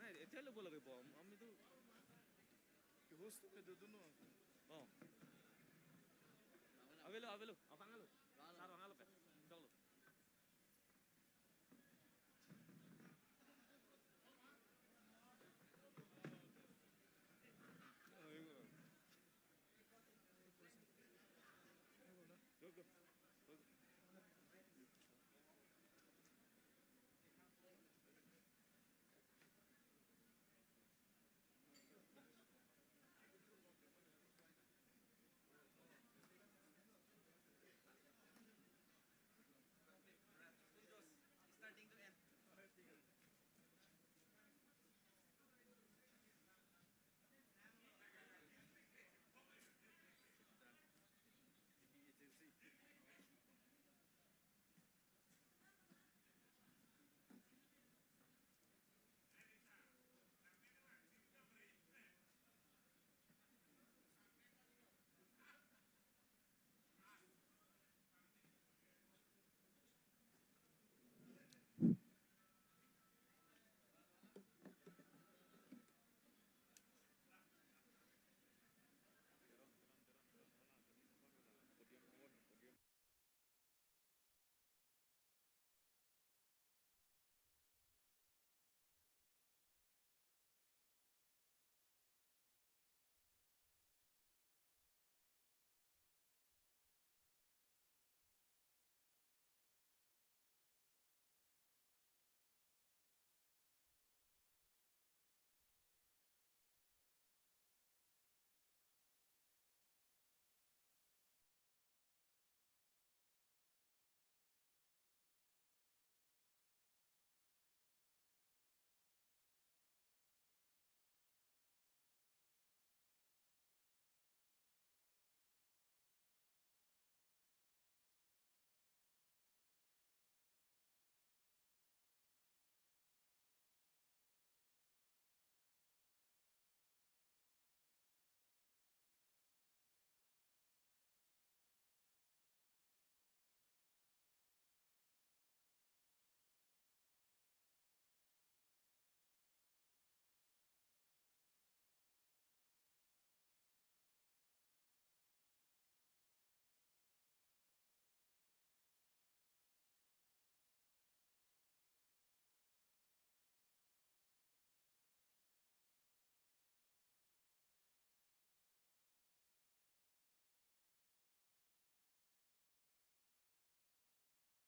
নাই, এতিয়া ল'ব লাগিব। আমিতো কি বস্তু সেইটো দুনো। অ। আবেলো, আবেলো, আপাঙালো।